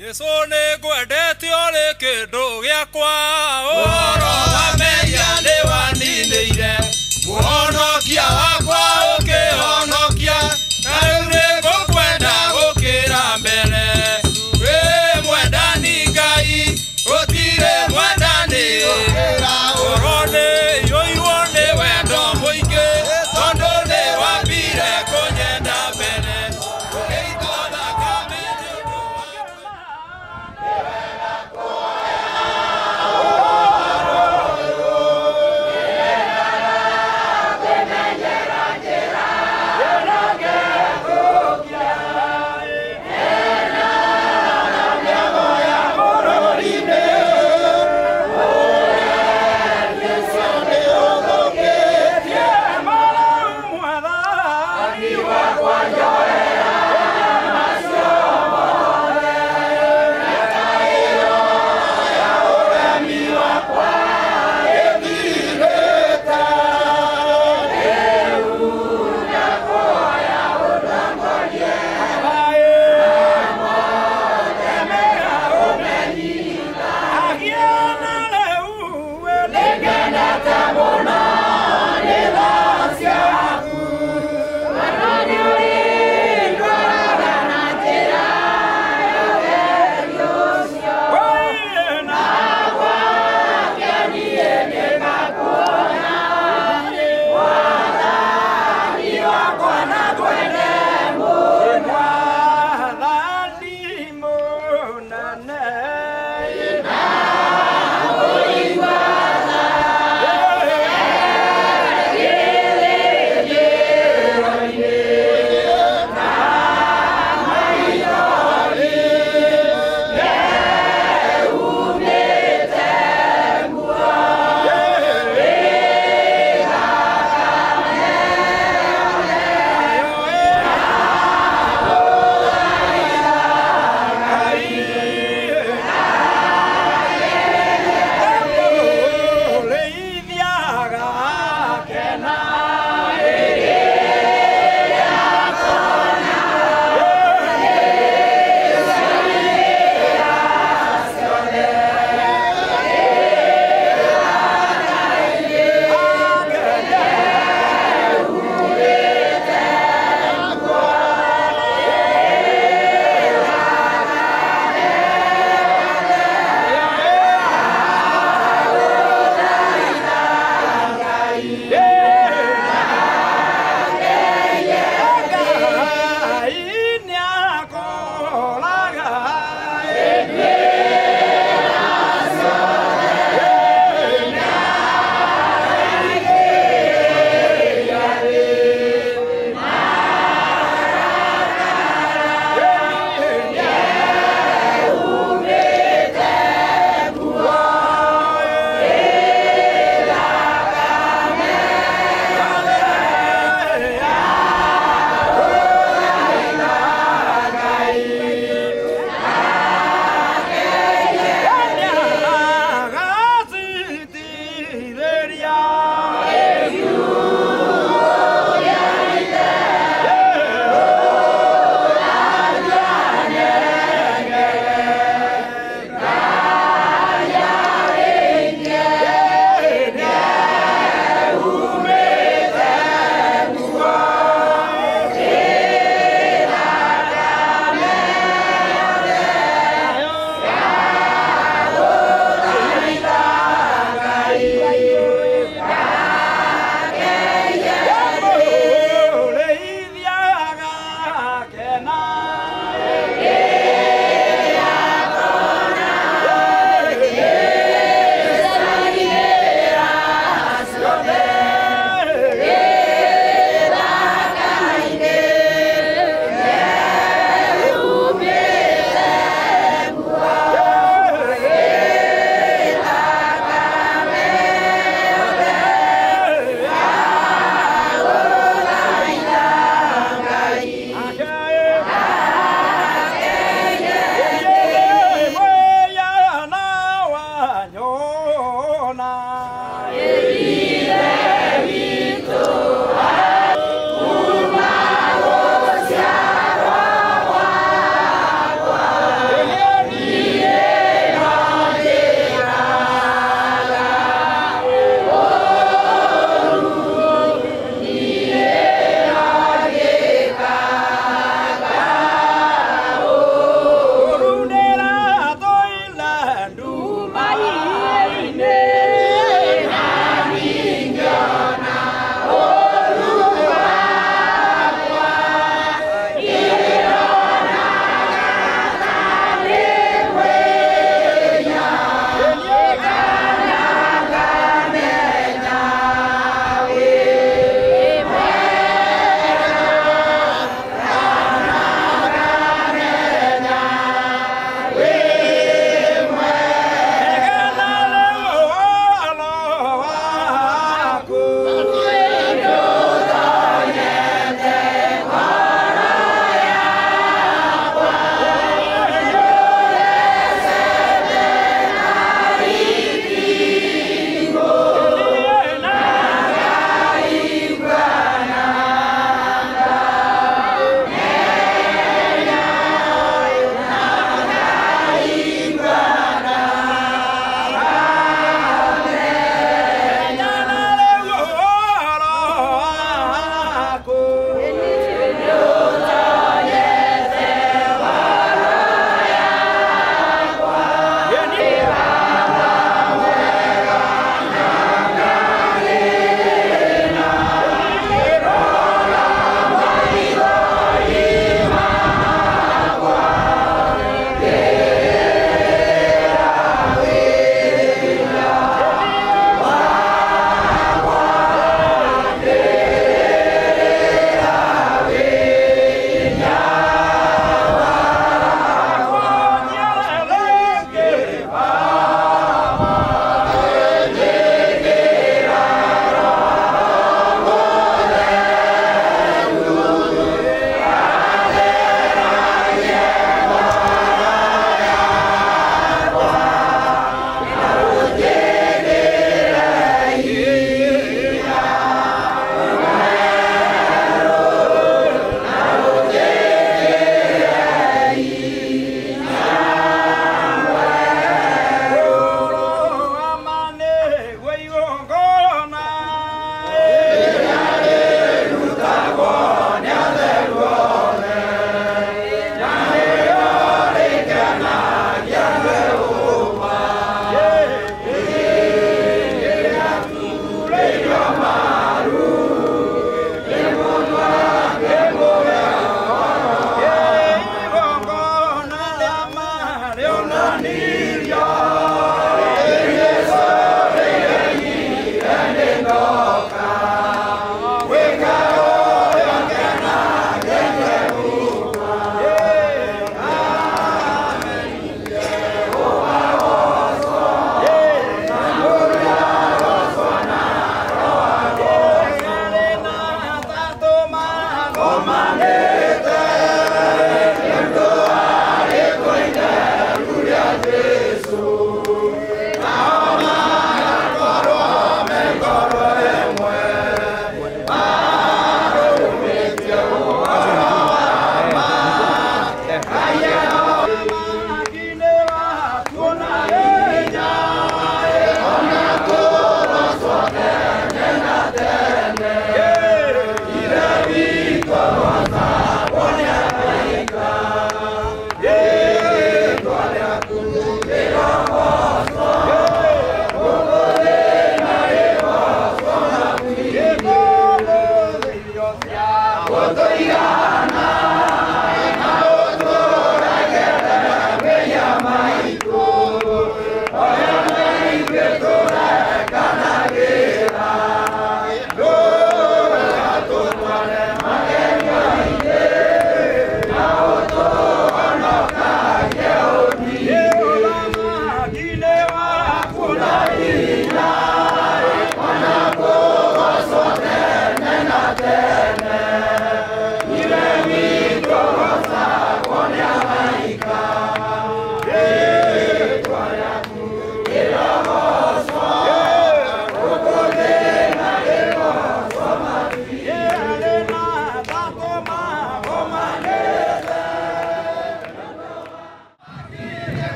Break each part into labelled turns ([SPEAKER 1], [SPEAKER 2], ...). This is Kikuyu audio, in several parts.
[SPEAKER 1] Jesu nĩ ngwendete ũrĩ kĩndũ gĩakwa, ũhoro wa mehia nĩ waninĩire, mũhonokia wakwa ũkĩhonokia, na rĩu nĩ ngũkwenda gũkĩra mbere. Wĩ mwendani Ngai, gũtirĩ mwendani, ngoro nĩ iyũirwo nĩ wendo mũingĩ, tondũ nĩ wambire kũnyenda mbere, ũgĩitwo thakame nĩ ũndũ wakwa.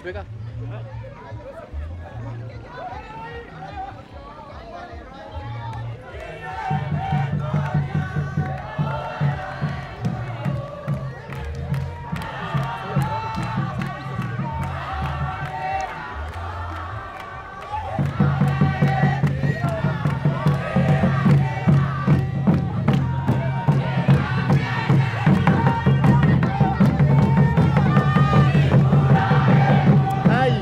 [SPEAKER 2] Wega.
[SPEAKER 3] Ay,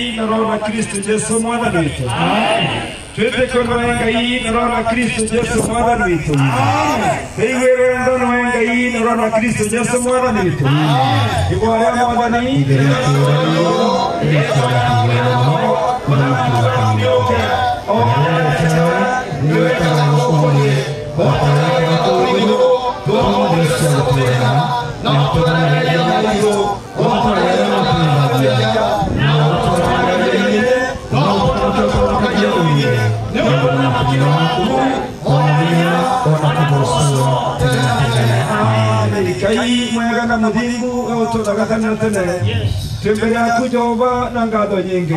[SPEAKER 1] Ngai na Roho na Kristo Jesu mwathani witũ. Twĩtĩkio nĩ wa Ngai na Roho na Kristo Jesu mwathani witũ. Tũiguĩrwo wendo nĩ wa Ngai na Roho na Kristo Jesu mwathani witũ. Igwa rĩa mwathani Ngai mwega na mũthingu ũtũũraga tene na tene. Twĩ mbere yaku Jehova na ngatho nyingĩ.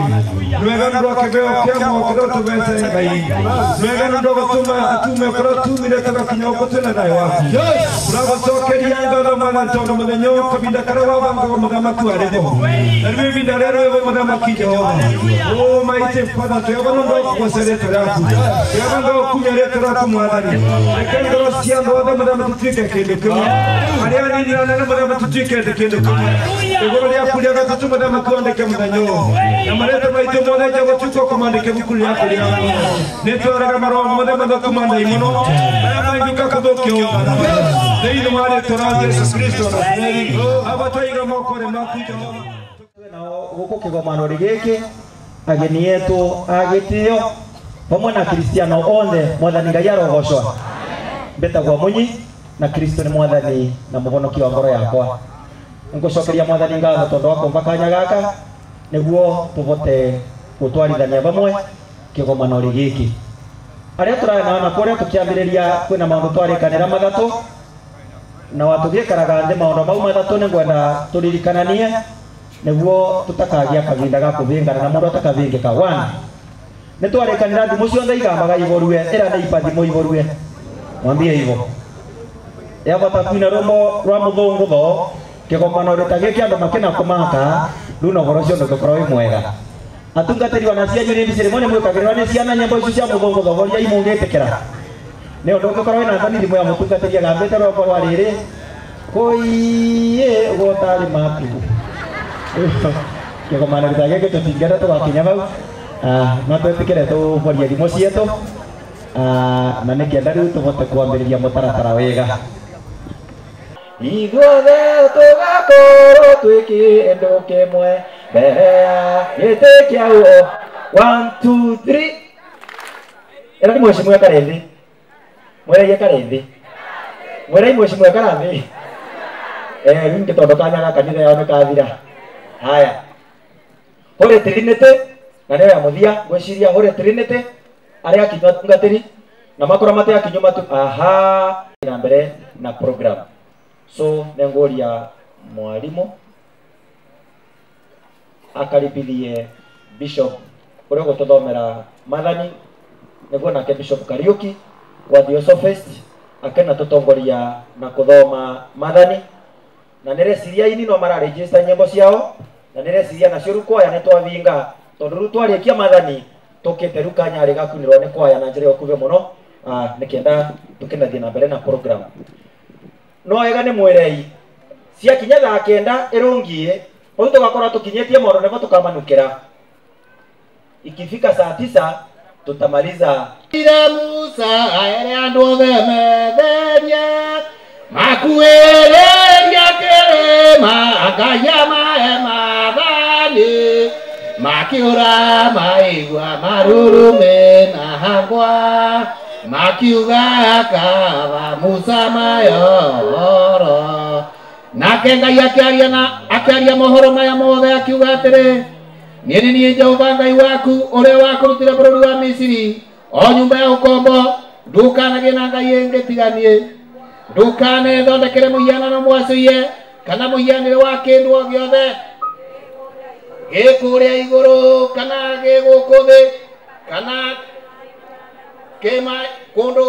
[SPEAKER 1] Nĩ wega nĩ ũndũ wa kĩheo kĩa muoyo kĩrĩa ũtũhete Ngai. Nĩ wega nĩ ũndũ wa gũtũma atume kũrĩa tumire tũgakinya gũkũ twĩna thayũ waku. Tũragũcokeria ngatho Mwathani tondũ mũthenya ũyũ kahinda karĩa wabangaga mũthamaki warĩ ho. Na rĩu ihinda rĩrĩa rĩwe mũthamaki Jehova. Almighty Father, twĩhoka nĩ ũndũ wa kũgooca rĩĩtwa rĩaku. Twĩhoka nĩ ũndũ wa gũkumia rĩĩtwa rĩaku Mwathani. Reke ngoro cia andũ othe mũthamaki tutuĩke kĩndũ kĩmwe. Arĩa anini na anene mũthamaki tutuĩke kĩndũ kĩmwe. Igũrũ rĩaku rĩa gatatũ mũthamaki wandĩke mũthenya ũyũ. Na marĩĩtwa maitũ mothe Jehova tuĩke kũmandĩka ibuku rĩaku rĩa muoyo. Nĩ twarega maroho mothe mathũku ma ndaimono marĩa mangĩũka kũthũkia ũthamaki. Thĩinĩ wa rĩĩtwa rĩa Jesũ Kristo wa Nazarethi, Baba twaiga moko-inĩ maku Jehova.
[SPEAKER 2] Nao gũkũ kĩgomano-rĩ gĩkĩ ageni etũ a gĩtĩo vamwe na Kristiano othe mwathani Ngai arogocwa. Mbetagwo Munyi na Kristo nĩ mwathani na mũhonoki wa ngoro yakwa. Ngũcokeria mwathani ngatho tondũ wa kũmba kanya gaka nĩguo tũhote gũtwarithania vamwe kĩgomano-rĩ gĩkĩ. Arĩa tũrarĩ nao na kũrĩa tũkĩambĩrĩria kwĩna maũndũ twarĩkanĩra mathatũ na watũgĩkaraga thĩ maũndũ mau mathatũ nĩ ngwenda tũririkananie nĩguo tũtakagia kahinda ga kũvĩngana na mũndũ atakavĩngĩka. One, nĩ twarĩkanĩra thimũ ciothe igambaga ivorue ĩra nĩ iba thimũ ivorue mwambie hivyo yavota kwina rwĩmbo rwa mũthũngũ tho kĩgomano rĩta gĩkĩ andũ makĩna kũmaka rĩu na ũhoro ũcio ndũngĩkorwo wĩ mwega. Atungatĩri ona cianyu nĩ mbici rĩmwe nĩ mwĩkagĩrĩrwo nĩ ciana nyĩmbo icio cia mũthũngũ tho horia imũngĩtĩkĩra. Nĩ ũndũ ũngĩkorwo wĩna thoni thimũ ya mũtungatĩri agambĩte rwĩmbo rwa rĩrĩ kũiĩ gũtarĩ maku. Kĩgomano gĩta gĩkĩ tũtingĩenda tũgakinya hau no twĩtĩkĩre tũhorie thimũ cietũ na nĩkĩenda rĩu tũhote kwambĩrĩria mũtaratara wega. Ithuothe tũgakorwo twĩ kĩndũ kĩmwe mbere ya gĩtĩ kĩa ũũ. 1 2 3. Ĩra nĩ mheshimiwa ekare thĩ. Mwĩrei ekare thĩ. Mwĩrei mheshimiwa ekara thĩ. Rĩu nĩ tondũ kanya gaka kanitha yao nĩ kathira. Haya. Holy Trinity na nĩyo ya mũthia ngwĩciria Holy Trinity arĩa akinywa atungatĩri na makorwo mate akinywa matu aha na mbere na program. So nĩngũria mwalimu akaribithie bishop ũrĩa ũgũtũthomera mathani nĩguo nake Bishop Kariuki wa Theosophist akena tũtongoria na kũthoma mathani na nĩreciria ini no mararegister nyĩmbo ciao na nĩreciria nacio rĩu kwaya nĩ twathinga tondũ rĩu twarĩkia mathani tũkĩte rĩu kanya rĩ gakunĩrwo nĩ kwaya na njĩra ya ũkuhĩ mũno nĩkĩenda tũkĩnathiĩ na mbere na program. No wega nĩ mwĩrei ciakinya thaa kenda ĩrũngiĩ hau tũgakorwo tũkinyĩtie maũndũ nĩguo tũkamanukĩra. Ikifika saa 9 tutamaliza.
[SPEAKER 3] Ira Musa aere andũ othe metherie makuĩrĩria kĩrĩma Ngai amahe maathani makiũra maigua marurumĩ na hangwa makiuga kaba Musa mayohoro. Nake Ngai akĩaria na akĩaria mohoro maya mothe akiuga atĩrĩ niĩ nĩ niĩ Jehova Ngai waku ũrĩa wakũrutire bũrũri wa Misiri o nyũmba ya ũkombo. Ndũkanagĩe na ngai ĩngĩ tiga niĩ, ndũkanethondekere mũhianano mwacũhie kana mũhianĩre wa kĩndũ o gĩothe gĩ kũrĩa igũrũ kana gĩ gũkũ thĩ kana kĩ kũndũ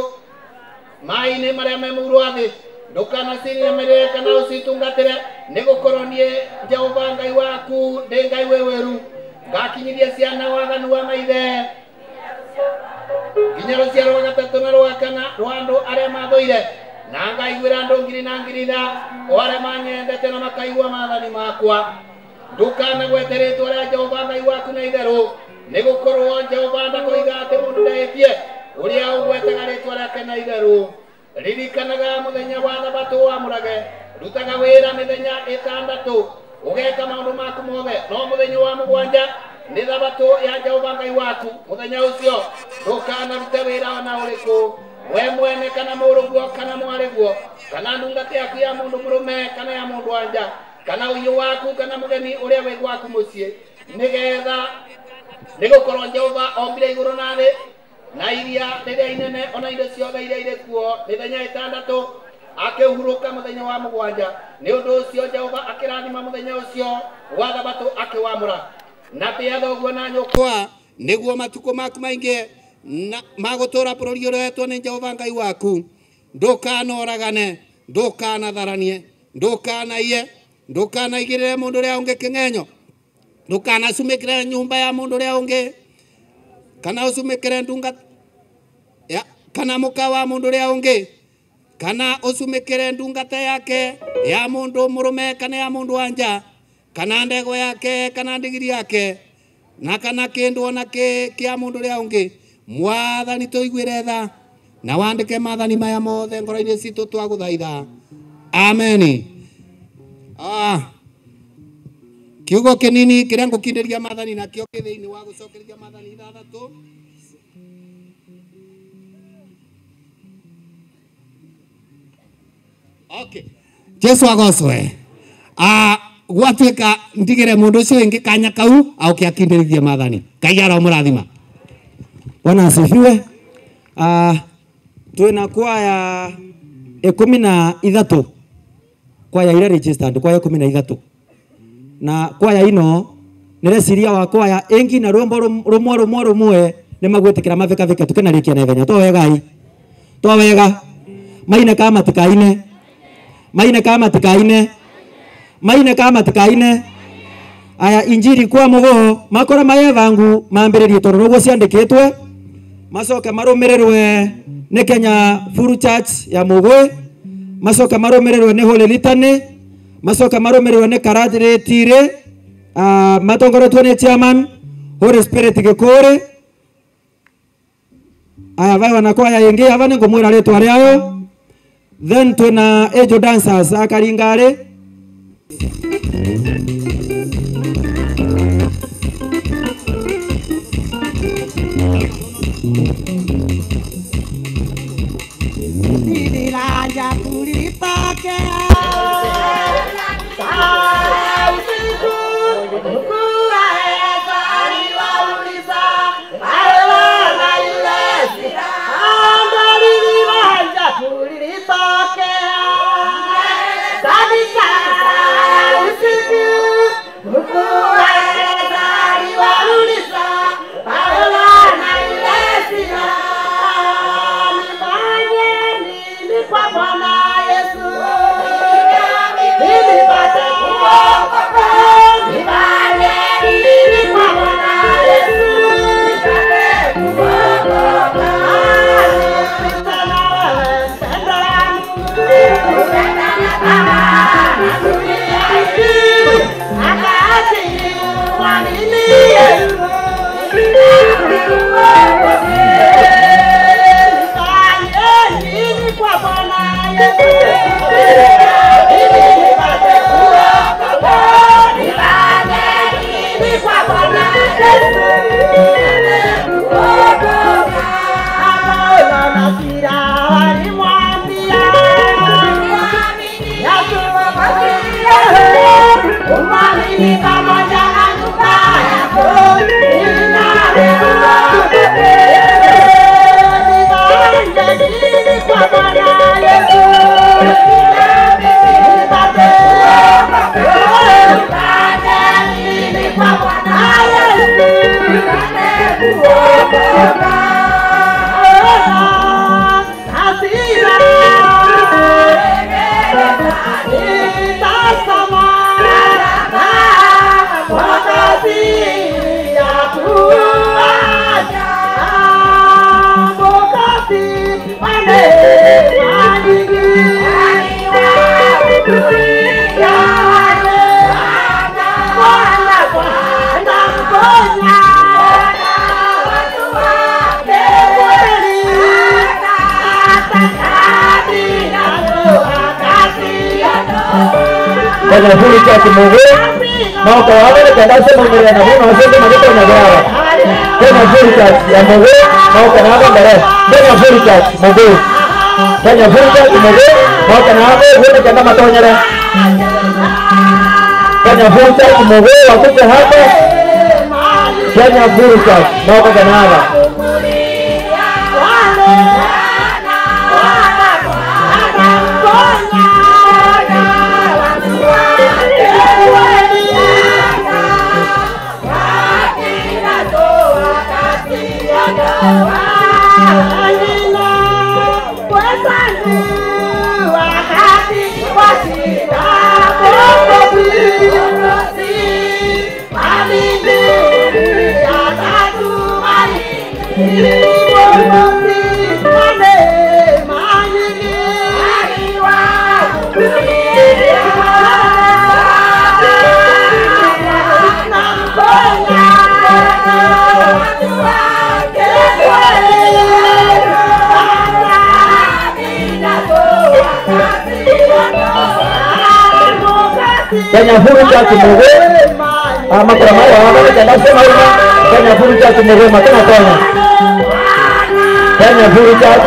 [SPEAKER 3] maĩ-inĩ marĩa me mũhuro wa thĩ. Ndũkanacinamĩrĩre kana ũcitungatĩre, nĩgũkorwo niĩ Jehova Ngai waku ndĩ Ngai wĩ wĩru, ngakinyithia ciana waganu wa maithe nginya rũciaro rwa gatatũ na rwa kana rwa andũ arĩa mathũire, na ngaiguĩra andũ ngiri na ngiri tha o arĩa manyendete na makaigua maathani makwa. Ndukanagwete rĩtwa rĩa Jehova Ngai waku na itherũ, nĩgũkorwo Jehova ndakoiga atĩ mũndũ ndehĩtie ũrĩa ũgwetaga rĩtwa rĩake na itherũ. Ririkanaga mũthenya wa thabatũ wamũrage, rutaga wĩra mĩthenya ĩtandatũ, ũgeka maũndũ maku mothe, no mũthenya wa mũgwanja nĩ thabatũ ya Jehova Ngai waku. Mũthenya ũcio ndũkanarute wĩra ona ũrĩkũ, we mwene kana mũrũguo kana mwarĩguo kana ndungata yaku ya mũndũ mũrũme kana ya mũndũ wa nja kana ũhiũ waku kana mũgeni ũrĩa wĩ gwaku mũciĩ, nĩgetha nĩgũkorwo Jehova ombire igũrũ na thĩ na iria rĩrĩa inene ona indo ciothe iria irĩ kuo mĩthenya ĩtandatũ, akĩhurũka mũthenya wa mũgwanja. Nĩ ũndũ ũcio Jehova akĩrathima mũthenya ũcio wa thabatũ akĩwamũra. Na tĩa thoguo na nyũkwa, nĩguo matukũ maku maingĩ na magũtũũra bũrũri ũrĩa ũheetwo nĩ Jehova Ngai waku. Ndũkanoragane, ndũkanatharanie, ndũkanaiye, ndũkanaigĩrĩre mũndũ ũrĩa ũngĩ kĩng'enyo, ndũkanacumĩkĩre nyũmba ya mũndũ ũrĩa ũngĩ, kana ũcumĩkĩre ndungata ya kana mũka wa mũndũ ũrĩa ũngĩ, kana ũcumĩkĩre ndungata yake ya mũndũ mũrũme kana ya mũndũ wa nja, kana ndegwa yake kana ndigiri yake, na kana kĩndũ ona kĩ kĩa mũndũ ũrĩa ũngĩ. Mwathani tũiguĩre tha na wandĩke maathani maya mothe ngoro-inĩ citũ twagũthaitha. Ameni. Kiugo kĩnini kĩrĩa ngũkindĩria maathani nakĩo kĩ thĩinĩ wa gũcokereria maathani ithathatũ. Okay. Jesu agocwe. Gwatuĩka ndigĩre mũndũ ũcio ũngĩ kanya kau auke akindĩrithie maathani. Ngai aromũrathima.
[SPEAKER 2] Bwana asifiwe. Twina kwaya 13, kwaya ira registered, kwaya 13, na kwaya ino nireciria wa kwaya ingi na rwimbo rumwe rumwe rumwe ni magwitikira mavika vika tukenarikia na ithenya. To wegai, to wega, maine kama matikaine, maine kama matikaine, maine kama matikaine. Aya injiri kwa mugo makora mayevangu mambiririe tondu nuguo ciandikitwe, macoke marumirirwe ni Kenya Full Church ya Mugwe, macoke marumirirwe ni Holy Litany, macoke marumirirwe ni Karatire Tire, matongoretwo ni chairman Holy Spirit Gikuri. Aya vai wana kwaya ingi ava ningumwira ritwa riayo. Then twina Angel Dancers akaringari.
[SPEAKER 4] Yeah.
[SPEAKER 2] Kenya Full Church Mugu mauka wao ni kenda sema mbele na huno wasende magito na gawa Kenya Full Church ya Mugu mauka na hapo mbele Kenya Full Church Mugu Kenya Full Church Mugu mauka na hapo huno kenda matonyera Kenya Full Church Mugu wakuje hapa Kenya Full Church mauka na hapa Kenya Full Church Mugu makora maya wao kenda sema uma Kenya Full Church Mugu matena tona Kenya Full Church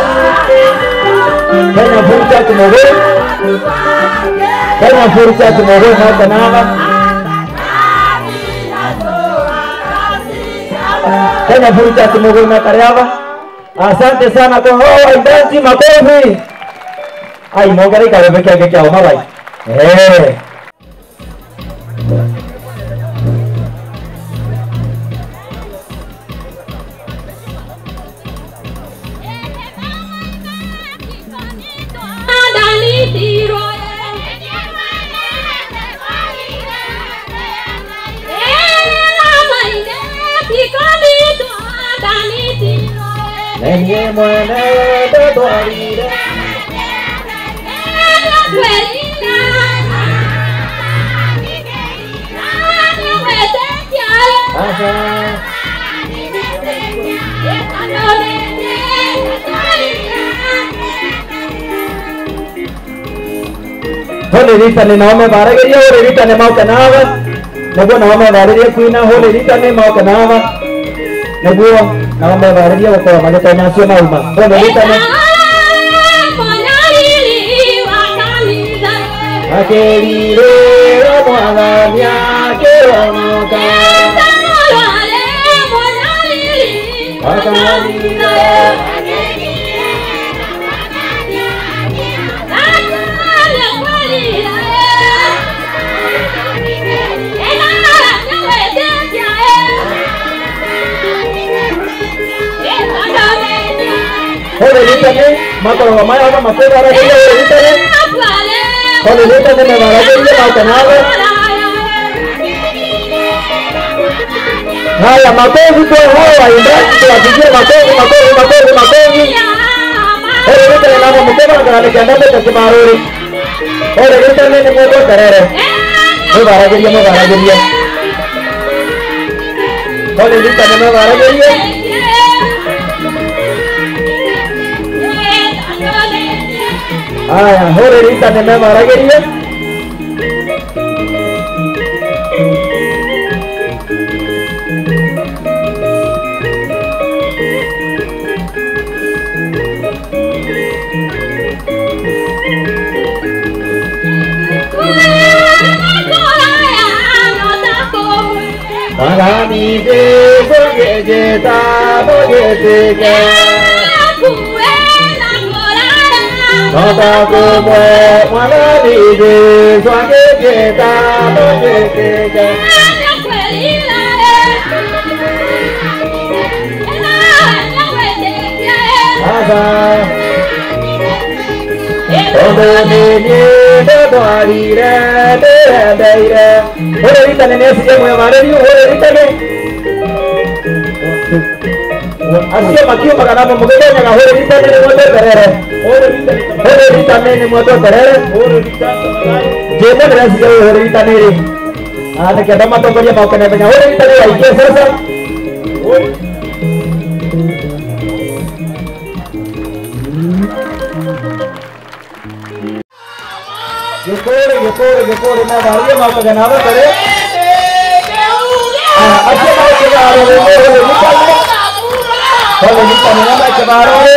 [SPEAKER 2] Kenya Full Church Mugu Kenya Full Church Mugu matena Kenya Full Church Mugu matariaba. Asante sana kwa hao waimbaji, makofi. Ai mogere karebe kia kia uma bai. Eh. Nenye mwana totwarire Hole naome barageria hole ritane maukanava niguo naome barageria kuina hole ritane maukanava niguo naomba barageria gukorwo magĩtonya acio mauma hole ritane akĩrirĩra mwathani akĩhonoka Hole ritane makoragwo maya makwĩbarageria hole ritane hole ritane mebarageria maukanawe. Haya, makofi kwa hao waimbaji, tuwapigie makofi makofi makofi makofi. Hole ritane namo mukeba kana nikiandambe cha kimaruri. Hole ritane ni mwendo terere. Mwebarageria mwebarageria. Hole ritane mwebarageria. Haya, hole ritane mwebarageria. Mwathani Jesũ ngĩnjĩta mũgĩtĩke no ta kũmwe Mwathani Jesũ angĩnjĩta mũgĩtĩke Aca tondũ nĩ niĩ ndĩtwarire ndĩrendeire. Hore ritane nĩ acirie mwemarĩrio hore ritane acio makiumaga namo mũgĩtonyaga hore ritane nĩ mwendwo terere hore ritane nĩ mwendwo terere njĩte ndĩreciria ũyũ hore ritane rĩ nĩkenda matongoria moke na ihenya hore ritane waikie sasa. Gĩkũrĩ gĩkũrĩ gĩkũrĩ Gikuri mebarĩrie maũkaga na mbere. Acio maũkĩbaro rĩ hole nitane na maũkĩbaro rĩ.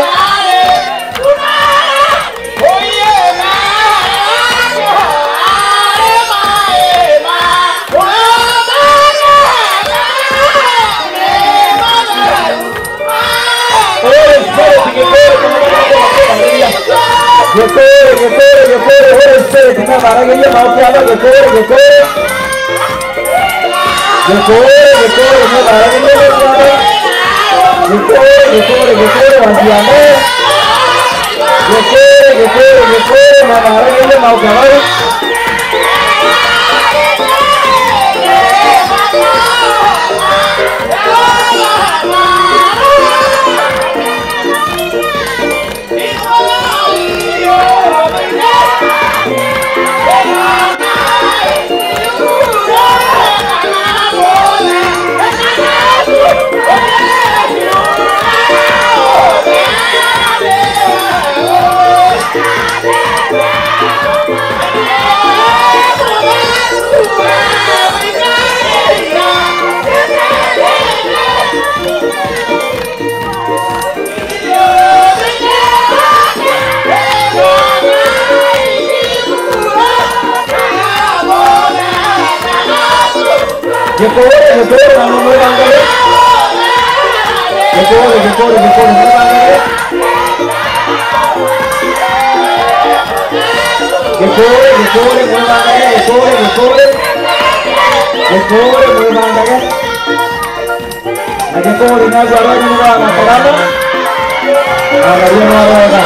[SPEAKER 2] Gikuri gikuri gikuri Holy Spirit mebaragirie maũkĩaba gikuri gikuri gikuri gikuri mebaragirie maũkĩaba gikuri gikuri gikuri wanjiame gikuri gikuri gikuri mebaragirie maũkĩaba. Gikuri gikuri na mwebangale. Gikuri gikuri gikuri mwebangale. Gikuri gikuri mwebangale gikuri gikuri gikuri mwebangale. Na gikuri na gwaronya mwebanga karama. Agaria mwaroga.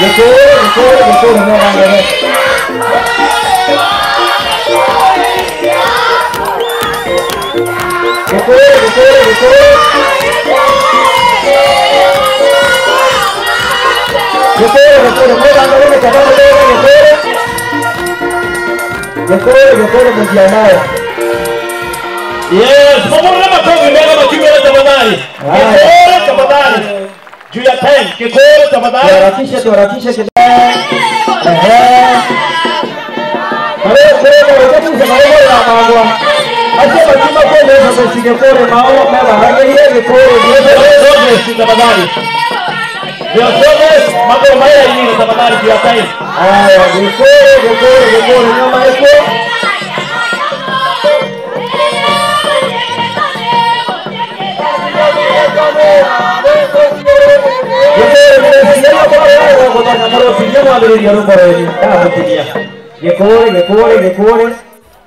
[SPEAKER 2] Gikuri gikuri gikuri mwebangale. Gikuri gikuri gikuri gikuri gikuri mwebangale gikuri gikuri gikuri mjiandae.
[SPEAKER 4] Yes, mumurire makofi mbele makimbele tafadhali. Gikuri tafadhali. Juu ya time, gikuri tafadhali.
[SPEAKER 2] Tuharakishe tuharakishe kidogo. Ehe. Kare kare wakati usemao na mangwa. Acha bakima kwa leo sasa gikuri mao mebaragirie gikuri
[SPEAKER 4] gikuri tafadhali. Viongozi mambo maya yini tafadhali juu ya time.
[SPEAKER 2] Haya gikuri gikuri gikuri nyuma iko. Gikuri gikuri gikuri.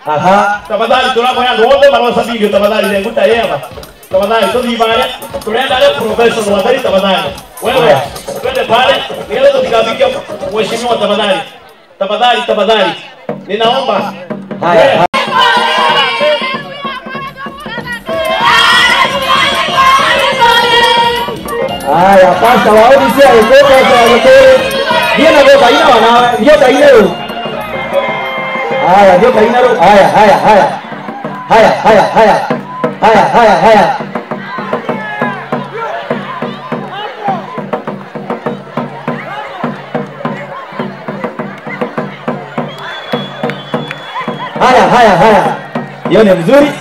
[SPEAKER 2] Aha.
[SPEAKER 4] Tafadhali tunapoya wote marosa video tafadhali lenguta yema. Tafadhali tudibare tunaenda leo professional wadari tafadhali. Wewe twende pale niende tukafikia mheshimiwa tafadhali. Tafadhali tafadhali. Ninaomba.
[SPEAKER 2] Haya. Haya, pasta waodi sia yuko pasta yuko. Ndio na boka ina wana ndio kaina ro. Haya, ndio kaina ro. Haya, haya, haya. Haya, haya, haya. Haya, haya, haya. Haya, haya, haya. Hiyo ni mzuri.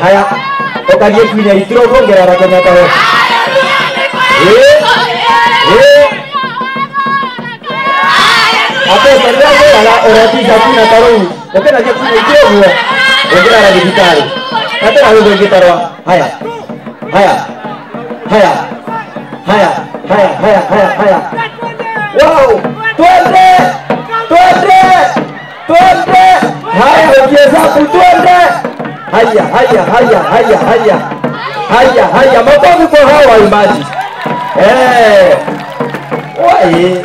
[SPEAKER 2] Haya. Okagie kunya itro kongera na Kenya tawe. Eh. Eh. Apo sarwa ala orati sakuna taru. Okena je kunya itro huo. Ongera na digitali. Hata hapo gitarwa. Haya. Haya. Haya. Haya, haya, haya, haya, haya. Wow! Twende! Twende! Twende! Haya, ukihesabu twende! Haya, haya, haya, haya, haya. Haya, haya, makofi kwa hawa waimbaji. Eh. Wai.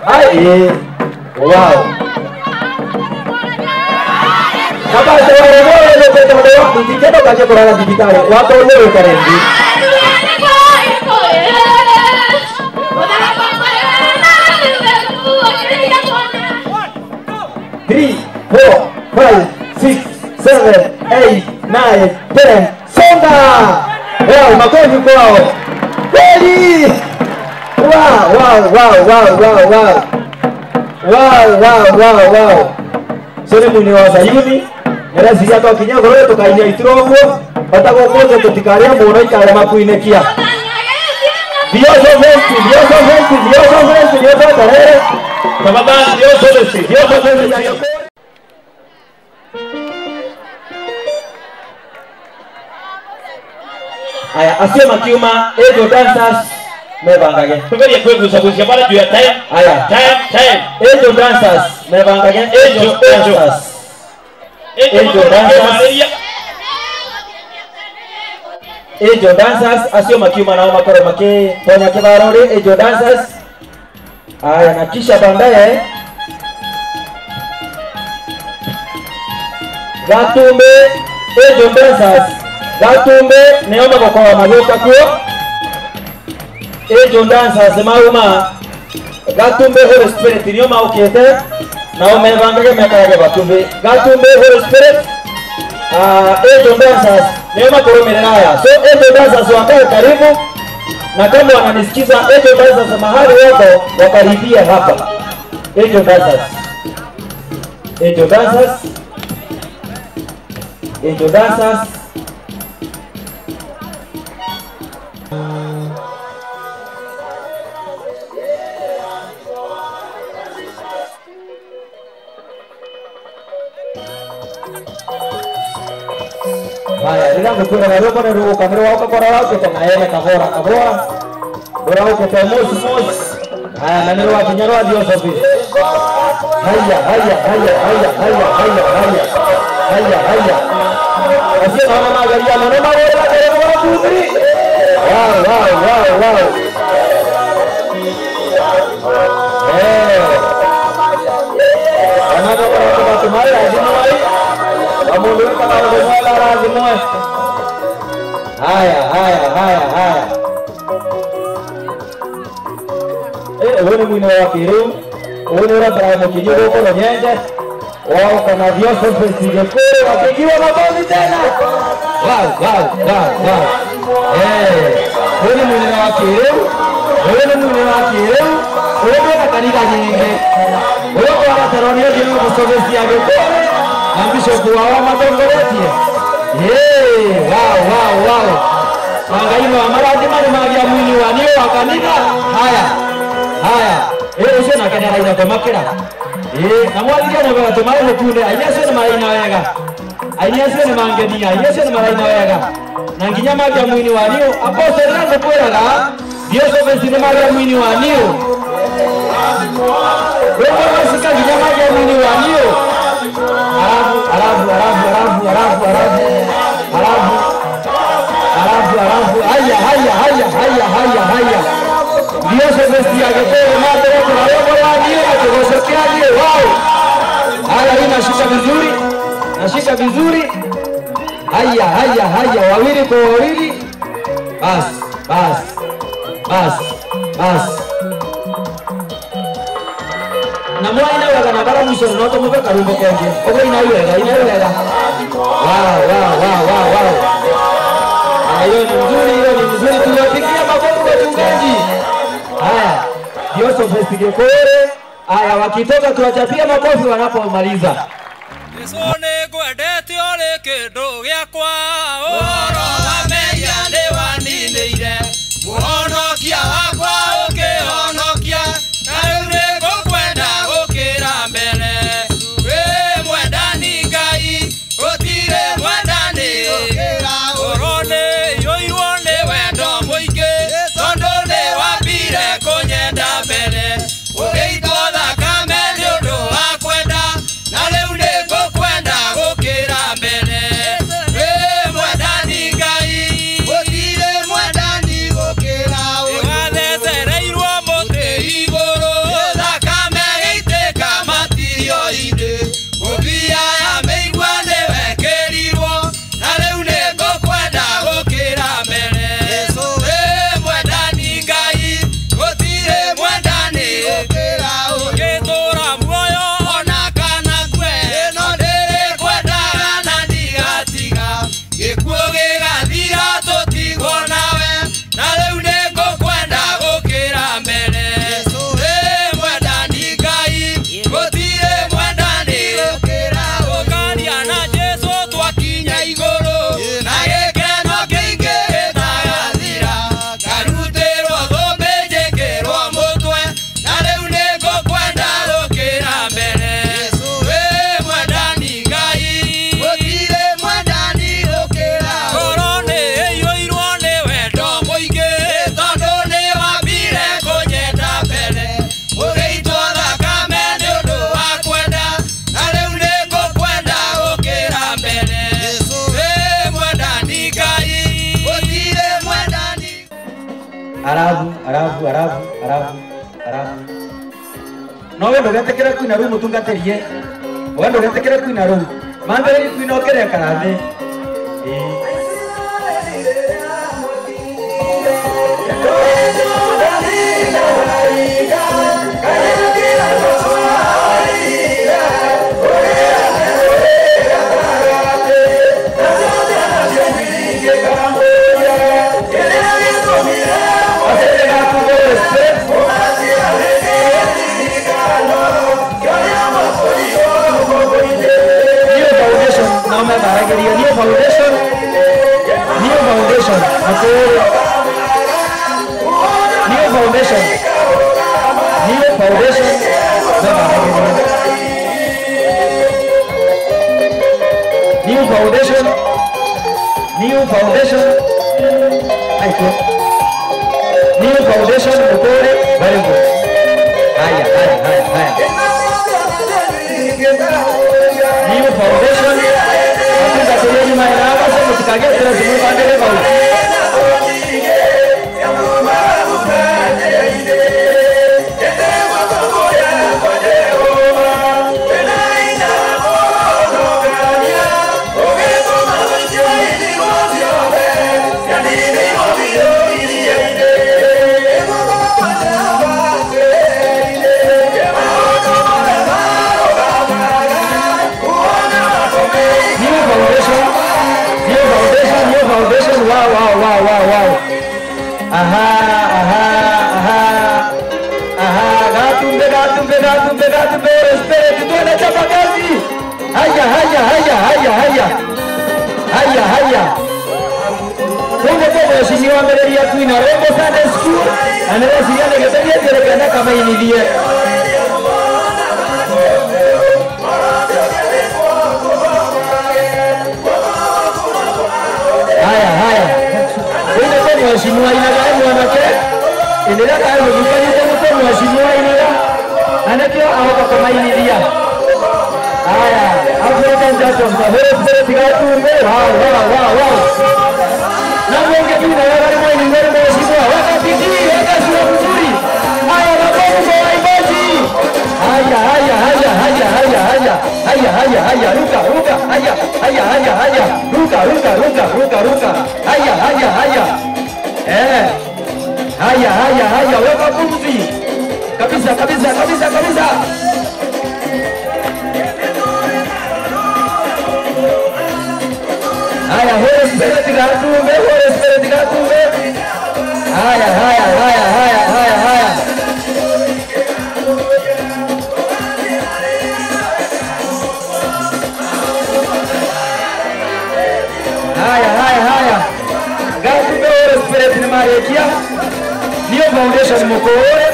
[SPEAKER 2] Ai. Wow. Kabasa wale wale ndio watu tikendo kaje kurara digitali. Watu leo karendi. 3, 4, 5, 6, 7, 8, 9, 10. Songa! Wow, makofi kwao. Kweli! Wow, wow, wow, wow, wow, wow. Wow, wow, wow, wow. Sore mwini wa Zayuni ndĩreciria twakinya ngoro tũkainia ituro ũguo batagwo ũmũthĩ tũtikarĩa mũno ikarema kuinĩkia. Dioso Festi, Dioso Festi, Dioso Festi, Dioso Terere.
[SPEAKER 4] Tafadhali Dioso Festi, Dioso Festi.
[SPEAKER 2] Aya, acio makiuma Angel Dancers mebangage.
[SPEAKER 4] Tugerie kwigucagucia pale juu ya time.
[SPEAKER 2] Aya.
[SPEAKER 4] Time, time.
[SPEAKER 2] Angel Dancers mebangage. Angel Dancers. Angel Dancers. Angel Dancers acio makiuma nao makorwo makitonya kibaro ri Angel Dancers. Aya, na kisha baadaye Gatumbe Angel Dancers Gatumbe neo magokorwo magĩũka kuo. Angel Dancers mauma Gatumbe Holy Spirit nĩo maũkĩte nao mebangage mekarage Gatumbe. Gatumbe Holy Spirit Angel Dancers nĩo makũrũmĩrĩra aya. So Angel Dancers wakae karibu, na kama wananisikiza Angel Dancers mahali wako wakaribia hapa. Angel Dancers, Angel Dancers, Angel Dancers. Haya, rĩrĩa ngũkwĩra na rwĩmbo nĩ rũgũka nĩ rwaũka rwaũkĩte na ene kabora kabora rũraũkĩte mosi mosi. Haya, na nĩ rwakinya rwa Theosophy. Haya, haya, haya, haya, haya, haya, haya, haya, haya. Acio nao mageria mũno magũrĩra kĩrĩma gwa 2 3. Wow, wow, wow, wow. Eh. Anatokora tũmatũmaĩ rathimwai. Mundu weka rathimwai rathimwai. Haya, haya, haya, haya. Ũyũ nĩ mwini wa kĩrĩu. Ũyũ nĩ ũrambara mũkinyi gũkũ Rũnyenje. Wao kana Theosophy Gĩkũyũ wapigiwa makofi tena. Wow, wow, wow, wow. Ũyũ nĩ mwini wa kĩrĩu. Ũyũ nĩ mwini wa kĩrĩu. Ũyũ ndwĩna kanitha nyingĩ. Ũyũ kwaraterwo nĩ ũthiĩ gũcũgĩcia Gĩkũyũ na bishop wao matongoretie. Wow, wow, wow. Mangai no amarathima nĩ magĩa mwini wa niũ wa kanitha. Haya, haya. Ũcio nake nĩ araina tũmakĩra. Na mwathiria na wega tũmaĩ mũkunde. Aini acio nĩ maraina wega. Aini acio nĩ mangenia. Aini acio nĩ maraina wega. Na nginya magĩa mwini wa niũ. Apostle rĩrĩa ngũkwĩraga Theosophy nĩ magĩa mwini wa niũ. Rwĩmbo rwacika nginya magĩa mwini wa niũ. Alafu, alafu, alafu, alafu, alafu, alafu, alafu, alafu, haya, haya, haya, haya, haya, haya. Theosophy ya Gĩkũyũ mathĩrĩte na rwĩmbo rwa niũ akĩgocokera niũ. Wow. Haya, hii nashika vizuri, nashika vizuri. Haya, haya, haya, wawili kwa wawili. Bas, bas, bas, bas. Na mwaina wega na bara mwico no tũmũbe karwĩmbo kengĩ. Ũguo inai wega, inai wega. Wow, wow, wow, wow, wow. Hiyo ni mzuri, hiyo ni mzuri. Tuliwapigia makofi wachungaji. Haya, Theosophy Gĩkũyũ. Haya, wakitoka tuwachapie makofi wanapomaliza.
[SPEAKER 5] Yesu nĩngwendete ũrĩ kĩndũ gĩakwa, ũhoro wa mehia nĩwaninĩire, mũhonokia wakwa ũkĩhonokia, na rĩu nĩngũkwenda gũkĩra mbere. Wĩ mwendani Ngai, gũtirĩ mwendani ngoro nĩiyũirwo nĩ wendo mũingĩ, tondũ nĩwambire kũnyenda mbere, ũgĩitwo thakame nĩ ũndũ wa kwenda, na rĩu nĩngũkwenda gũkĩra mbere. Wĩ mwendani
[SPEAKER 2] Arabu arabu arabu arabu arabu. No we ndugetekere kwina riu mutungatirie. We ndugetekere kwina riu. Mambere kwina okere karathi. New foundation, new foundation, new foundation, new foundation, new foundation, new foundation, very good. Haya, haya, haya, haya. New foundation. Wow, wow, wow, wow, wow. Aha, aha, aha. Aha, gatumbe, gatumbe, gatumbe, gatumbe. Espere, tuende chapa kazi. Haya, haya, haya, haya, haya. Haya, haya. Kumbe kwa mheshimiwa mbele ya Queen Arembo Sunday School, anawasiliana geteria tirekana kama inidie. Haya, haya. Kumbe kwa mheshimiwa inaga mwanake. Endelea kae mjukani kwa mheshimiwa inaga. Anakio awaka kama inidia. Haya, African Church of the Holy Spirit gatumbe. Wow, wow, wow, wow. Na mwonge tu na wale mwenye ngori mheshimiwa wakapiti wakasua mzuri. Haya makofi kwa waimbaji. Haya, haya, haya, haya, haya, haya. Haya, haya, haya, ruka, ruka, haya, haya, haya, haya. Ruka, ruka, ruka, ruka, ruka. Haya, haya, haya. Eh. Haya, haya, haya, weka pumzi. Kabisa, kabisa, kabisa, kabisa. Haya, Holy Spirit gatumbe, Holy Spirit gatumbe. Haya, haya, haya, haya, haya, haya. Haya, haya, haya. Gatumbe Holy Spirit ni marekia. New foundation mukore.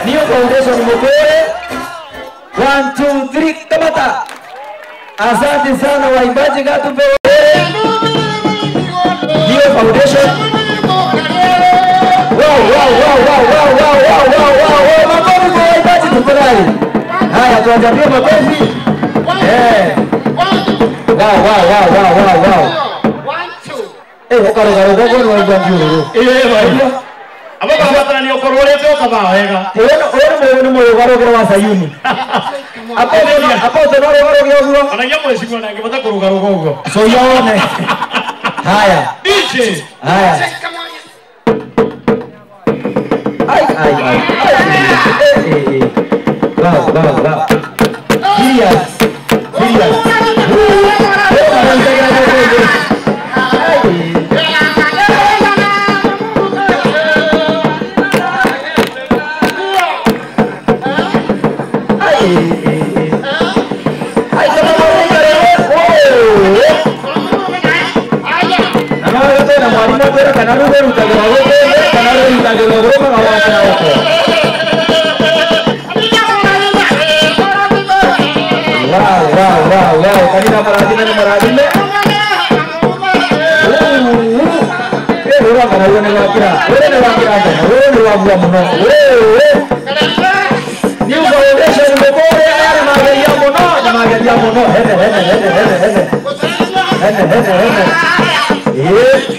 [SPEAKER 2] New foundation mukore. 1 2 3 kamata. Asante sana waimbaji gatumbe. New foundation. Wow, wow, wow, wow, wow, wow, wow, wow, wow, wow. Makofi kwa waimbaji tafadhali. Haya tuwachapie makofi. Eh. Wow, wow, wow, wow, wow, wow. 1 2. Eh, ukarugaruga kwa ni waimbaji njuru.
[SPEAKER 4] Eh, bwana. Abo baba ni okororete okaba wega.
[SPEAKER 2] Wewe ni murugarugero wa Sayuni. Apo apo tonorugaruge oguo.
[SPEAKER 4] Ona ngia mheshimiwa na ngibata kurugaruga uguo.
[SPEAKER 2] So yone. Haya.
[SPEAKER 4] DJ.
[SPEAKER 2] Haya. Ai ai ai. Eh eh. Wow, wow, wow. Serious. Serious. Wow, wow, wow, wow. Kanina maradine na maradine. Eh, ora kana wone wakira. Wone wakira kana. Wone wabwa muno. Eh, New foundation mukore ara mageria muno, na mageria muno. Hene, hene, hene, hene, hene. Hene, hene, hene. Eh.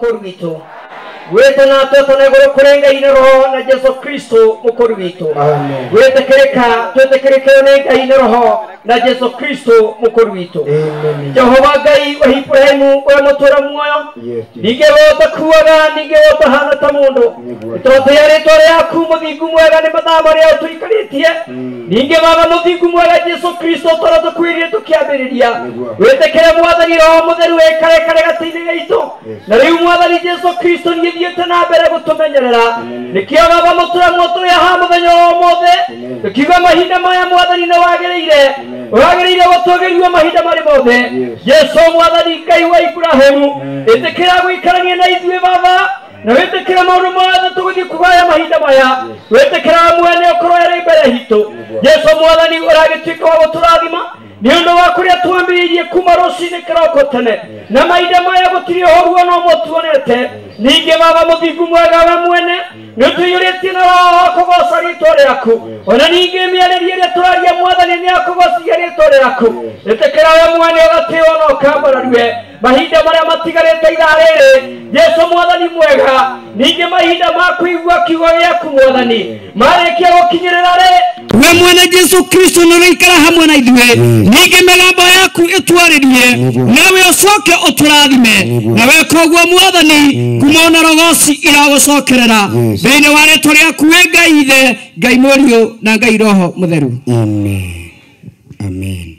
[SPEAKER 6] Mũkũri witũ. Gwĩtana twetana igũrũ kũrĩ Ngai na Roho na Jesu Kristo Mũkũri witũ. Gwĩtĩkĩrĩka twĩtĩkĩrĩkĩo nĩ Ngai na Roho na Jesu Kristo Mũkũri witũ. Jehova Ngai wa Ibrahimu ũrĩa mũtũũra muoyo, ningĩ we ũtakuaga, ningĩ we ũtahana ta mũndũ, tũratĩĩa rĩtwa rĩaku mũthingu mwega nĩ mathaa marĩa ũtũikarĩtie. Ningĩ Baba mũthingu mwega Jesu Kristo tũrĩa tũkuĩrire tũkĩambĩrĩria, wĩtĩkĩre Mwathani Roho Mũtheru wĩkare kare gatagatĩ-inĩ gaitũ. Na rĩu Mwathani Jesu Kristo niĩ thiĩte na mbere gũtũmenyerera, nĩkĩo Baba mũtũra muoyo haha mũthenya wa ũmũthĩ, tũkiuga mahinda maya Mwathani nĩ wagĩrĩire, wagĩrĩire gũtũgĩrio mahinda marĩ mothe. Jesu Mwathani Ngai wa Ibrahimu, ĩtĩkĩra gũikarania na ithuĩ Baba, na wĩtĩkĩra maũndũ mothe tũgũthiĩ kũgaya mahinda maya, wĩtĩkĩra mwene ũkorwo arĩ mbere hitũ. Jesu Mwathani ũragĩtuĩka wa gũtũrathima nĩ ũndũ wa kũrĩa twambĩrĩirie kuma rũcinĩ kĩroko tene, na mahinda maya gũtirĩ ũhoru ona ũmwe tuonete. Ningĩ Baba mũthingu mwega we mwene nĩ ũtũiyũrĩtie na Roho wa kũgooca rĩtwa rĩaku, ona ningĩ mĩarĩrie ĩrĩa tũraria Mwathani nĩ yakũgocithia rĩtwa rĩaku. Ĩtĩkĩra we mwene ũgatĩĩo na ũkambararue mahinda marĩa matigarĩte ithaa rĩrĩ, Jesu Mwathani mwega. Ningĩ mahinda ma kũigua kiugo gĩaku Mwathani marĩkia gũkinyĩrĩra rĩ, we mwene Jesu Kristo nĩ ũraikara hamwe na ithuĩ. Ningĩ mĩgambo yaku ĩtwarĩrie, nawe ũcoke ũtũrathime, na weka ũguo Mwathani kuma ona rogoci iragũcokerera thĩinĩ wa rĩtwa rĩaku wĩ Ngai Ithe, Ngai Mũriũ na Ngai Roho Mũtheru.
[SPEAKER 7] Amen. Amen.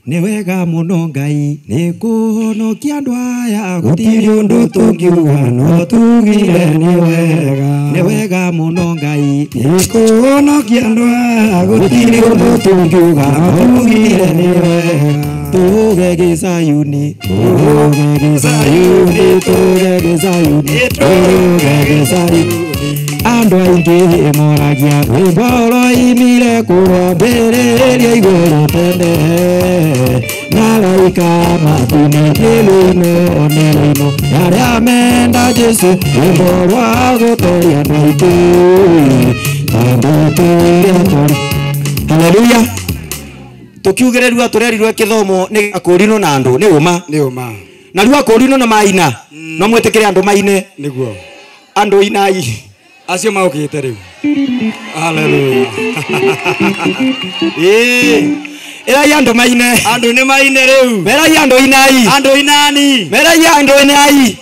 [SPEAKER 7] Nĩ wega mũno Ngai nĩ kũhonokia andũ aya, gũtirĩ ũndũ tũngiuga no tugire nĩ wega. Nĩ wega mũno Ngai nĩ kũhonokia andũ aya, gũtirĩ ũndũ tũngiuga no tugire nĩ wega. Tũge gĩcayuni, tũge gĩcayuni, tũge gĩcayuni, tũge gĩcayuni. Andũ aingĩ moragia rwĩmbo rwoimire kũrĩa mbĩrĩria igũrũ tene, na araika matu-inĩ nĩ rũino nĩ rũino, arĩa menda Jesu rwĩmbo rwa gũtoria andũ aitũ, tondũ tũrĩa tũrĩ. Haleluya. Tukiugĩrĩrua tũrerirwe kĩthomo nĩ akũrinwo na andũ nĩ ũma,
[SPEAKER 1] nĩ ũma,
[SPEAKER 7] na rĩu akũrinwo na maina no mwĩtĩkĩre andũ maine,
[SPEAKER 1] nĩguo
[SPEAKER 7] andũ inai
[SPEAKER 1] acio maũkĩte rĩu. Haleluya.
[SPEAKER 7] Ĩrai andũ maine,
[SPEAKER 1] andũ nĩ maine rĩu,
[SPEAKER 7] merai andũ inai,
[SPEAKER 1] andũ inani,
[SPEAKER 7] merai andũ inai.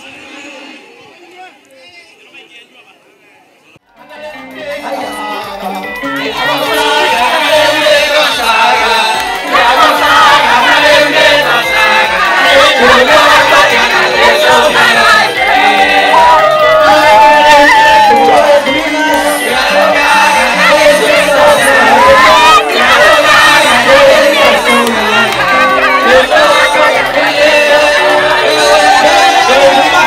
[SPEAKER 1] Yeah.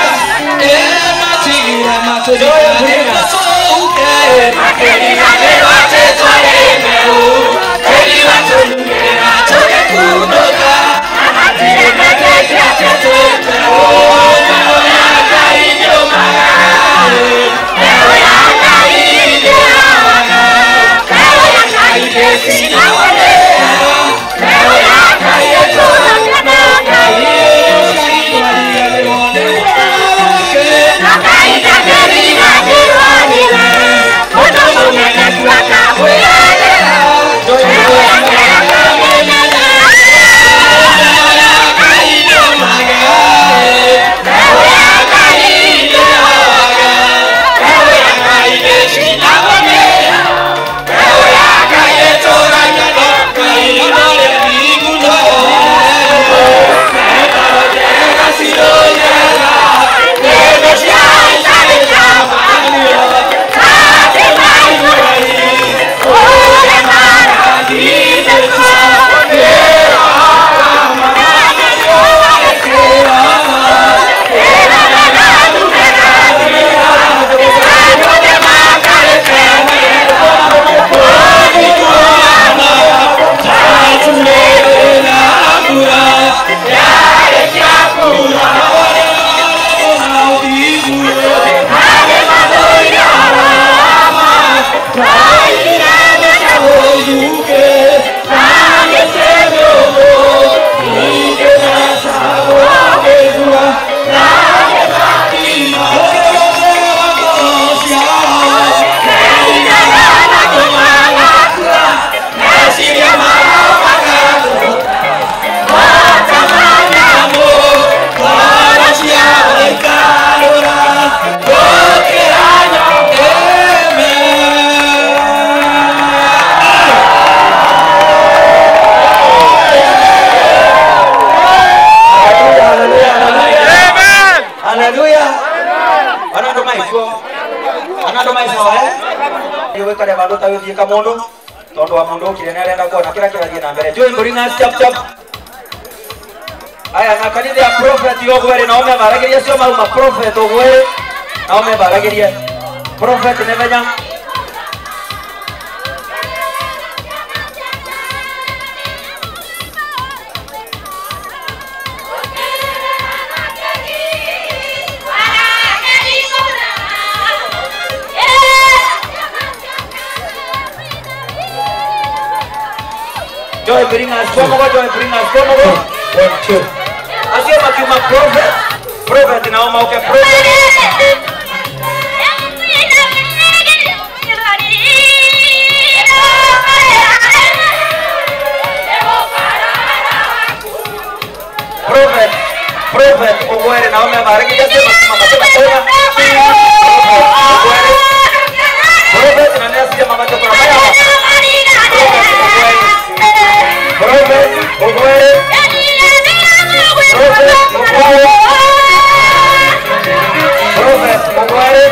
[SPEAKER 2] ka mundu tondu wa mundu ukire ni arenda kuona kira kirathie na mbere. Join Bringers chap chap. Aya na kanitha ya prophet Ogwere na ome baragiria cio mauma prophet Ogwere na ome baragiria prophet Nevenya. Joy Bringers, como go Joy Bringers, como go. 1 2. Acio makiuma prophet, prophet na oma uke prophet. Prophet, prophet Ogwere na oma bariki acio makiuma matema tena. Ogwere. Prophet na nasi mama tokora maya. Prophet Ogwere. Prophet Ogwere. Prophet Ogwere.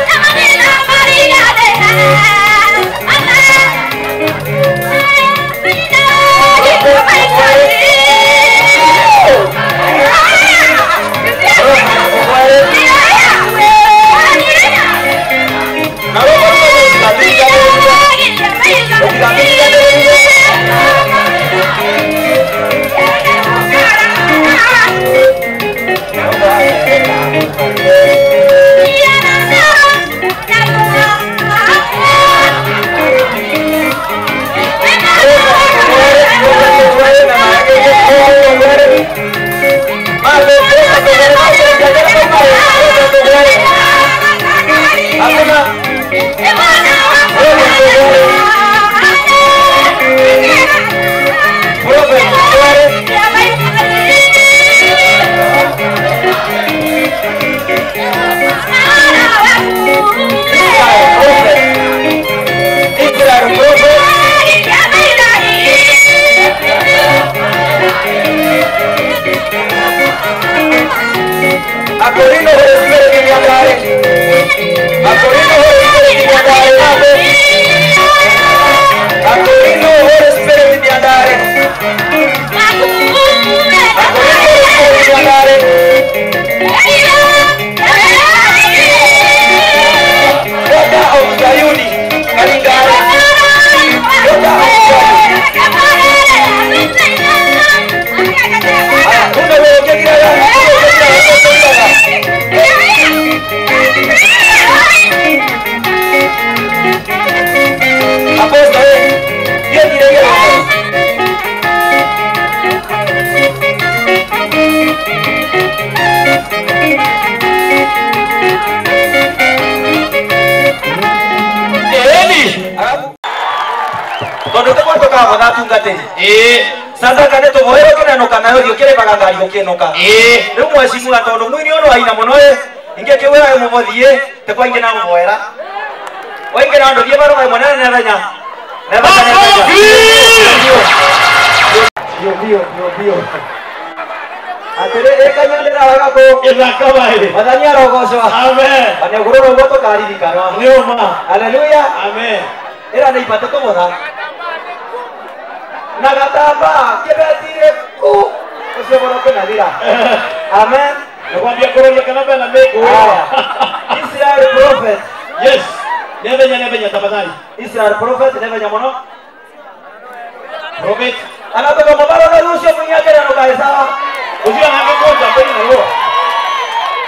[SPEAKER 2] Sasa tuvoero kinenoka nayo thiukirivaga ngari gukinoka riu mwecimuga tondu mwini uyu aina muno ingikiwira mumothie tikwa ingi na muvoera waingi na andu thie varuga imwe nene nethenya nethenya bio bio bio atiri ikanyandira wega ku
[SPEAKER 4] ithaka
[SPEAKER 2] Mwathani arogocwa.
[SPEAKER 4] Amen.
[SPEAKER 2] Ona iguru ruguo tukaririkanwa.
[SPEAKER 4] Niuma.
[SPEAKER 2] Haleluya.
[SPEAKER 4] Amen.
[SPEAKER 2] Ira ni ibate tumutha na gatamba kibetire ku ucio boro kunathira. Amen.
[SPEAKER 4] Nakwambia kuroria kana bena meko.
[SPEAKER 2] Israel prophet.
[SPEAKER 4] Yes. Nevenya nevenya tafadhali.
[SPEAKER 2] Israel prophet nevenya muno.
[SPEAKER 4] Prophet.
[SPEAKER 2] Anatoka mabaro na ucio mwinyakera no kae sawa.
[SPEAKER 4] Ucio anangoja mbele na roho.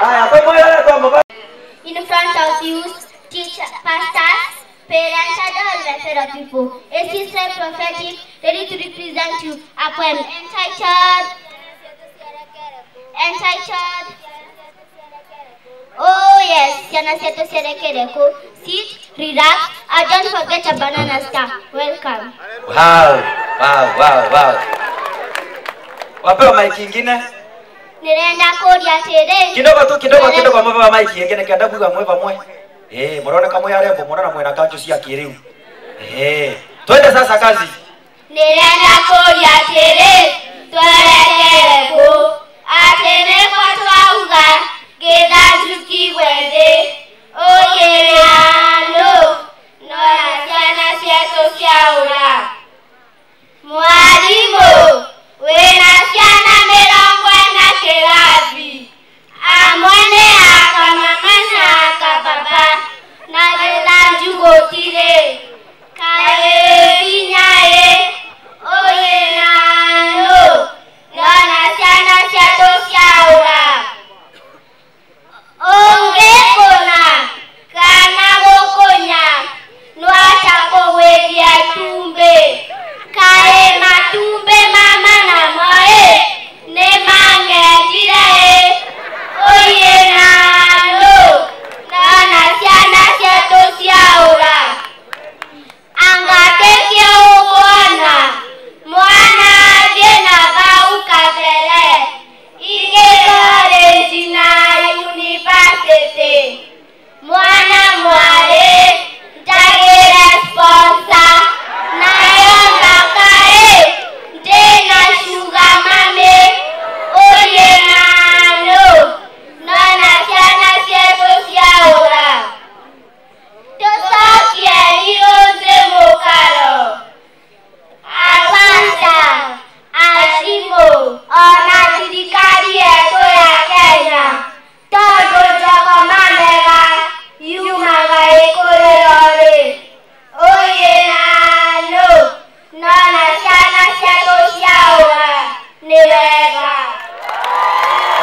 [SPEAKER 2] Aya tumwirere kwa mabaro.
[SPEAKER 8] In front of you, teachers, pastors, parents, and all my fellow people, a sister prophetic ready to represent you a poem entitled Oh yes, Siana Seto Serekereko. Sit, relax, and don't forget a banana star. Welcome.
[SPEAKER 2] Wow, wow, wow, wow. Wapewa mic ingine?
[SPEAKER 8] Nirenda kuria tere.
[SPEAKER 2] Kidogo tu kidogo kidogo mwepewa mic ingine kienda kuga mwepa mwe. Murona kama ya rembo murona mwena kanju cia kiriu. Twende sasa kazi.
[SPEAKER 8] Nirenda kuria tere. Twerekereko. Atene kwa twauga githanjuki gwethe. Oyerano no ciana cietu cia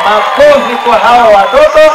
[SPEAKER 2] Makofi kwa hawa watoto.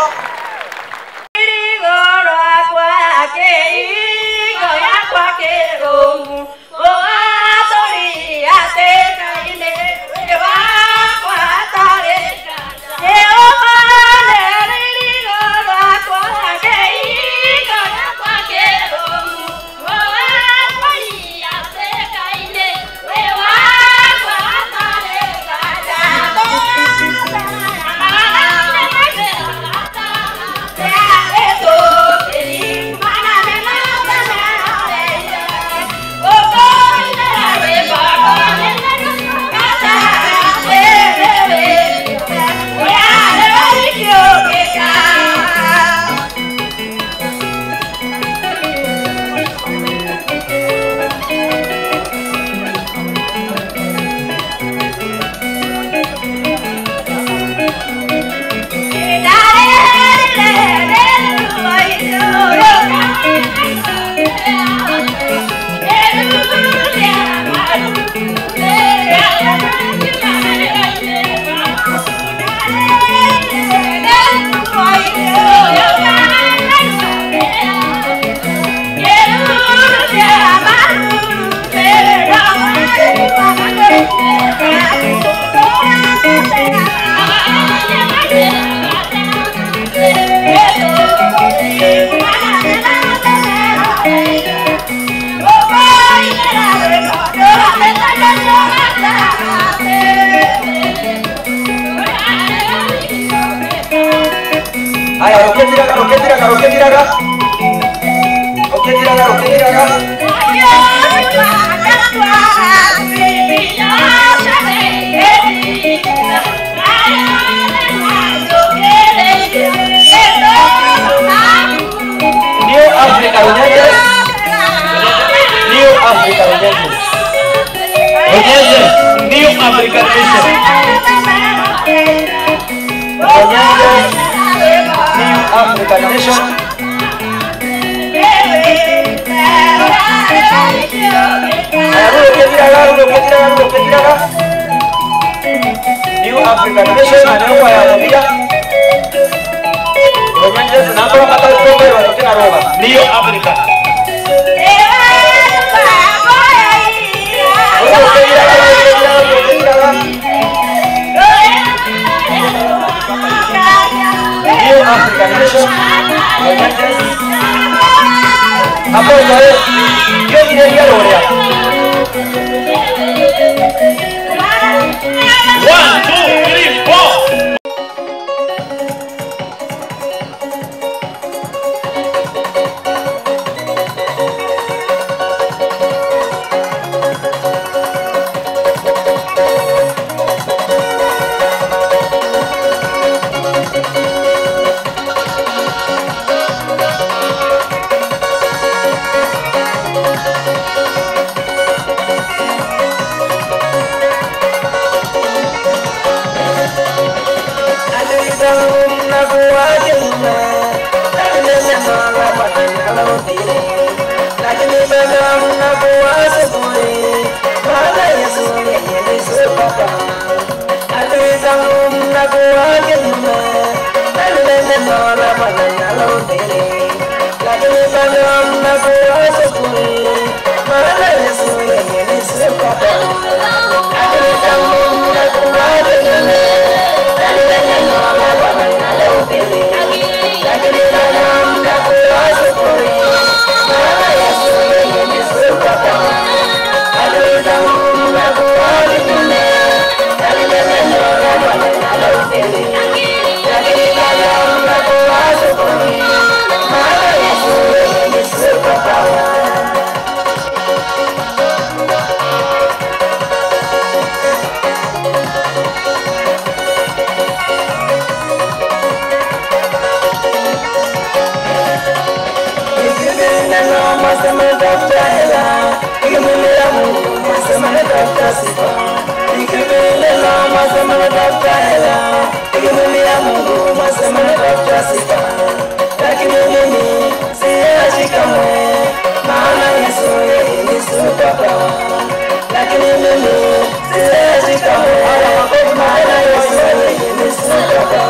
[SPEAKER 2] Aya, roketiraga, roketiraga, roketiraga. Roketiraga, roketiraga. New Africa Runyenjes. New Africa Runyenjes.
[SPEAKER 4] Runyenjes, New African Mission.
[SPEAKER 2] Runyenjes, New African Mission. New African Mission, aneo ya Mobia. Runyenjes, namba matatu kwa watoto na roba.
[SPEAKER 4] New Africa.
[SPEAKER 2] New African Mission. Runyenjes. Hapo ndio hiyo ile ya.
[SPEAKER 4] 1, 2, 3, 4.
[SPEAKER 2] Lakini mimi siwezi kamwe, maana Yesu ni super.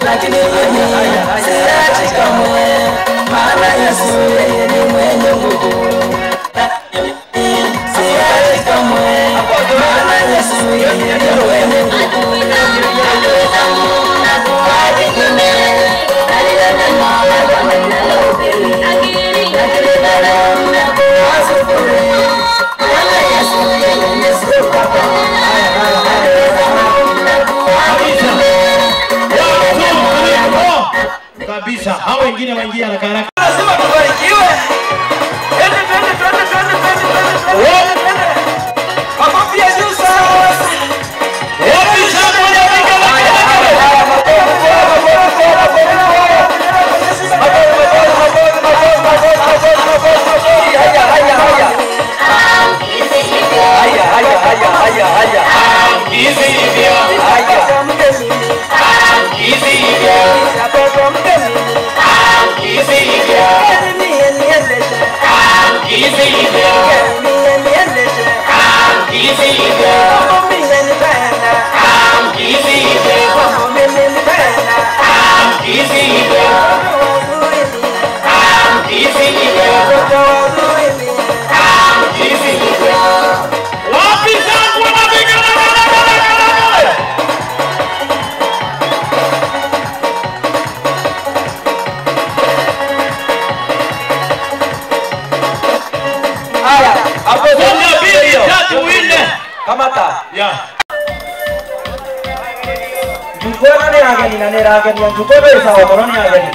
[SPEAKER 9] Lakini mimi siachi kamwe, maana Yesu yeye ni mwenye nguvu. Siachi kamwe, maana Yesu yeye ni mwenye nguvu.
[SPEAKER 4] Kabisa, hao wengine waingia haraka haraka.
[SPEAKER 6] Lazima tubarikiwe. Twende twende twende twende twende twende twende. Makofi ya juu sana.
[SPEAKER 4] Wapi shangwe na vigelegele?
[SPEAKER 2] Haya haya haya. Haya haya haya haya haya. Haya.
[SPEAKER 4] Wapi shangwe na vigelegele?
[SPEAKER 2] Haya, hapo
[SPEAKER 4] Moja, mbili, tatu, nne.
[SPEAKER 2] Kamata.
[SPEAKER 4] Ya.
[SPEAKER 2] Njukwana ni ageni na nĩ ragenia njukwa ĩ sawa mũno nĩ ageni.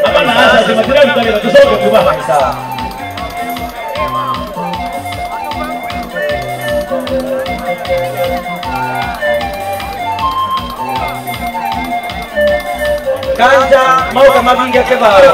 [SPEAKER 4] Hapa na hasa sema tena mtaki tusoke tu baba.
[SPEAKER 2] Sawa. Kanja mauka mabinga kebaro.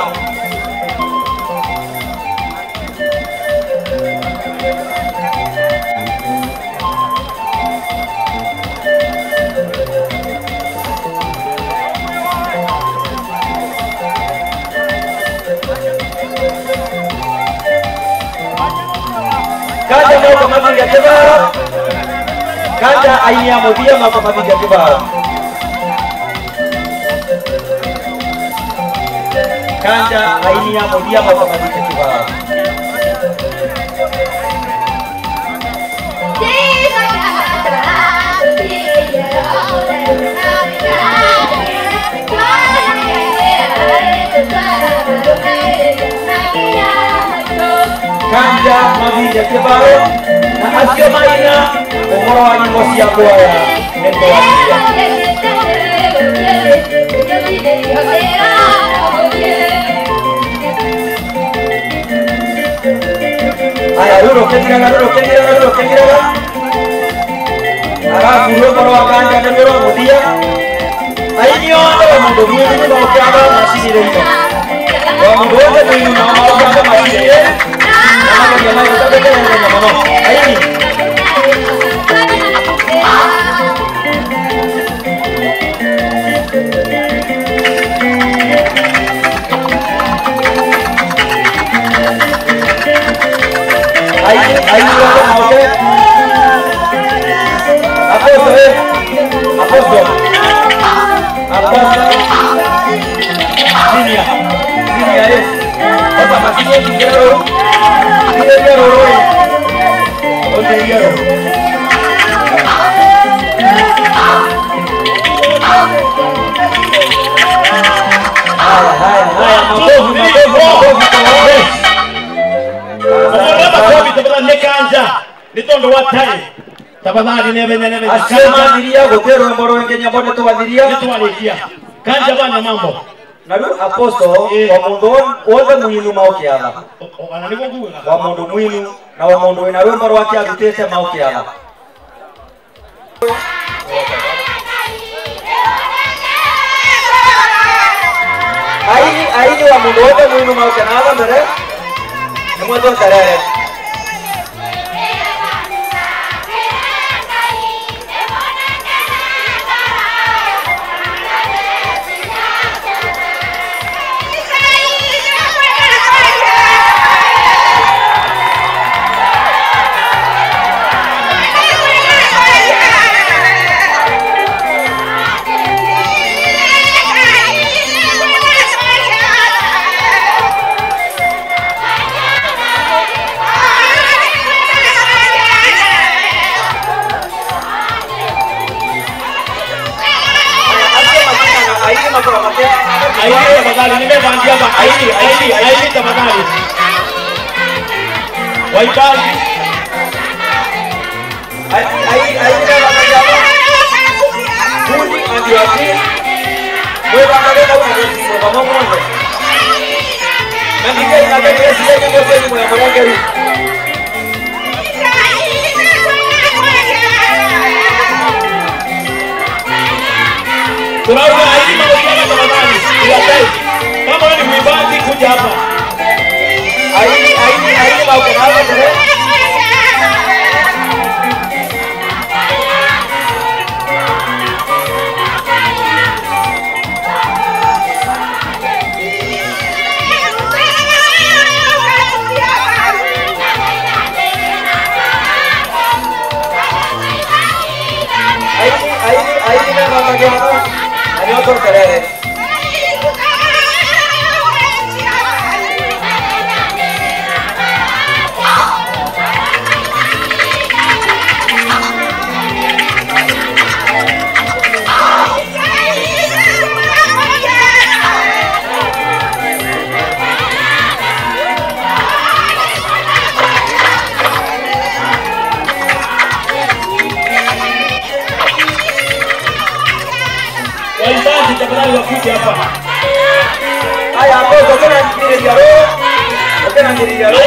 [SPEAKER 2] Kanja mauka mabinga kebaro. Kanja ainia muthia mauka mabinga kebaro. Kanja ainia muthia mauka mabinga kebaro. Kanja mabinga kebaro na acio maina ũhoro wa nyĩmbo cia kwaya nĩ twaria. Aya, rĩu rũkĩthiraga, rĩu rũkĩthiraga, rĩu rũkĩthiraga. Arabu rwĩmbo rwa Kanja nĩ rwa mũthia. Aini othe wa mũndũ mwĩthĩ nĩ mokĩaga macinĩrĩire. Wa mũndũ wothe mũini nao mokĩaga macinĩrĩire. Na mageria magĩthondekera mũno. Aini. Aini, aini othe moke. Apostle, eh? Apostle. Apostle. Senior. Senior, eh? Sasa masinye kigero. Kigero roi. Ote kigero. Haya, haya, haya, makofi, makofi, makofi kwa wote.
[SPEAKER 4] Omoraba kobi tafadhali ne kanja. Ni tondo wa tai. Tafadhali nebe nebe.
[SPEAKER 2] Acio mathiria gũtirĩ rwĩmbo rũngĩ nyambo nĩ twathiria.
[SPEAKER 4] Nĩ twarikia. Kanja bana mambo.
[SPEAKER 2] Na rĩu apostle wa mũndũ wothe mũinu maũkĩatha.
[SPEAKER 4] Ona nĩguo ngugaga.
[SPEAKER 2] Wa mũndũ mũinu na wa mũndũ wĩna rwĩmbo rwake arutĩte maũkĩatha. Aini aini wa mũndũ wothe mũinu maũkĩatha mbere nĩ mwetweterere.
[SPEAKER 4] tafadhali nimevangia hapa aini aini aini tafadhali. Waimbaji
[SPEAKER 1] aini aini nimevangia hapa. Kundi and your team. Wewe angalia kama unasema kwa mmoja. Na ndio inabidi sisi ndio sisi mwanamke.
[SPEAKER 4] Tunaona aini mahojiano tafadhali. Kama wewe ni mwimbaji kuja hapa.
[SPEAKER 1] Aini aini aini mahojiano tena. Aini aini aini mahojiano. Anyoto kelele.
[SPEAKER 4] Waimbaji tafadhali wakuje hapa.
[SPEAKER 1] Haya hapo tena ndio roho. Tena ndio roho.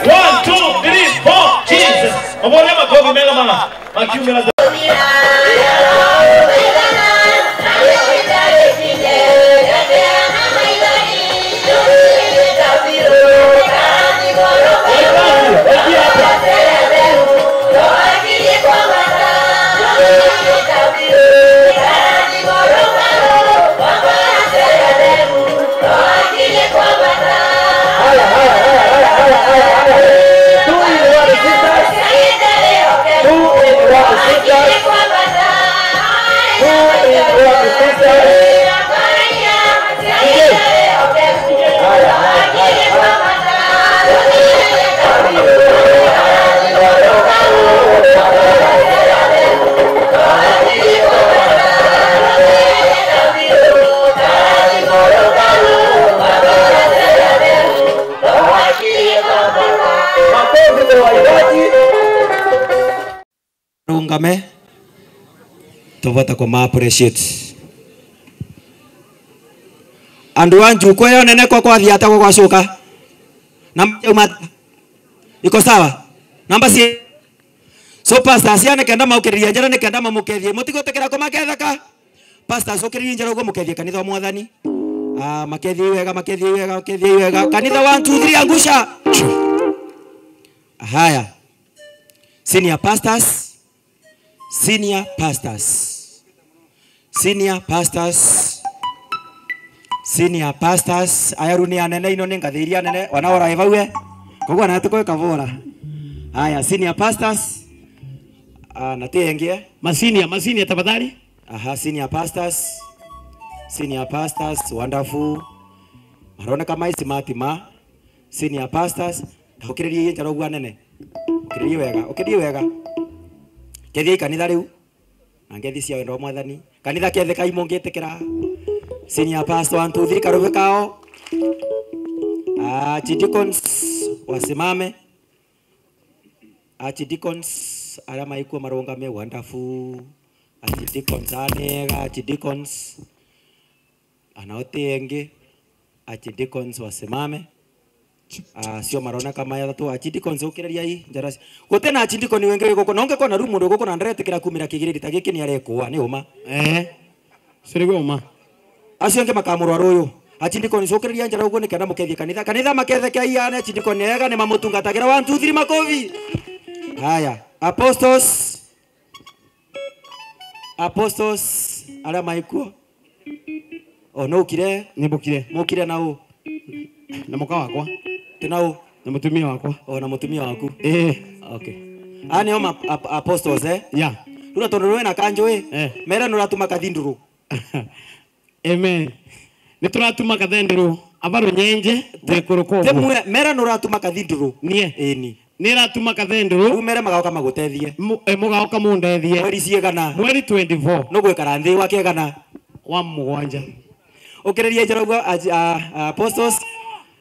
[SPEAKER 4] 1 2 3 4 Jesus. Mabole makofi mega mama. Makiumela.
[SPEAKER 7] Rungame tuvata kwa appreciate andu anju kwa yo nene kwa kwa thiata kwa gwacuka na iko sawa namba si so pastor ciana kenda maukiriria njara ni kenda mamukethie mutigotekera ko maketheka pastor cukiriria njara ugo mukethie kanitha wa mwathani ah makethie wega makethie wega makethie wega kanitha 1 2 3 angusha. Haya, senior pastors, senior pastors, senior pastors, senior pastors ayaru ni anene ino ni ngathiria anene wanaora evaue koguo na tukoe kavora. Haya, senior pastors na tiengie
[SPEAKER 4] masinia masinia tafadhali.
[SPEAKER 7] Aha, senior pastors, senior pastors wonderful marona kama isi matima senior pastors ukiririe njara uguo anene ukiririe wega ukiririe wega kethie kanitha riu na ngethi cia wendo wa mwathani kanitha kethe kai mungitikira senior pastor 1 2 3 karume kao. Archdeacons wasimame. Archdeacons aria maikuo marungame wonderful. Archdeacons anega archdeacons anaote archdeacons wasimame. Sio marona kama ya tatu archdeacons ukiraria i njara gutena archdeacon wenge guku nonge kona ru mundu guku na nderetikira kumira kigiriri ta giki ni arekwa ni uma
[SPEAKER 4] sirigwe uma
[SPEAKER 7] acio ange makamurwara uyu archdeacons ukiraria njara uguo ni kenda mukethie kanitha kanitha maketheke aiane archdeacon ega ni mamutungatagira 1 2 3 makofi. Haya, apostles apostles aria maikuo o no ukire
[SPEAKER 4] ni bukire
[SPEAKER 7] mukire na u
[SPEAKER 4] na muka wakwa
[SPEAKER 7] tena u
[SPEAKER 4] na mutumia wakwa
[SPEAKER 7] o na mutumia waku okay ani o apostles
[SPEAKER 4] yeah
[SPEAKER 7] rura tondu rwe na kanjo mera nuratuma kathinduru.
[SPEAKER 4] Amen ni turatuma kathinduru abaru nyenje twikuruko
[SPEAKER 7] temwe mera nuratuma kathinduru
[SPEAKER 4] nie
[SPEAKER 7] eni
[SPEAKER 4] niratuma kathinduru
[SPEAKER 7] umere magaoka magutethie
[SPEAKER 4] mugaoka mundethie
[SPEAKER 7] mweri ciegana
[SPEAKER 4] mweri 24
[SPEAKER 7] no gwikara nthi wa kiegana
[SPEAKER 10] wa mugwanja.
[SPEAKER 2] Ukireria njoro apostles.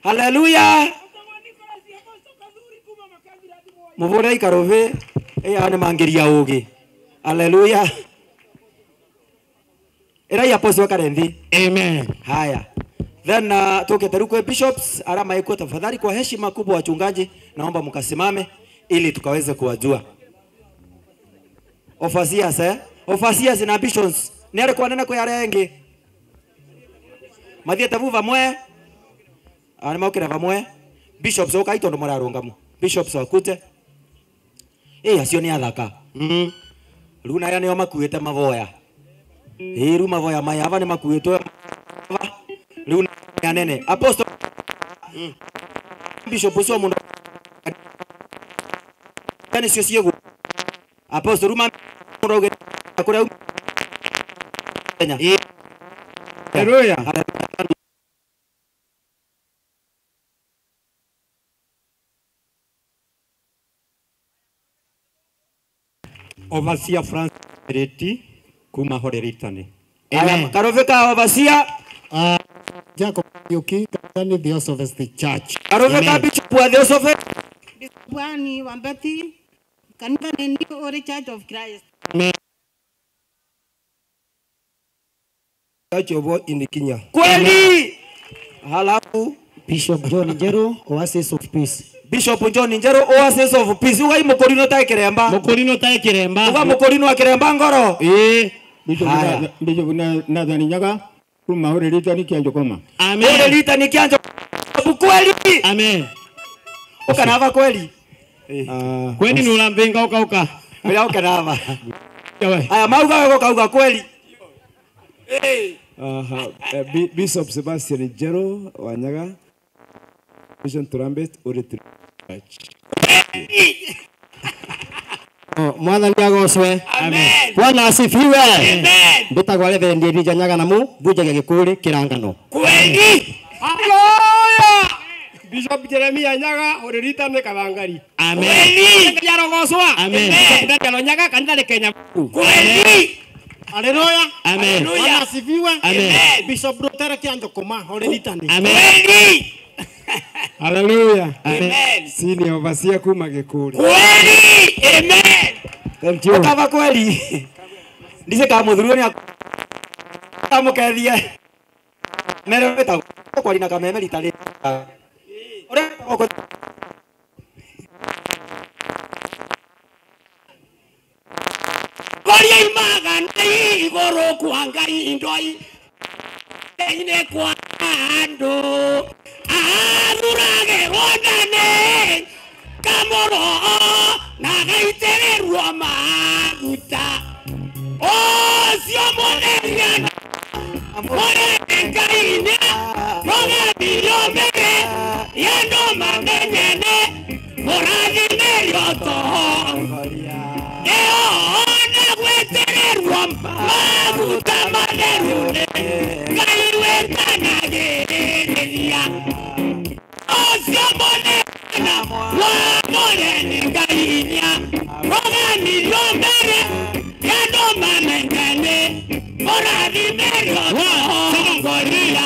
[SPEAKER 2] Hallelujah. Muvure ikaruvi aya ni mangiria ugi. Hallelujah. Era apostle karenthi.
[SPEAKER 10] Amen.
[SPEAKER 2] Haya. Then tukete rukwe bishops alama iko tafadhali kwa heshima kubwa wachungaji naomba mkasimame ili tukaweze kuwajua. Overseers Overseers na bishops nere kwa nene kwa yare engi. Mathiete vu vamwe. Ani maukira vamwe. Bishops oka itondo murarungamu. Bishops wakute. Acio ni athaka. Riu na aya nio makuite mavoya. Riu mavoya maya ava ni makuitwe. Riu na nene. Apostle Bishop ucio mundu yani cio ciegu. Apostle ruma mundu kuria Kenya.
[SPEAKER 1] Hallelujah.
[SPEAKER 7] Overseer Francis Reti kuma Horeritane.
[SPEAKER 2] Amen. Karuvika overseer
[SPEAKER 11] Jacob Yuki Kani the Theosophist Church.
[SPEAKER 2] Karuvika Bishop wa Theosophist.
[SPEAKER 12] Bwani Wambati Kanitha ni Ori Church of Christ.
[SPEAKER 7] Amen. Church of in Kenya.
[SPEAKER 2] Kweli. Halafu
[SPEAKER 13] Bishop John Njeru Oasis of Peace.
[SPEAKER 2] Bishop John Njeru Oasis of Peace. Uga mukorino ta kiremba.
[SPEAKER 10] Mukorino ta kiremba.
[SPEAKER 2] Uga mukorino akiremba ngoro.
[SPEAKER 11] Bishop Nathan Nyaga kuma Horeritane Kianjokoma.
[SPEAKER 10] Amen.
[SPEAKER 2] Horeritane Kianjo. Kweli.
[SPEAKER 10] Amen.
[SPEAKER 2] Ukanava kweli.
[SPEAKER 10] Kweli ni ulambinga uka uka.
[SPEAKER 2] Bila ukanava. Aya mauga wego kauga kweli.
[SPEAKER 1] Bishop Sebastian Njero Wanyaga Vision Trumpet Uri Church.
[SPEAKER 13] Mwathani agocwe.
[SPEAKER 10] Amen.
[SPEAKER 13] Bwana asifiwe.
[SPEAKER 10] Amen.
[SPEAKER 13] Mbitagwa Reverend Elijah Nyaga na mu mbunjagia gikuri kirangano.
[SPEAKER 10] Kweli.
[SPEAKER 6] Hallelujah. Bishop Jeremiah Nyaga Horeritane Kathangari.
[SPEAKER 10] Amen.
[SPEAKER 6] Kweli. Yarogocwa.
[SPEAKER 10] Amen.
[SPEAKER 6] Bishop Nyaga kanitha ni Kenya.
[SPEAKER 10] Kweli.
[SPEAKER 11] Hallelujah.
[SPEAKER 10] Amen.
[SPEAKER 11] Bwana asifiwe.
[SPEAKER 10] Amen.
[SPEAKER 11] Bishop Rutere Kianjokoma Horeritane.
[SPEAKER 10] Amen.
[SPEAKER 11] Kweli.
[SPEAKER 1] Hallelujah.
[SPEAKER 10] Amen.
[SPEAKER 1] Senior overseer kuma gikuri.
[SPEAKER 10] Kweli. Amen.
[SPEAKER 1] Thank you.
[SPEAKER 2] Ukava kweli. Ndise ka muthurio ni amukethie. Mere wetagwo kwari na kameme ritari. Ore
[SPEAKER 10] Koria imaga nai igoro kwa Ngai indoi ine kwa andu athurage rondane kamoro na gaitererwo maguta ocio mutheria mũnene Ngai-inĩ mũgathirio mbere ya andũ mamenyene mũrathimĩrio ũtongoria ĩyo na gwĩtĩrĩrwo maguta matheru nĩ Ngai wĩtanagĩrĩria ũcio mũnene wa mũnene Ngai-inĩ mũganirio mbere ya andũ mamenyene mũrathimĩrio ũtongoria.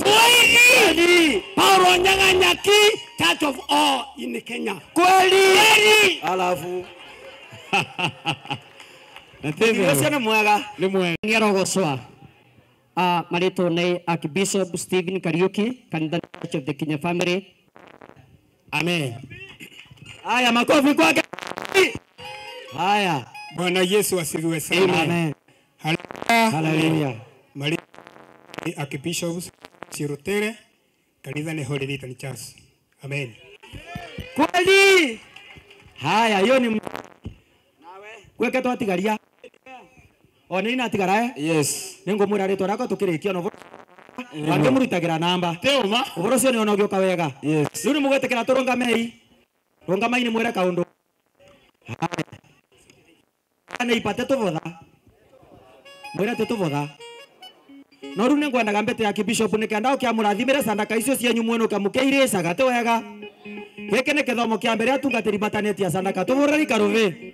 [SPEAKER 10] Kweli.
[SPEAKER 14] Paulo Nyang'anyaki, Church of All in Kenya.
[SPEAKER 2] Kweli. Alafu Ucio nĩ mwega.
[SPEAKER 10] Nĩ mwega.
[SPEAKER 6] Nĩarogocwa. Marĩtwo nĩ Archbishop Stephen Kariuki, Kanitha Church of the Kenya Family.
[SPEAKER 10] Amen.
[SPEAKER 2] Haya, makofi kwake. Haya.
[SPEAKER 15] Bwana Yesu asifiwe sana.
[SPEAKER 2] Amen.
[SPEAKER 15] Hallelujah. Mali Archbishop Sirutere, Kanitha ni Holy Litany Church. Amen.
[SPEAKER 2] Kweli. Haya, hiyo ni gweke twatigaria. O nĩ inatigara eh?
[SPEAKER 1] Yes.
[SPEAKER 2] Nĩngũmwĩra rĩtwa rĩakwa tũkĩrĩkia no wangĩmũrutagĩra namba.
[SPEAKER 10] Teuma.
[SPEAKER 2] Ũhoro ũcio nĩ ona ũgĩũka wega.
[SPEAKER 1] Yes.
[SPEAKER 2] Rĩu nĩ mũgwĩtĩkĩra tũrũngamei. Rũngamai nĩ mwĩre kaũndũ. Haya. Nĩ ipate tũbotha. Mwĩre tũtũbotha. No rĩu nĩngwendaga mbete ya kibishop nĩkenda ũkĩamũrathimĩre sandaka icio cienyu mwene ũkamũkĩirĩcaga tĩ wega. Gĩkĩ nĩ gĩthomo kĩa mbere atungatĩri matanĩtie sandaka tũhũrĩre ikarũbĩ.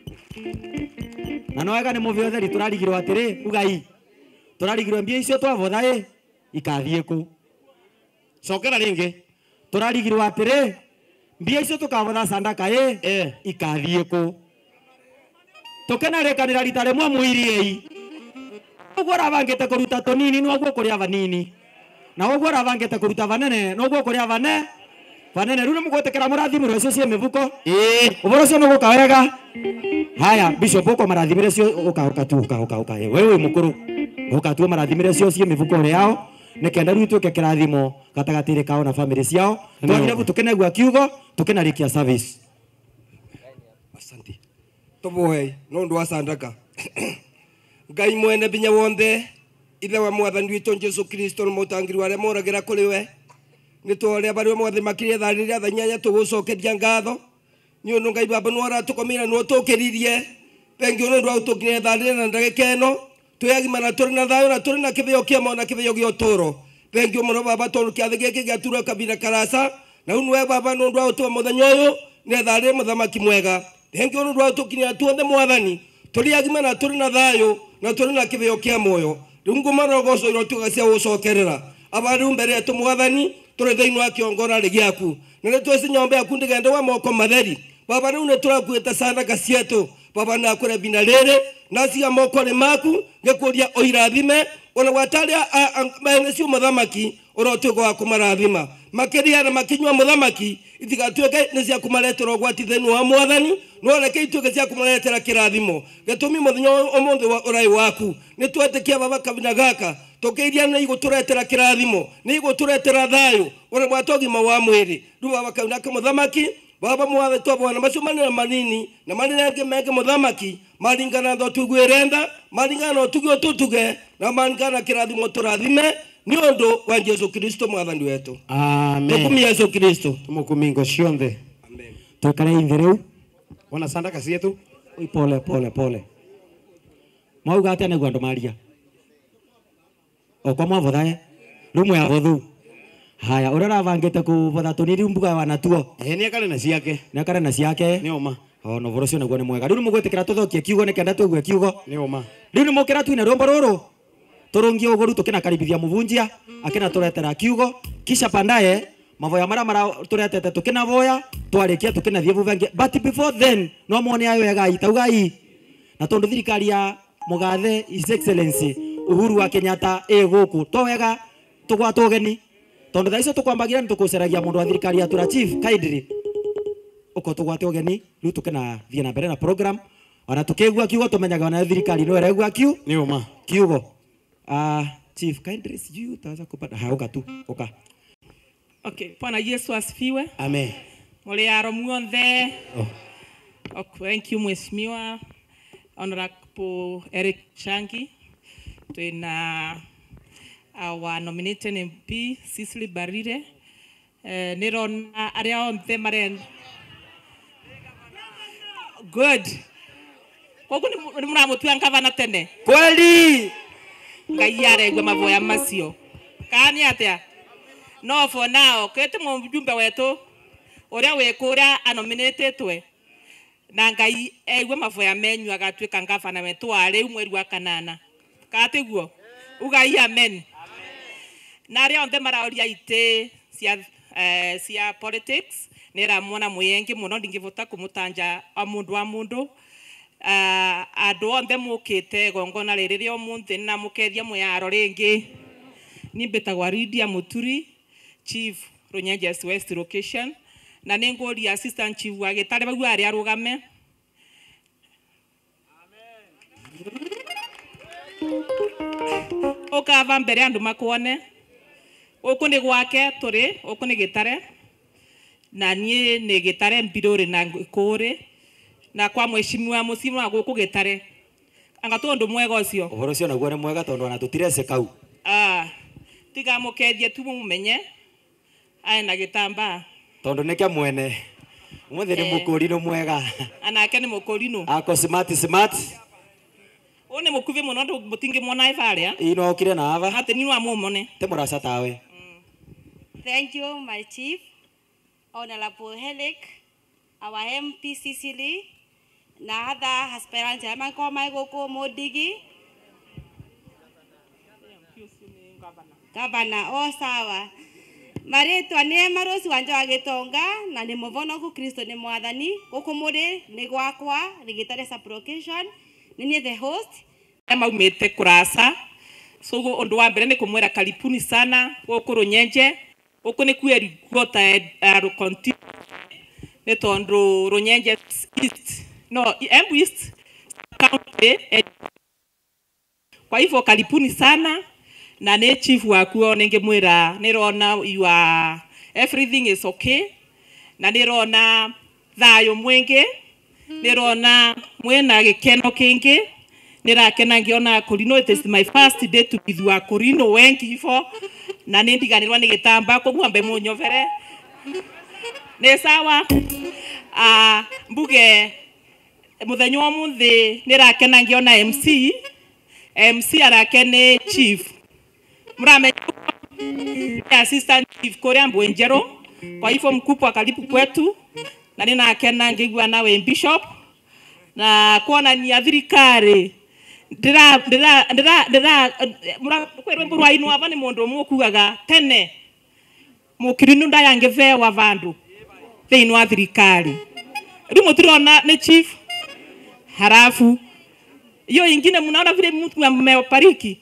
[SPEAKER 2] Na no wega nĩ mũbĩ ũtheri tũrarigirwo atĩrĩ ugai.
[SPEAKER 7] Turarigirwo mbia icio twavotha ĩ ikathiĩ kũ? Cokera rĩngĩ. Turarigirwo atĩrĩ mbia icio tukavotha sandaka ĩ ikathiĩ kũ? Tukenarĩkanĩra rita rĩmwe mwiriei. Ũguo ũrabangĩte kũruta tũnini noguo kũrĩa vanini. Na ũguo ũrabangĩte kũruta vanene noguo kũrĩa vanene. Rĩu nĩmũgwĩtĩkĩra mũrathimĩrwo icio ciĩ mĩbuko? Ĩĩ. Ũhoro ũcio nĩũgũka wega. Haya bishop ũko marathimĩre cio ũka ũka tu ũka ũka ũka. Wewe wĩ mũkũrũ. Ũka tu marathimĩre cio ciĩ mĩbuko yao. Nĩkenda rĩu ituĩke kĩrathimo gatagatĩ-inĩ kao na family ciao. Twagire tũkenegua kiugo tũkenarĩkia service.
[SPEAKER 16] Asante. Tuboe nondu wa sandaka. Ngai mwene binya wonthe ithe wa mwathani witũ Jesu Kristo nĩ mũtangiri wa arĩa moragĩra kũrĩ we. Nĩ tũrĩa barĩ mothe makirie thaa rĩrĩa thaa inyanya tũgũcokeria ngatho nĩ ũndũ Ngai baba nĩ ũratũkomĩra nĩ ũtũkĩririe. Thengiũ nĩ ũndũ wa gũtũkinyia thaa rĩrĩa na ndagĩka ĩno twĩ agima na tũrĩ na thayũ na tũrĩ na kĩheo kĩamo na kĩheo gĩa ũtũũro. Thengiũ mũno baba tondũ kĩathĩ gĩkĩ gĩaturwo kabira karasa na rĩu nĩwe baba nĩ ũndũ wa gũtũma mũthenya ũyũ nĩ thaa rĩrĩa mũthamaki mwega. Thengiũ nĩ ũndũ wa gũtũkinyia tuothe mwathani tũrĩ agima na tũrĩ na thayũ na tũrĩ na kĩheo kĩa muoyo. Rĩu ngũma na ũgoco irotuga cia gũcokerera aba rĩu mbere yetu mwathani tũrĩ thĩinĩ wa kĩongona rĩ gĩaku na nĩ twĩci nyomba yaku ndĩgende wa moko matheri baba rĩu nĩ tũrakuĩte sandaka cietũ baba na kũrĩa bina rĩrĩ na cia moko nĩ maku ngĩkũria ũirathime ona gwatarĩa mene cio mũthamaki ũrotuĩka wa kũmarathima makĩria na makinyua mũthamaki itigatuĩke nĩ cia kũmaretera ũgwati thĩinĩ wa mwathani no reke ituĩke cia kũmaretera kĩrathimo gĩtũmi mũthenya ũmũthĩ wa ũrai waku nĩ twetĩkia baba kabina gaka tũkĩiria nĩ igũtũretera kĩrathimo nĩ igũtũretera thayũ ona gwata ũgima wa mwĩrĩ. Rĩu baba kabina ka mũthamaki baba mwathe twabona macio manene manini na manene angĩ mengĩ mũthamaki maringana na ũtugu ĩrenda maringana na ũtugi ũtũtuge na maringana na kĩrathimo tũrathime nĩ ũndũ wa Jesu Kristo mwathani wetu.
[SPEAKER 13] Amen.
[SPEAKER 16] Tũkumie Jesu Kristo.
[SPEAKER 13] Tũmũkumie ngo cionthe.
[SPEAKER 16] Amen.
[SPEAKER 7] Twĩkare ithe rĩu.
[SPEAKER 13] Wona sandaka cietu.
[SPEAKER 7] Oi pole pole pole. Mwauga atĩa nĩguo andũ maria? Okwa mwavothae? Rĩu mwĩ avothu. Haya ũrĩa ũrabangĩte kũvotha tũnini mbuga wanatuo.
[SPEAKER 13] Nĩ akare na ciake.
[SPEAKER 7] Nĩ akare na ciake.
[SPEAKER 13] Nĩ ũma.
[SPEAKER 7] Ona ũhoro ũcio naguo nĩ mwega. Rĩu nĩ mũgwĩtĩkĩra tũthokie kiugo nĩkenda tũigue kiugo.
[SPEAKER 13] Nĩ ũma.
[SPEAKER 7] Rĩu nĩ mũkĩra twine rwĩmbo rũrũ. Turungie ũguo rĩu tũkĩnakaribithia mũbunjia akĩnatũretera kiugo kisha pandaye mavoya mara mara tũretete tũkĩnavoya twarĩkia tũkĩnathiĩ vuvengi. But before then no muone ayo wega taugai na tondũ thirikari ya mũgathe His Excellency Uhuru wa Kenyatta ĩ gũkũ to wega tũgwatwo ũgeni tondũ thaa icio tũkwambagira nĩ tũkũceragia mũndũ wa thirikari ya Tura Chief kindly ũko tũgwate ũgeni rĩu tũkĩnathiĩ na mbere na program ona tũkĩigua kiugo tũmenyaga ona thirikari no ĩraigua kiu
[SPEAKER 13] nĩ ũma
[SPEAKER 7] kiugo. Chief kindly sijui utaweza kupata hauka tu uka.
[SPEAKER 17] Okay, Bwana Yesu asifiwe.
[SPEAKER 13] Amen.
[SPEAKER 17] Muliaro muonthe.
[SPEAKER 13] Oh.
[SPEAKER 17] Okay, thank you Mheshimiwa Honorable Eric Changi. Twina our nominated MP Cecily Barire. Nirona aria onthe maren. Good. Koguo ni muramutua ngavana tene.
[SPEAKER 7] Kweli.
[SPEAKER 17] Ngai aregwe mavoya macio. Kana atia? No for now, kete mjumbe wetu uria wi kuria anominatetwe na Ngai eigwe mavoya menyu agatuika ngavana wetu wa riu mweri wa kanana. Ka tiguo? Ugai amen. Na aria onthe maraoria ite cia politics niramuona mwiengi muno ndingivota kumutanja o mundu wa mundu. Andu onthe mukite gongona riri ria umuthi na mukethia muyaro ringi. Ni mbitagwa Lydia Muturi, Chief Runyenjes West Location, na ninguria Assistant Chief wa Gitare bau ari arugame. Ukava mbere andu makuone. Guku ni gwake turi, guku ni Gitare. Na nie ni Gitare mbiruri na kuri. Na kwa mheshimiwa muciima guku Gitare. Anga tondu mwega ucio.
[SPEAKER 7] Uhoro ucio naguo ni mwega tondu ona tutirece kau.
[SPEAKER 17] Tiga mukethie tu mumenye ae na gitambaa
[SPEAKER 7] tondu nike mwene umuthi ni mukurino mwega
[SPEAKER 17] anake ni mukurino
[SPEAKER 7] ako smart smart
[SPEAKER 17] uyu ni mukuvi muno ndu mutingimwona ivaria
[SPEAKER 7] ino okire na ava
[SPEAKER 17] ati ni wa mumone
[SPEAKER 7] te muraca tawe.
[SPEAKER 12] Thank you my chief Honorable Helik, our MP Cecily na other aspirants amanko mai goko modigi. Gavana o sawa. Maretwa ni Marosi wanja wa Gitonga na ni muvonoku Kristo ni mwathani guku muri ni gwakwa Gitare sub-location ni nie the host.
[SPEAKER 17] Maumite kurasa so undu wa mbere ni kumwira karibuni sana guku Runyenje. Guku ni kweri rukonti ni tondu Runyenje East no Embu East County. Kwa hivyo karibuni sana na ni chief wakuo ningimwira nirona you are everything is okay na nirona thayo mwingi nirona mwina gikeno kingi nirakena ngiona Akorino. It is my first day to be with Akorino wengi hivo na nindiganirwa ni gitamba koguo mbe munyovere ni sawa. Mbuge muthenya wa muthi nirakena ngiona MC arake ni chief muramenya assistant chief kuria Mbwenjero, kwa hivyo mkubwa karibu kwetu na ninakena ngigua nawe bishop na kuonania thirikari ndira ndira ndira ndira kwĩ rwĩmbo rwa inwa ava ni mundu umwe ukugaga tene mukirinu ndayangivewa vandu thiini wa thirikari riu mutirona ni chief. Harafu iyo ingine munaona vile mtu amepariki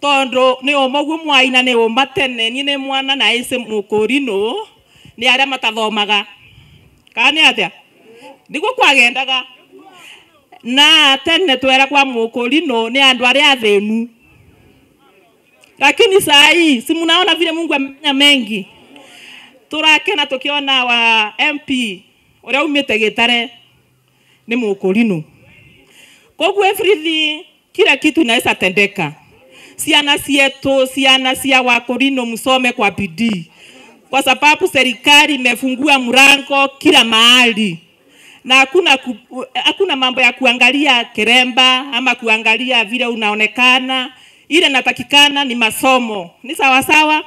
[SPEAKER 17] tondu ni omoguo mwaina ni uma tene ni ni mwana na ise mukurino ni aria matathomaga kana ni atia niguo kwagendaga na tene twera kwa mukurino ni andu aria athenu, lakini saa hii si munaona vile Mungu amenya mengi. Turakena tukiona wa MP uria umite Gitare ni mukurino. Koguo everything kila kitu inaweza tendeka. Siana sietu, siana sia Wakorino msome kwa bidii, kwa sababu serikali imefungua mlango kila mahali na hakuna mambo ya kuangalia keremba ama kuangalia vile unaonekana. Ile natakikana ni masomo ni sawa sawa.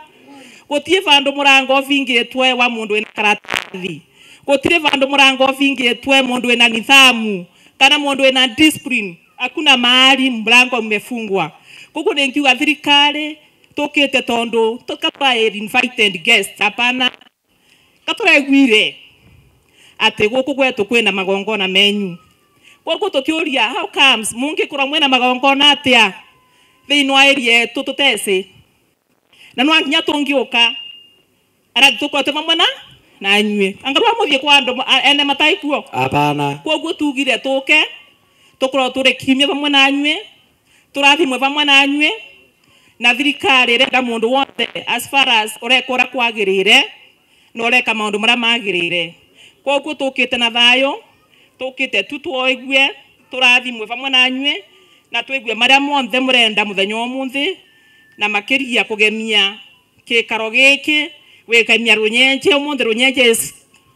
[SPEAKER 17] Gutie vandu murango vingitwe wa mundu wina karatathi, gutie vandu murango vingitwe mundu wina nidhamu kana mundu wina discipline. Hakuna mahali mlango umefungwa. Koguo ningiuga thirikari tukite tondu tukaba invited guest hapana katuraiguire ati guku gwetu kwina magongona menyu. Koguo tukiuria how comes mungikorwo mwina magongona atia thiini wa area yetu tuteci na no nginya tungiuka arathi tukorwo twi hamwe na inyuĩ angarwo muthie kwa andu ene mataikuo
[SPEAKER 7] hapana.
[SPEAKER 17] Koguo tugire tuke tukorwo turi kimia hamwe na inyuĩ turathimwe hamwe na inyuĩ na thirikari irenda mundu wothe as far as ureka uria kwagirire na ureka maundu maria magirire. Koguo tukite na thayo tukite tu twoigue turathimwe hamwe na inyuĩ na twigue maria monthe murenda muthenya wa umuthi na makiria kugemia kikaro giki wikemia Runyenje umuthi. Runyenje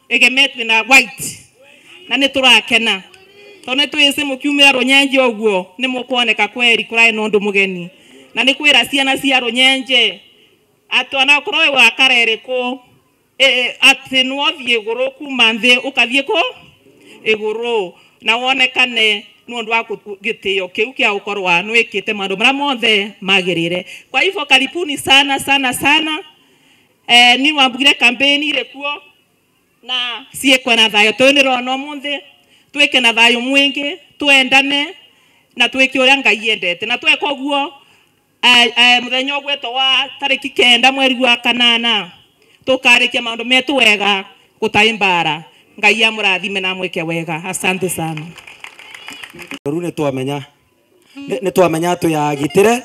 [SPEAKER 17] igemetwe na white na ni turakena tondu twisi mukiumira Runyenje uguo ni mukwoneka kweri kurai na undu mugeni na ni kwira ciana cia Runyenje ati ona okorwo wi wa kareriku ati no thie iguru kuma nthi ukathie ku iguru na wonekane ni undu wa gitio kiu kia gukorwa nwikite maundu maria mothe magirire. Kwa hivyo karibuni sana sana sana. Ni wambugire campaign ire kuo na ciekwe na thayo twinirona umuthi twike na thayo mwingi twendane na twike uria Ngai endete na tweka uguo muthenya ugwetwo wa tariki 9 mweri wa 8 tukarikia maundu metu wega gutai mbara. Ngai amurathime na amwike wega. Asante sana.
[SPEAKER 7] Ru ni twamenya ni twamenya tuyagitire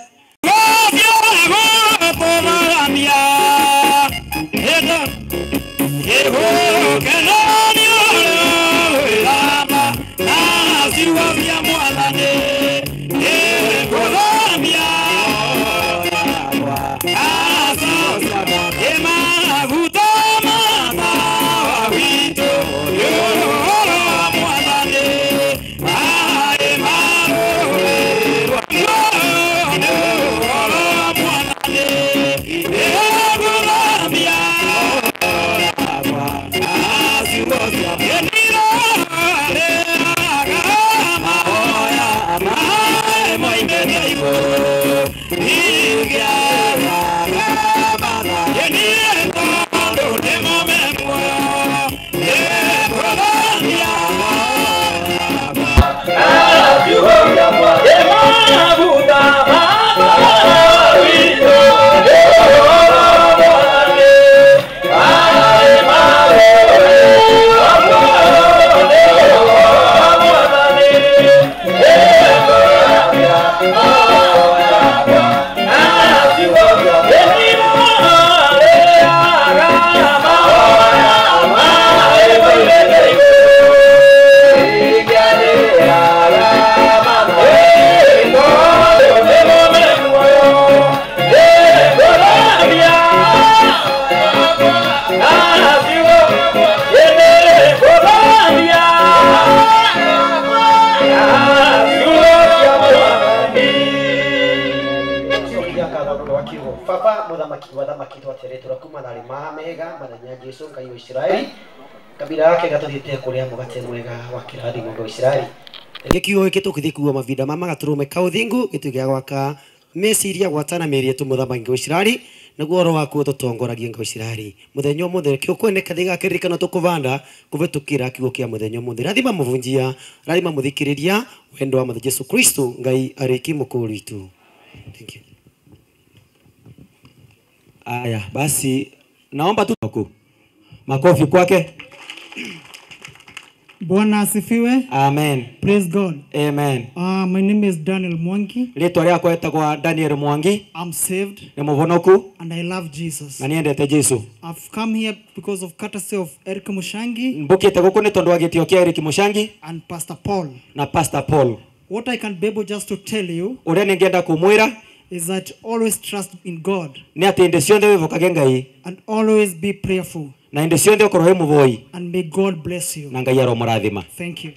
[SPEAKER 18] Rĩtwa rĩaku matharĩ ma mega mathenya Jesu Ngai wa Isiraeli kabira yake gatũthiĩte kũrĩa mũgate mwega wa kĩrathimo Ngai wa Isiraeli.
[SPEAKER 13] Gĩkiugo gĩkĩ tũkĩthiĩ kuua mavinda ma magatũrũme ka ũthingu gĩtuĩke gĩa gwaka meciria gwatana mĩĩrĩ yetu mũthamaki Ngai wa Isiraeli naguo ũhoro waku ũtũtongoragie Ngai wa Isiraeli mũthenya ũmũthĩ nĩkĩo kweneka thĩ gakĩririkano tũkũbanda kũhĩtũkĩra kiugo kĩa mũthenya ũmũthĩ. Rathima mũbunjia, rathima mũthikĩrĩria, wendo wa Mwathani Jesu Kristo Ngai arĩki mũkũũri witũ. Thank you. Aya, basi naomba tu makofi kwake.
[SPEAKER 19] Bwana asifiwe.
[SPEAKER 13] Amen.
[SPEAKER 19] Praise God.
[SPEAKER 13] Amen.
[SPEAKER 19] My name is Daniel Mwangi.
[SPEAKER 13] Rĩtwa rĩakwa etagwa Daniel Mwangi.
[SPEAKER 19] I'm saved.
[SPEAKER 13] Nĩ mũvonoku.
[SPEAKER 19] And I love Jesus.
[SPEAKER 13] Na niendete Jesu.
[SPEAKER 19] I've come here because of courtesy of Eric Mushangi.
[SPEAKER 13] Mbũkĩte gũkũ nĩ tondũ wa gĩtĩo kĩa Eric Mushangi
[SPEAKER 19] and Pastor Paul.
[SPEAKER 13] Na Pastor Paul.
[SPEAKER 19] What I can be able just to tell you
[SPEAKER 13] ũrĩa nĩngĩenda kũmwĩra
[SPEAKER 19] is that always trust in God.
[SPEAKER 13] Nĩ atĩ hĩndĩ ciothe wĩvokage Ngai.
[SPEAKER 19] And always be prayerful.
[SPEAKER 13] Na hĩndĩ ciothe ũkorwo wĩ mũvoi.
[SPEAKER 19] And may God bless you.
[SPEAKER 13] Na Ngai aromũrathima.
[SPEAKER 19] Thank you.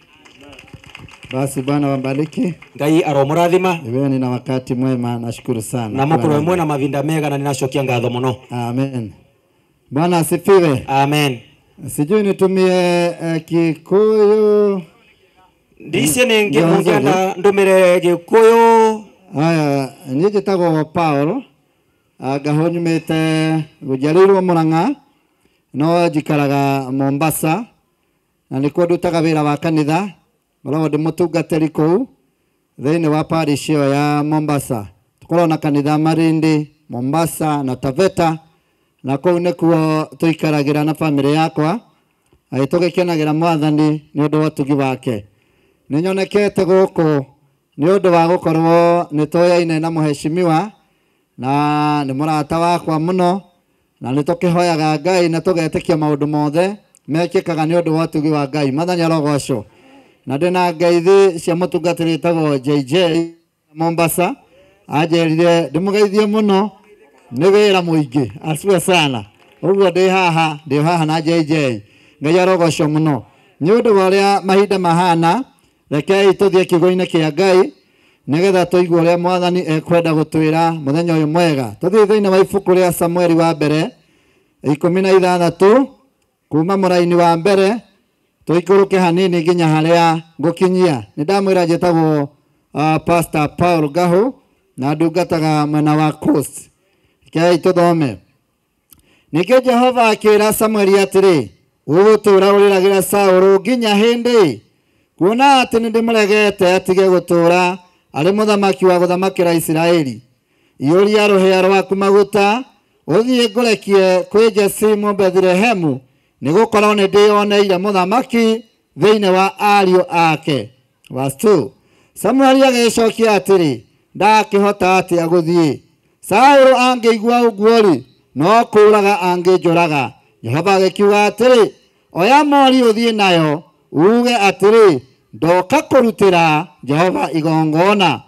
[SPEAKER 20] Basi Bwana wabariki.
[SPEAKER 13] Ngai aromũrathima.
[SPEAKER 20] Wewe nina wakati mwema, nashukuru sana.
[SPEAKER 13] Na mũkorwo mwena mavinda mega na ninacokia ngatho mũno.
[SPEAKER 20] Amen. Bwana asifiwe.
[SPEAKER 13] Amen.
[SPEAKER 20] Sijui nitumie Kikuyu.
[SPEAKER 13] Ndicie ningĩenda ndũmĩre Gĩkũyũ.
[SPEAKER 20] Aya, niĩ njĩtagwo Paul. Ngaho nyumĩte gũnjiarĩirwo Murang'a no njikaraga Mombasa na nĩkuo ndutaga wĩra wa kanitha, ngoragwo ndĩ mũtungatĩri kũu thĩinĩ wa parish ĩyo ya Mombasa. Tũkoragwo na kanitha Malindi, Mombasa na Taveta, na kũu nĩkuo tũikaragĩra na bamĩrĩ yakwa tũgĩkenagĩra Mwathani nĩ ũndũ wa ũtugi wake. Nĩ nyonekete gũkũ nĩ ũndũ wa gũkorwo nĩ tũyaine na mũheshimiwa na nĩ mũrata wakwa mũno, na nĩ tũkĩhoyaga Ngai na tũgetĩkia maũndũ mothe mekĩkaga nĩ ũndũ wa ũtugi wa Ngai. Mwathani arogocwo. Na ndĩna ngeithi cia mũtungatĩri wĩtagwo JJ Mombasa, anjĩrire ndĩmũgeithie mũno, nĩ wĩra mũingĩ acue sana, ũguo ndĩ haha na JJ. Ngai arogocwo mũno. Nĩ ũndũ wa ũrĩa mahinda mahana, rekei tũthiĩ kiugo-inĩ kĩa Ngai nĩgetha tũigue ũrĩa Mwathani ekwenda gũtwĩra mũthenya ũyũ mwega. Tũthiĩ thĩinĩ wa ibuku rĩa Samueli wa mbere 16 kuma mũraini wa mbere tũikũrũke hanini nginya harĩa ngũkinyia. Nĩ ndamwĩra njĩtagwo Pastor Paul Gahu na ndungataga mwena wa Coast. Rekei tũthome. Ningĩ Jehova akĩĩra Samueli atĩrĩ, ũgũtũũra ũrĩragĩra Saũlũ nginya hĩndĩ? Kuona atĩ nĩndĩmũregete atige gũtũũra arĩ mũthamaki wa gũthamakĩra Isiraeli. Iyũria rũhĩa rwaku maguta, ũthiĩ ngũrekie kwĩ Jesii Mũbethilehemu, nĩgũkorwo nĩndĩyoneire mũthamaki thĩinĩ wa ariũ ake. Verse 2. Samueli agĩcokia atĩrĩ, ndakĩhota atĩa gũthiĩ? Saũlũ angĩigua ũguo-rĩ, no kũũraga angĩnjũraga. Jehova agĩkiuga atĩrĩ, oya mori ũthiĩ nayo, uge atĩrĩ, ndoka kũrutĩra Jehova igongona.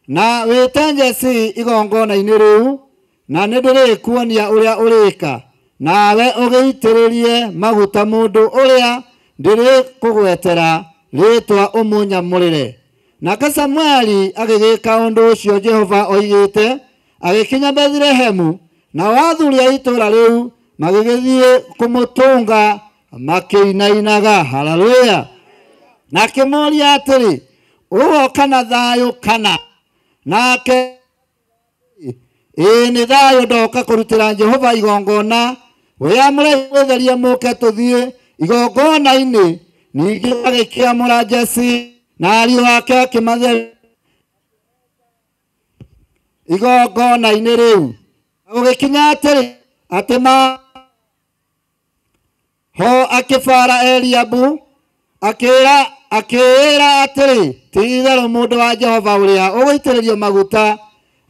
[SPEAKER 20] Na wĩte Jesii igongona-inĩ rĩu, na nĩndĩrĩkuonia ũrĩa ũrĩka. Nawe ũgĩitĩrĩrie maguta mũndũ ũrĩa ndĩrĩkũgwetera rĩĩtwa ũmũnyamũrĩre. Nake Samueli agĩgĩka ũndũ ũcio Jehova oigĩte, agĩkinya Bethilehemu, nao athuri a itũũra rĩu magĩgĩthiĩ kũmũtũnga makĩinainaga. Haleluya. Na akĩmũũria atĩrĩ, ũgoka na thayũ kana? Nake, ĩĩ nĩ thayũ, ndoka kũrutĩra Jehova igongona. Wĩamũre wĩtherie mũke tũthiĩ igongona-inĩ. Ningĩ agĩkĩamũra Jesii na ariũ ake akĩmatheria igongona-inĩ rĩu. Gũgĩkinya atĩrĩ, atĩ ma ho akĩbara Eliabu akĩĩra atĩrĩ, ti-itherũ mũndũ wa Jehova ũrĩa ũgũitĩrĩrio maguta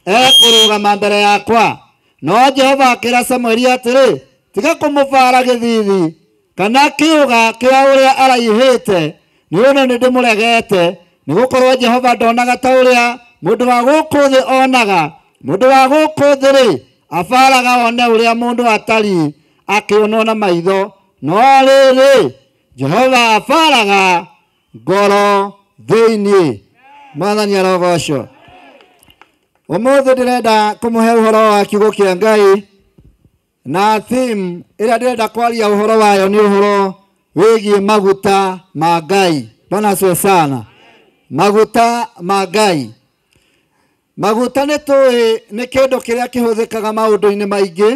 [SPEAKER 20] ekũrũgama mbere yakwa. No Jehova akĩĩra Samueli atĩrĩ, tiga kũmũbara gĩthiithi kana kĩũga kĩa ũrĩa araihĩte, nĩ ũndũ nĩndĩmũregete. Nĩgũkorwo Jehova ndonaga ta ũrĩa mũndũ wa gũkũ thĩ onaga. Mũndũ wa gũkũ thĩ-rĩ, abaraga one ũrĩa mũndũ atariĩ akĩonwo na maitho, no rĩrĩ, Jehova abaraga ngoro thĩinĩ. Mwathani arogocwo. Ũmũthĩ ndĩrenda kũmũhe ũhoro wa kiugo kĩa Ngai Na theme ĩrĩa ndĩrenda kwaria ũhoro wayo nĩ ũhoro wĩgiĩ maguta ma Ngai. Bwana asifiwe sana. Maguta ma Ngai. Maguta nĩ tũĩ nĩ kĩndũ kĩrĩa kĩhũthĩkaga maũndũ-inĩ maingĩ.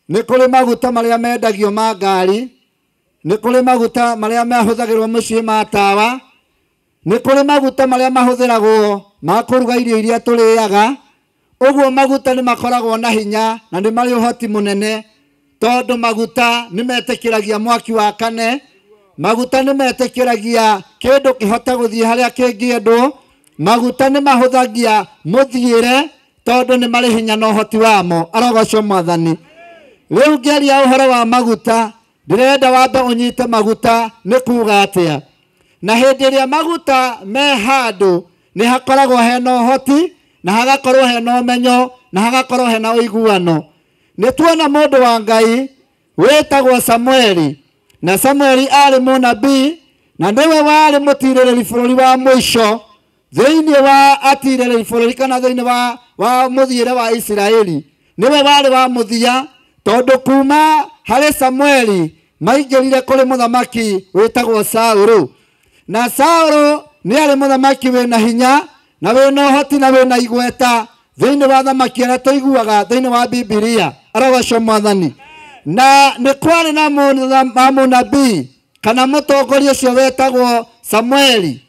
[SPEAKER 20] Nĩ kũrĩ maguta marĩa mendagio ma ngari, nĩ kũrĩ maguta marĩa mahũthagĩrwo mũciĩ ma tawa, nĩ kũrĩ maguta marĩa mahũthĩragwo ma kũruga irio iria tũrĩaga. Ũguo maguta nĩ makoragwo na hinya na nĩ marĩ ũhoti mũnene, tondũ maguta nĩ metĩkĩragia mwaki wakane, maguta nĩ metĩkĩragia kĩndũ kĩhote gũthiĩ harĩa kĩngĩendwo, maguta nĩ mahũthagia mũthiĩre tondũ nĩ marĩ hinya na ũhoti wamo. Arogocwo Mwathani. Rĩu ngĩaria ũhoro wa maguta, ndĩrenda wambe ũnyite maguta nĩ kuga atĩa. Na hĩndĩ ĩrĩa maguta me handũ nĩ hakoragwo hena ũhoti, na hagakorwo hena ũmenyo, na hagakorwo hena ũiguano. Nĩ tuona mũndũ wa Ngai wĩtagwo Samueli, na Samueli arĩ mũnabii na nĩwe warĩ mũtirĩrĩri bũrũri wa mũico thĩinĩ wa atirĩrĩri bũrũri kana thĩinĩ wa mũthiĩre wa Isiraeli. Nĩwe warĩ wa mũthia, tondũ kuma harĩ Samueli maingĩrire kũrĩ mũthamaki wĩtagwo Saũlũ. Na Saũlũ nĩ arĩ mũthamaki wĩna hinya na wĩna ũhoti na wĩna igweta thĩinĩ wa thamaki arĩa tũiguaga thĩinĩ wa Bibilia. Arogocwo Mwathani. Na nĩ kwarĩ na mũnabii kana mũtongoria ũcio wetagwo Samueli.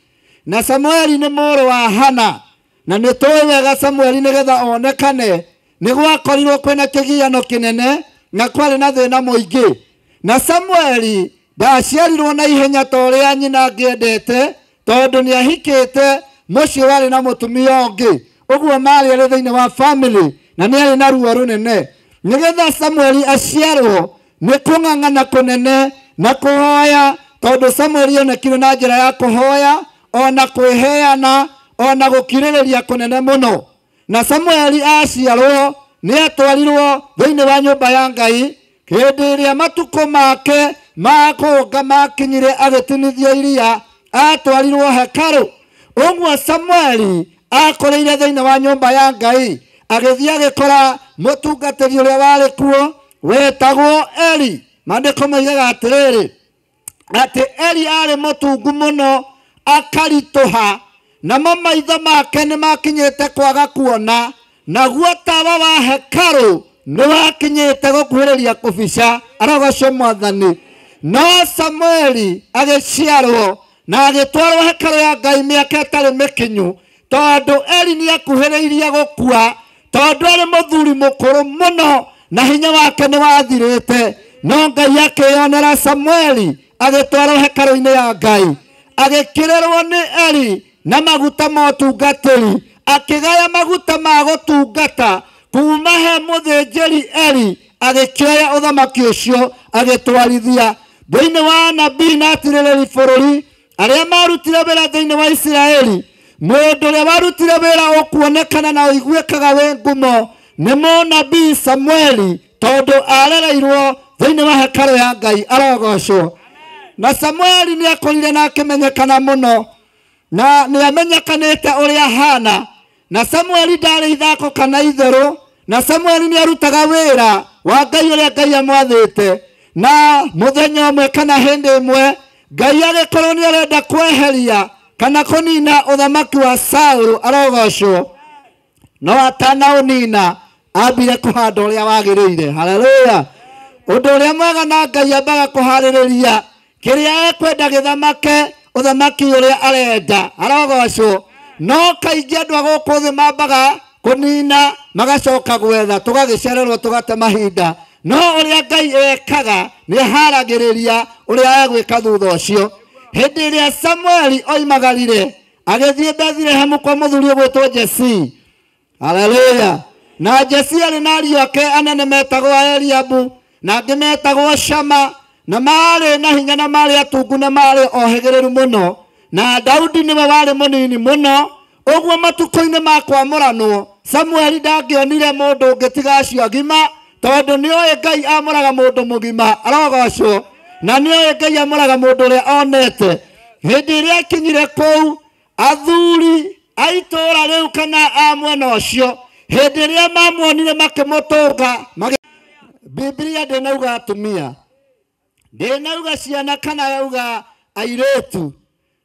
[SPEAKER 20] Na Samueli nĩ mũrũ wa Hana, na nĩ tũĩ wega Samueli nĩgetha onekane nĩ gwakorirwo kwĩna kĩgiano kĩnene na kwarĩ na thĩna mũingĩ. Na Samueli ndaciarirwo na ihenya ta ũrĩa nyina angĩendete, tondũ nĩ ahikĩte mũciĩ warĩ na mũtumia ũngĩ. Ũguo marĩ arĩ thĩinĩ wa family na nĩ arĩ na ruo rũnene. Nĩgetha Samueli aciarwo nĩ kũng'ang'ana kũnene na kũhoya, tondũ Samueli onekire na njĩra ya kũhoya ona kwĩheana ona gũkirĩrĩria kũnene mũno. Na Samueli aciarwo nĩ atwarirwo thĩinĩ wa nyũmba ya Ngai. Hĩndĩ ĩrĩa matukũ make ma kũũnga makinyire agĩtinithio iria, atwarirwo hekarũ. Ũguo Samueli akũrĩire thĩinĩ wa nyũmba ya Ngai, agĩthiĩ agĩkora mũtungatĩri ũrĩa warĩ kuo wetagwo Eli. Maandĩko moigaga atĩrĩrĩ, atĩ Eli arĩ mũtungu mũno akaritũha, namo maitho make nĩ makinyĩte kwaga kuona, naguo tawa wa hekarũ nĩ wakinyĩte gũkuhĩrĩria kũbica. Arogocwo Mwathani. No Samueli agĩciarwo na agĩtwarwo hekarũ ya Ngai mĩaka ĩtarĩ mĩkinyu, tondũ Eli nĩ akuhĩrĩirie gũkua, tondũ arĩ mũthuri mũkũrũ mũno na hinya wake nĩ wathirĩte. No Ngai akĩyonera Samueli agĩtwarwo hekarũ-inĩ ya Ngai, agĩkĩrĩrwo nĩ Eli na maguta ma ũtungatĩri, akĩgaya maguta ma gũtungata kuma he mũthĩnjĩri Eli, agĩkĩoya ũthamaki ũcio agĩtwarithia thĩinĩ wa nabii na atirĩrĩri bũrũri arĩa marutire wĩra thĩinĩ wa Isiraeli. Mũndũ ũrĩa warutire wĩra ũkuonekana na ũiguĩkaga wĩ ngumo nĩ mũnabii Samueli, tondũ arereirwo thĩinĩ wa hekarũ ya Ngai. Arogocwo. Na Samueli nĩ akũrire na akĩmenyekana mũno, na nĩ amenyekanĩte ũrĩa ahana. Na Samueli ndarĩ ithako kana itherũ, na Samueli nĩ arutaga wĩra wa Ngai ũrĩa Ngai amwathĩte. Na mũthenya ũmwe kana hĩndĩ ĩmwe Ngai agĩkorwo nĩ arenda kweheria kana kũnina ũthamaki wa Saũlũ. Arogocwo. No atanaũnina ambire kũhanda ũrĩa wagĩrĩire. Haleluya. Ũndũ ũrĩa mwega na Ngai ambaga kũharĩrĩria kĩrĩa ekwenda gĩthamake ũthamaki ũrĩa arenda. Arogocwo. No kaingĩ andũ a gũkũ thĩ mambaga kũnina magacoka gwetha, tũgagĩcererwo tũgate mahinda. No ũrĩa Ngai ekaga nĩ aharagĩrĩria ũrĩa egwĩka thutha ũcio. Hĩndĩ ĩrĩa Samueli oimagarire agĩthiĩ Bethilehemu kwa mũthuri ũgwĩtwo Jesii. Haleluya. Na Jesii arĩ na ariũ ake anene metagwo Eliabu na angĩ metagwo Shama, na marĩ na hinya na marĩ atungu na marĩ ohĩgĩrĩru mũno. Na Daudi nĩwe warĩ mũnini mũno. Ũguo matukũ-inĩ ma kwamũranwo Samueli ndangĩonire mũndũ ũngĩ tiga acio agima, tondũ nĩoĩ Ngai amũraga mũndũ mũgima. Arogocwo. Na nĩoĩ Ngai amũraga mũndũ ũrĩa onete. Hĩndĩ ĩrĩa akinyire kũu, athuri a itũũra rĩu kana a mwena ũcio, hĩndĩ ĩrĩa mamuonire makĩmũtũnga. Biblia ndĩnauga atumia, ndĩnauga ciana kana yauga airĩtu.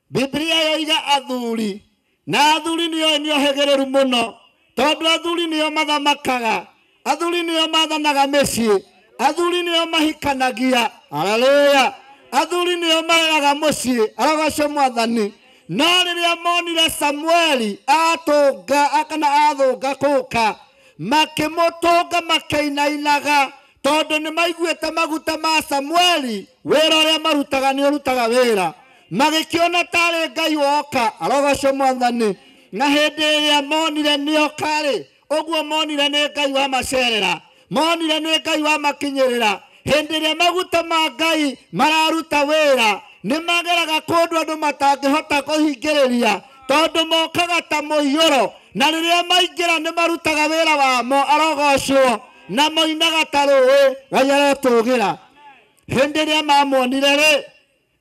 [SPEAKER 20] Biblia yoiga athuri, na athuri nĩo nĩohĩgĩrĩru mũno, tondũ athuri nĩo mathamakaga, athuri nĩo mathanaga mĩciĩ, athuri nĩo mahikanagia. Haleluya. Athuri nĩo mareraga mũciĩ, arogocwo Mwathani. No rĩrĩa monire Samueli atũnga kana athũnga kũka, makĩmũtũnga makĩinainaga, tondũ nĩ maiguĩte maguta ma Samueli, wĩra ũrĩa marutaga nĩ ũrutaga wĩra. Magĩkĩona tarĩ Ngai woka, arogocwo Mwathani. Na hĩndĩ ĩrĩa monire nĩoka-rĩ, ũguo monire nĩ Ngai wamacerera, monire nĩ Ngai wamakinyĩrĩra. Hĩndĩ ĩrĩa maguta ma Ngai mararuta wĩra, nĩ mageraga kũndũ andũ matangĩhota kũhingĩrĩria, tondũ mokaga ta mũiyũro, na rĩrĩa maingĩra nĩ marutaga wĩra wamo, arogocwo, na moinaga ta rũĩ. Ngai arotũgĩra. Hĩndĩ ĩrĩa mamuonire rĩ,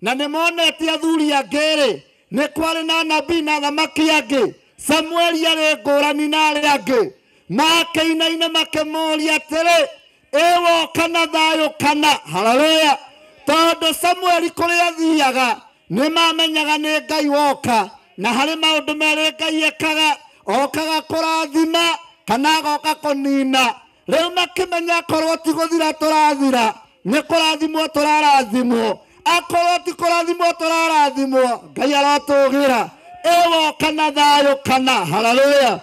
[SPEAKER 20] na nĩ monete athuri angĩ rĩ, nĩ kwarĩ na nabii na athamaki angĩ. Samueli arĩ ngũrani na arĩa angĩ. Makĩinaina makĩmũũria atĩrĩ, ĩ woka na thayũ kana? Haleluya. Tondũ Samueli kũrĩa athiaga nĩ mamenyaga nĩ Ngai woka, na harĩ maũndũ merĩ Ngai ekaga, okaga kũrathima kana agoka kũnina. Rĩu makĩmenya akorwo ti gũthira tũrathira, nĩ kũrathimwo tũrarathimwo, akorwo ti kũrathimwo tũrarathimwo. Ngai arotũgĩra. Ĩ woka na thayũ kana? Haleluya.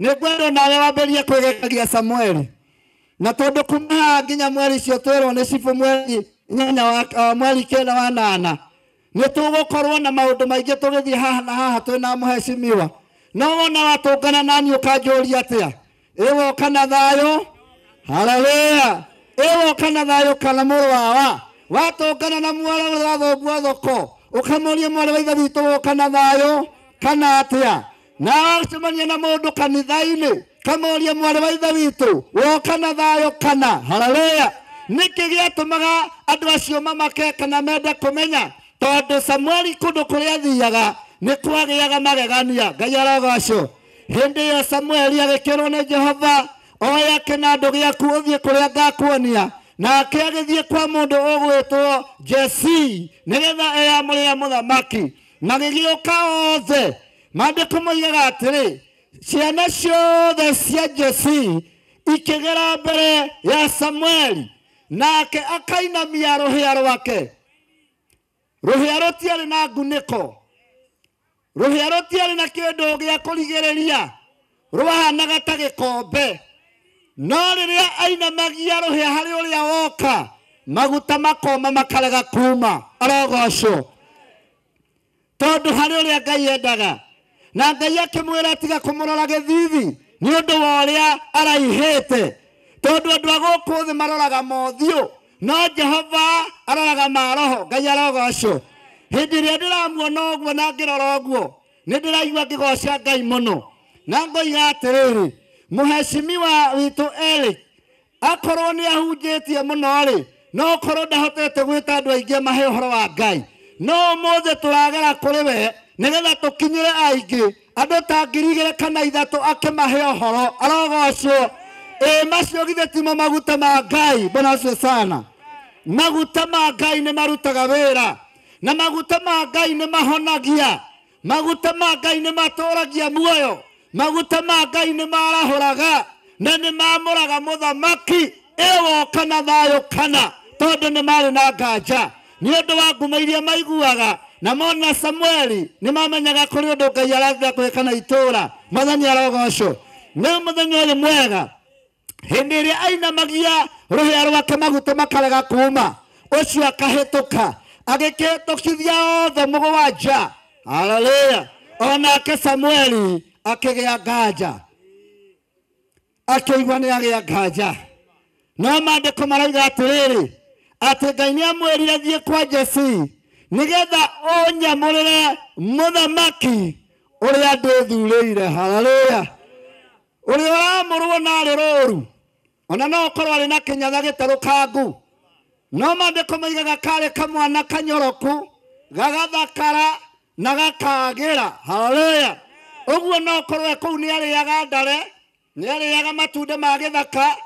[SPEAKER 20] Nĩ ngwendwo nawe wambĩrĩrie kwĩgekagia Samueli, na tondũ kuma haha nginya mweri ũcio twĩrwo nĩ cibũ mweri 8 wa mweri 9 wa 8, nĩ tũgũkorwo na maũndũ maingĩ tũgĩthiĩ haha na haha twĩna mũhecimiwa. No wona watũngana nani ũkanjũria atĩa? Ĩ woka na thayũ? Haleluya. Ĩ woka na thayũ kana mũrũ wawa? Watũngana na mwarĩ wa thoguo thoko, ũkamũria mwarĩ wa ithe witũ woka na thayũ kana atĩa? Na wacemania na mũndũ kanitha-inĩ, kamũria mwarĩ wa ithe witũ woka na thayũ kana? Haleluya. Nĩkĩ gĩatũmaga andũ acio mamake kana mende kũmenya? Tondũ Samueli kũndũ kũrĩa athiaga nĩ kwagĩaga magegania. Ngai arogocwo. Hĩndĩ ĩyo Samueli agĩkĩrwo nĩ Jehova, oya kĩnandũ gĩaku ũthiĩ kũrĩa ngakuonia. Nake agĩthiĩ kwa mũndũ ũgwĩtwo Jesii nĩgetha eyamũrĩre mũthamaki. Magĩgĩũka othe. Maandĩko moigaga atĩrĩ, ciana ciothe cia Jesii ikĩgera mbere ya Samueli, nake akainamia rũhĩa rwake. Rũhĩa rũtiarĩ na ngunĩko, rũhĩa rũtiarĩ na kĩndũ gĩa kũrigĩrĩria, rwahanaga ta gĩkombe. No rĩrĩa ainamagia rũhĩa harĩ ũrĩa woka, maguta makoma makarega kuma. Arogocwo. Tondũ harĩ ũrĩa Ngai endaga. Na Ngai akĩmwĩra tiga kũmũrora gĩthithi nĩ ũndũ wa ũrĩa araihĩte, tondũ andũ a gũkũ thĩ maroraga mothiũ, no Jehova aroraga maroho. Ngai arogocwo. Hĩndĩ ĩrĩa ndĩramuona ũguo na ngĩrora ũguo, nĩ ndĩraigua ngĩgoca Ngai mũno, na ngoiga atĩrĩrĩ, mũhecimiwa witũ Eric akorwo nĩ ahunjĩtie mũno rĩ, no okorwo ndahotete gwĩta andũ aingĩ mahe ũhoro wa Ngai, no ũmũthĩ tũragera kũrĩ we nĩgetha tũkinyĩre aingĩ, andũ ta 2,000 kana 3 akĩmahe ũhoro. Arogocwo. Ĩ macio githĩ timo maguta ma Ngai? Bwana asifiwe sana. Maguta ma Ngai nĩ marutaga wĩra, na maguta ma Ngai nĩ mahonagia, maguta ma Ngai nĩ matũragia muoyo, maguta ma Ngai nĩ marahũraga na nĩ mamũraga mũthamaki. Ĩ woka na thayũ kana? Tondũ nĩ marĩ na nganja nĩ ũndũ wa ngumo iria maiguaga, na mona Samueli nĩ mamenyaga kũrĩ ũndũ Ngai arathiĩ gwĩka na itũũra. Mwathani arogocwo. Nĩ mũthenya ũyũ mwega, hĩndĩ ĩrĩa ainamagia rũhĩa rwake maguta makarega kuma, ũcio akahĩtũka agĩkĩhĩtũkithia othe 7. Haleluya. Onake Samueli akĩgĩa nganja, akĩigua nĩ agĩa nganja. No maandĩko marauga atĩrĩrĩ, atĩ Ngai nĩ amwĩrire thiĩ kwa Jesii nĩgetha ũnyamũrĩre mũthamaki ũrĩa ndĩthurĩire. Haleluya. Ũrĩa ũramũrwo na arĩ rũru, ona no ũkorwo arĩ na kĩnyatha gĩtarũkangu, no maandĩko moigaga karĩ kamwana kanyoroku gagathakara na gakagĩra. Haleluya. Ũguo no ũkorwo kũu nĩ arĩaga ndare, nĩ arĩaga matunda ma gĩthaka,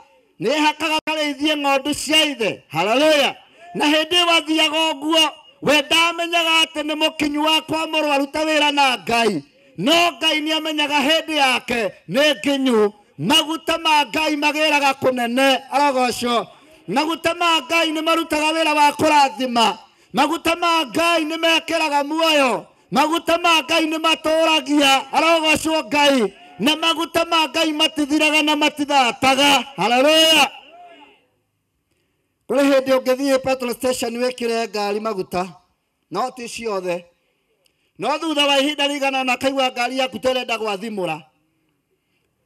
[SPEAKER 20] Nĩ hakaga karĩithie ng'ondu cia ithe. Haleluya. Na hĩndĩ ĩyo athiaga ũguo, we ndamenyaga atĩ nĩ mũkinyu wa kwamũrwo aruta wĩra na Ngai. No Ngai nĩ amenyaga hĩndĩ yake nĩ nginyu. Maguta ma Ngai magĩraga kũnene, arogocwo. Maguta ma Ngai nĩ marutaga wĩra wa kũrathima. Maguta ma Ngai nĩ mekĩraga muoyo. Maguta ma Ngai nĩ matũragia, arogocwo Ngai. Na maguta ma Ngai matithiraga na matithataga. Haleluya. Kũrĩ hĩndĩ ũngĩthiĩ petrol station wĩkĩre ngari maguta, no ti ciothe. No thutha wa ihinda rĩigana ũna kaigua ngari yaku ta ĩrenda gwathimũra,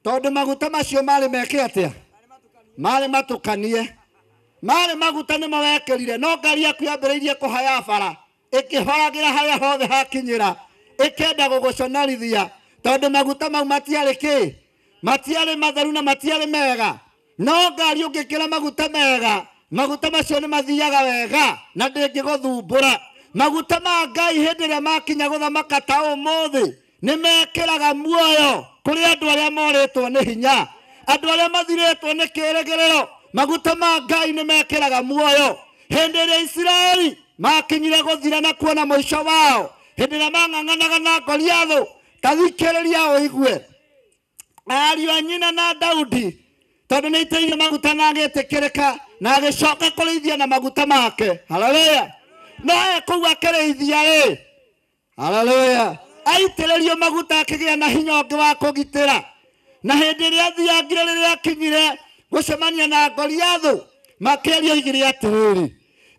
[SPEAKER 20] tondũ maguta macio marĩ meke atĩa? Marĩ matukanie. Marĩ maguta nĩmo wekĩrire, no ngari yaku yambĩrĩirie kũhaya bara, ĩkĩhoragĩra harĩa hothe hakinyĩra, ĩkenda gũgũconarithia, tondũ maguta mau matiarĩ kĩ? Matiarĩ matheru na matiarĩ mega. No ngari ũngĩkĩra maguta mega, maguta macio nĩ mathiaga wega na ndĩngĩgũthumbũra. Maguta ma Ngai hĩndĩ ĩrĩa makinya gũthamaka ta ũmũthĩ nĩ mekĩraga muoyo kũrĩ andũ arĩa morĩtwo nĩ hinya, andũ arĩa mathirĩtwo nĩ kĩĩrĩgĩrĩro. Maguta ma Ngai nĩ mekĩraga muoyo. Hĩndĩ ĩrĩa Isiraeli makinyire gũthira na kuona mũico wao, hĩndĩ ĩrĩa mang'ang'anaga na Goliathũ, ta thikĩrĩria ũigue, ariũ a nyina na Daudi, tondũ nĩ aitĩrĩirio maguta na agĩtĩkĩrĩka na agĩcoka kũrĩithia na maguta make. Haleluya. No e kũu akĩrĩithia rĩ, haleluya, aitĩrĩrio maguta akĩgĩa na hinya ũngĩ wa kũgitĩra. Na hĩndĩ ĩrĩa athiangire, rĩrĩa akinyire gũcemania na Goliathũ, makĩaria oigire atĩrĩrĩ,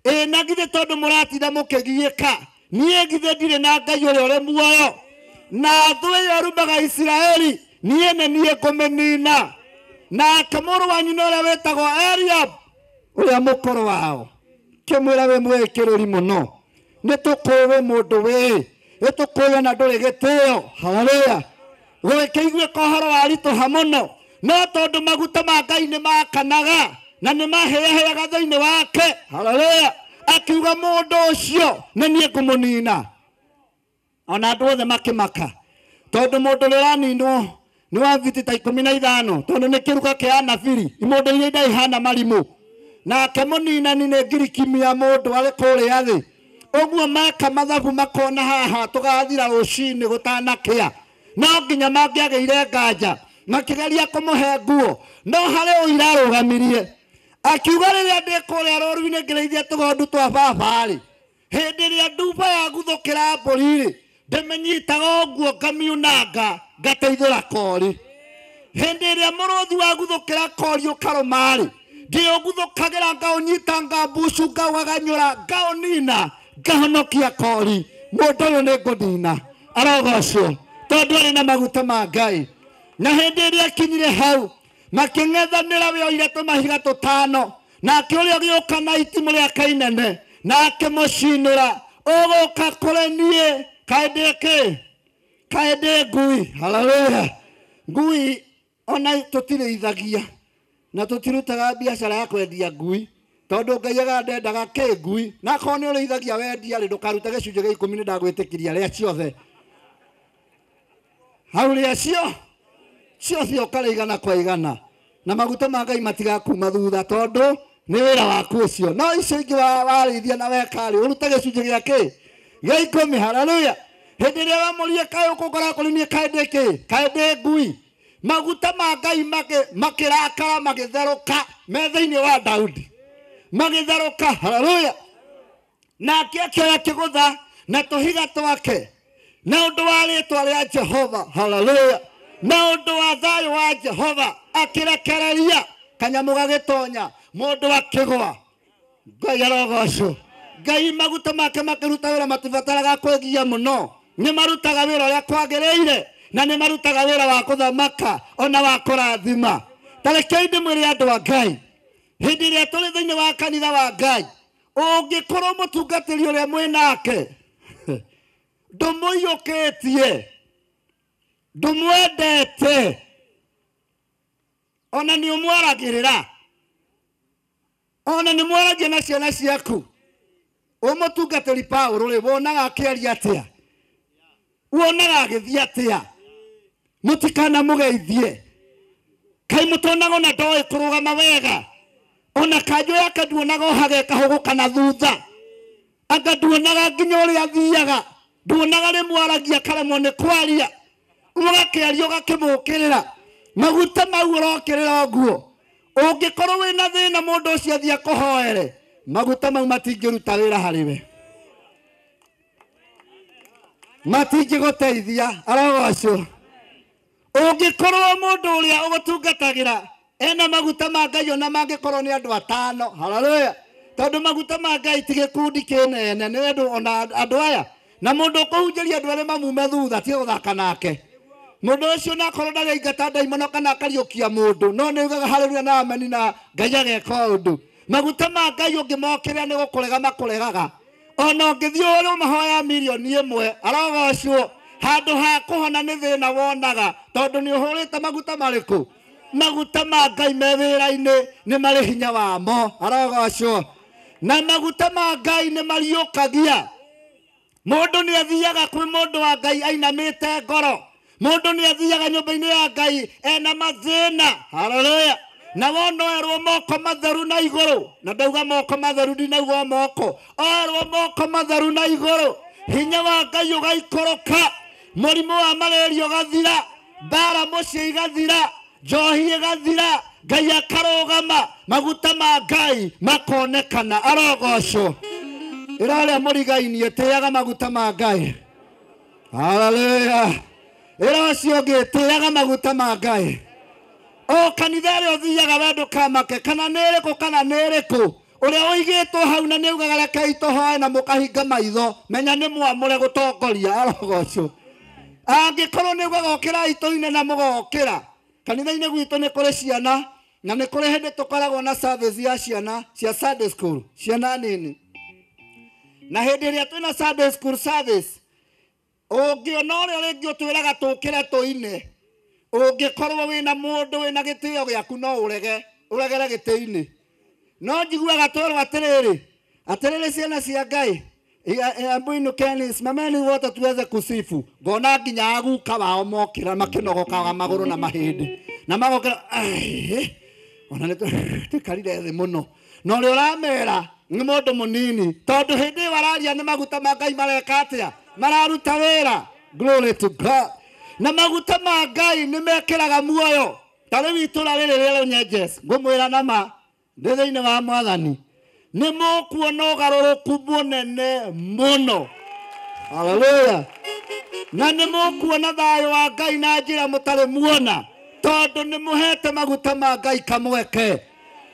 [SPEAKER 20] ĩ na githĩ tondũ mũratinda mũkĩgiĩka, niĩ githĩ ndirĩ na Ngai ũrĩa ũrĩ muoyo, na thũ ĩyo ĩrumaga Isiraeli, niĩ nĩ niĩ ngũmĩnina. Nake mũrũ wa nyina ũrĩa wĩtagwo Eliab, ũrĩa mũkũrũ wao, kĩmwĩra wĩ mwĩkĩrĩri mũno, nĩ tũkũĩ mũndũ wĩ, nĩ tũkũĩ ona ndũrĩ gĩtĩo. Haleluya. Gũgĩkĩiguĩka ũhoro waritũha mũno, no tondũ maguta ma Ngai nĩ makanaga na nĩ mahĩahĩaga thĩinĩ wake. Haleluya. Akiuga mũndũ ũcio nĩ niĩ ngũmũnina. Ona andũ othe makĩmaka, tondũ mũndũ ũrĩa ũraninwo nĩ wa viti ta 15, tondũ nĩ kĩruka kĩa anabiri, imũndũ iria indaihana marimũ. Nake mũninani nĩ ngirikimia mũndũ arĩ kũrĩa thĩ. Ũguo meka mathabu makona haha tũgathira rũcinĩ gũtanakĩa. No nginya mangĩagĩire nganja, makĩgeria kũmũhe nguo, no harĩ ũira arũgamirie. Akiuga rĩrĩa ndĩ kũrĩa rũru-inĩ ngĩrĩithia tũgondu twa baba-rĩ, hĩndĩ ĩrĩa nduba yaguthũkĩra mbũri-rĩ, ndĩmĩnyitaga ũguo ngamiunanga ngateithũra kori. Hĩndĩ ĩrĩa mũrũthi waguthũkĩra kori ũkarũma-rĩ, ndĩũguthũkagĩra ngaũnyita ngambucu ngaũgaganyũra ngaũnina ngahonokia kori. Mũndũ ũyũ nĩ ngũnina, arogocwo, tondũ arĩ na maguta ma Ngai. Na hĩndĩ ĩrĩa akinyire hau, makĩng'ethanĩra we oire tũmahiga tũtano, nake ũrĩa ũgĩũka na itimũ rĩake inene, na akĩmũcinĩra, ũgũka kũrĩ niĩ kaĩ ndĩ kĩ? Kaĩ ndĩ ngui? Haleluya. Ngui ona tũtirĩithagia na tũtirutaga biacara ya kwendia ngui, tondũ Ngai aga ndendaga kĩ ngui. Na akorwo nĩ ũrĩithagia wendia rĩ, ndũkarute gĩcunjĩ gĩa 10 nĩ ndagwĩtĩkiria rĩa ciothe. Hau rĩa cio ciothe ũkarĩa igana kwa igana, na maguta ma Ngai matigakuma thutha, tondũ nĩ wĩra waku ũcio. No icio ingĩ warĩithia na weka rĩ, ũrute gĩcunjĩ gĩa kĩ? Gĩa 10. Haleluya. Hĩndĩ ĩrĩa wamũria kaĩ ũkũkora kũrĩ niĩ kaĩ ndĩ kĩ? Kaĩ ndĩ ngui? Maguta ma Ngai makĩrakara magĩtherũka me thĩinĩ wa Daudi, magĩtherũka. Haleluya. Nake akĩoya kĩgũtha na tũhiga twake, na ũndũ wa rĩtwa rĩa Jehova. Haleluya. Na ũndũ wa thayũ wa Jehova akĩrekereria kanyamũ gagĩtonya, mũndũ akĩgwa. Ngai arogocwo. Ngai maguta make makĩruta wĩra matibataraga kwĩgia mũno, nĩ marutaga wĩra ũrĩa kwagĩrĩire, na nĩ marutaga wĩra wa kũthamaka ona wa kũrathima. Ta rekei ndĩmwĩre andũ a Ngai, hĩndĩ ĩrĩa tũrĩ thĩinĩ wa kanitha wa Ngai, ũngĩkorwo mũtungatĩri ũrĩa mwĩ nake ndũmũiyũkĩtie, ndũmwendete, ona nĩ ũmwaragĩrĩra, ona nĩ mwaragia na ciana ciaku, ũmũtungatĩri Paũlũ rĩ, wonaga akĩaria atĩa? Wonaga agĩthiĩ atĩa? Mũtikanamũgeithie.
[SPEAKER 14] Kai mutonaga ona ndoĩ kũrũgama wega, ona kanjũ yake nduonaga ohage kahũgũka na thutha, anga nduonaga nginya ũrĩa athiaga, nduonaga rĩmwe aragia akaremwo nĩ kwaria, ũgakĩaria ũgakĩmũkĩrĩra. Maguta mau ũrokĩrĩra ũguo, ũngĩkorwo wĩna thĩna mũndũ ũcio athiĩ akũhoere, maguta mau matingĩruta wĩra harĩ we, matingĩgũteithia. Arogocwo. Ũngĩkorwo mũndũ ũrĩa ũgũtungatagĩra ena maguta ma Ngai ona mangĩkorwo nĩ andũ atano, haleluya, tondũ maguta ma Ngai ti gĩkundi kĩnene, nĩ andũ ona andũ aya, na mũndũ ũkũhunjĩria andũ arĩa mamume thutha ti gũthaka nake. Mũndũ ũcio nakorwo ndarĩ aingata ndaimono kana akariũkia mũndũ, no nĩ ugaga haleluya na ameni na Ngai ageka ũndũ. Maguta ma Ngai ũngĩmokĩrĩra nĩ gũkũrega makũregaga. Ona ũngĩthiĩ ũrĩ mahoya mirioni 1, arogocwo, handũ ha kũhona nĩ thĩna wonaga, tondũ nĩ ũhũrĩte maguta marĩkũ? Maguta ma Ngai me wĩra-inĩ nĩ marĩ hinya wamo, arogocwo. Na maguta ma Ngai nĩ mariũkagia. Mũndũ nĩ athiaga kwĩ mũndũ wa Ngai ainamĩte ngoro, mũndũ nĩ athiaga nyũmba-inĩ ya Ngai ena mathĩna, haleluya, na wona oerwo moko matheru na igũrũ, na ndauga moko matheru ndinauga moko, oerwo moko matheru na igũrũ, hinya wa Ngai ũgaikũrũka, mũrimũ wa malaria ũgathira, mbara mũciĩ igathira, njohi ĩgathira, Ngai akarũgama, maguta ma Ngai makonekana. Arogocwo. Ĩra arĩa mũrigainie, tĩaga maguta ma Ngai, haleluya. Ĩra ũcio ũngĩ, tĩaga maguta ma Ngai. O kanitha ĩrĩa ũthiaga we ndũkamake, kana nĩ ĩrĩkũ kana nĩ ĩrĩkũ, ũrĩa ũigĩtwo hau na nĩ ugaga rekei tũhoe na mũkahinga maitho, menya nĩ mwamũre gũtongoria. Arogocwo. Angĩkorwo nĩ ugaga ũkĩrai tũine na mũgokĩra, kanitha-inĩ gwitũ nĩ kũrĩ ciana, na nĩ kũrĩ hĩndĩ tũkoragwo na service ya ciana cia Sunday school, ciana nini. Na hĩndĩ ĩrĩa twĩna Sunday school service, ũngĩona ũrĩa rĩngĩ ũtwĩraga tũkĩre tũine, ũngĩkorwo wĩna mũndũ wĩna gĩtĩo gĩaku no ũrege, ũregere gĩtĩ-inĩ. No njiguaga twerwo atĩrĩrĩ, atĩrĩrĩ ciana cia Ngai, ambuinukeni, simameni wote tuweze kusifu. Ngona nginya aguka wao mokĩra makĩnogokaga magũrũ na mahĩndĩ, na magokĩra, ona nĩ tũikarire thĩ mũno. Na ũrĩa ũramera nĩ mũndũ mũnini, tondũ hĩndĩ ĩyo araria nĩ maguta ma Ngai mareka atĩa? Mararuta wĩra. Glory to God. Na maguta ma Ngai nĩ mekĩraga muoyo. Ta rĩu itũra rĩrĩ rĩa Runyenjes, ngũmwĩra na ma, ndĩ thĩinĩ wa Mwathani, nĩ mũkuona ũgarũrũku mũnene mũno, haleluya. Na nĩ mũkuona thayũ wa Ngai na njĩra mũtarĩ muona, tondũ nĩ mũhete maguta ma Ngai kamweke.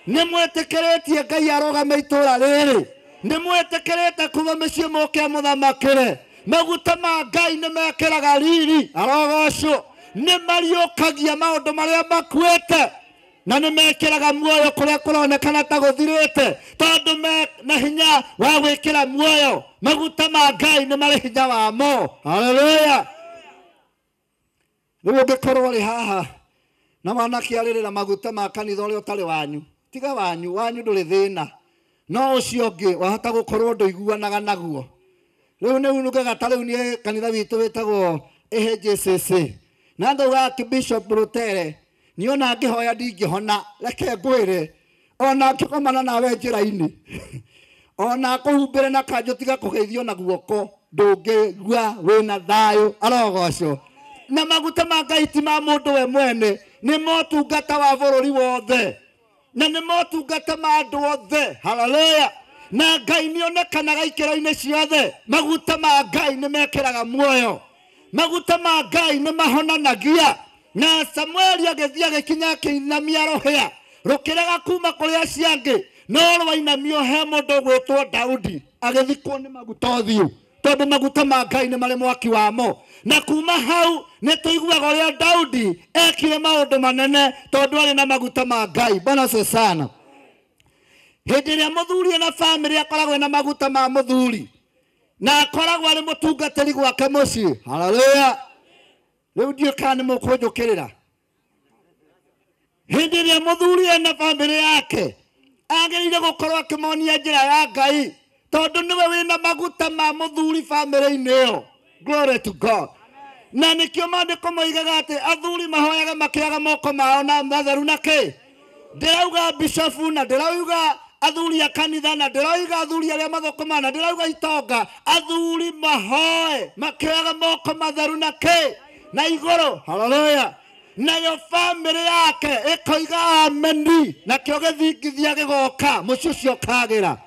[SPEAKER 14] Nĩ mwĩtĩkĩrĩtie Ngai arũgame itũra rĩrĩ, nĩ mwĩtĩkĩrĩte kuma mĩciĩ mũke mũthamakĩre. Maguta ma Ngai nĩ mekĩraga riri, arogocwo, nĩ mariũkagia maũndũ marĩa makuĩte, na nĩ mekĩraga muoyo kũrĩa kũronekana ta gũthirĩte, tondũ me na hinya wa gwĩkĩra muoyo. Maguta ma Ngai nĩ marĩ hinya wamo, haleluya. Rĩu ũngĩkorwo ũrĩ haha na wanakĩarĩrĩra maguta ma kanitha ũrĩa ũtarĩ wanyu, tiga wanyu, wanyu ndũrĩ thĩna, no ũcio ũngĩ wahota gũkorwo ndũiguanaga naguo. Rĩu nĩ unugaga ta rĩu niĩ kanitha witũ wĩtagwo AHJCC, na ndauga Archbishop Rutere, niĩ ona ngĩhoya ndingĩhona, reke ngwĩre, ona ngĩkomana nawe njĩra-inĩ, ona kũhumbĩre na kanjũ tiga kũgeithio na guoko, ndũngĩigua wĩna thayũ. Arogocwo. Na maguta ma Ngai ti ma mũndũ we mwene, nĩ motungata wa bũrũri wothe, na nĩ motungata ma andũ othe, haleluya. Na Ngai nĩ onekanaga ikĩro-inĩ ciothe. Maguta ma Ngai nĩ mekĩraga muoyo, maguta ma Ngai nĩ mahonanagia. Na Samueli agĩthiĩ agĩkinya akĩinamia rũhĩa rũkĩrega kuma kũrĩ acio angĩ, no rwainamio he mũndũ ũgwĩtwo Daudi, agĩthikwo nĩ maguta ũthiũ, tondũ maguta ma Ngai nĩ marĩ mwaki wamo. Na kuma hau nĩ tũiguaga ũrĩa Daudi ekire maũndũ manene, tondũ arĩ na maguta ma Ngai. Bwana asifiwe sana. Hĩndĩ ĩrĩa mũthuri na bamĩrĩ akoragwo na maguta ma mũthuri, na akoragwo arĩ mũtungatĩri gwake mũciĩ, haleluya. Rĩu ndiũĩ kana nĩ mũkũnjũkĩrĩra. Hĩndĩ ĩrĩa mũthuri ena bamĩrĩ yake, agĩrĩire gũkorwo akĩmonia njĩra ya Ngai, tondũ nĩwe wĩna maguta ma mũthuri bamĩrĩ-inĩ ĩyo. Glory to God. Na nĩkĩo maandĩko moigaga atĩ athuri mahoyaga makĩoyaga moko mao na matheru na kĩ. Ndĩrauga bishofu na ndĩrauga athuri a kanitha na ndĩrauga athuri arĩa mathũkũmaga na ndĩrauga itonga, athuri mahoe makĩoyaga moko matheru na kĩ na igũrũ. Haleluya. Nayo famĩlĩ yake ĩkoiga ameni, nakĩo gĩthingithia gĩgoka, mũciĩ ũcio ũkagĩra.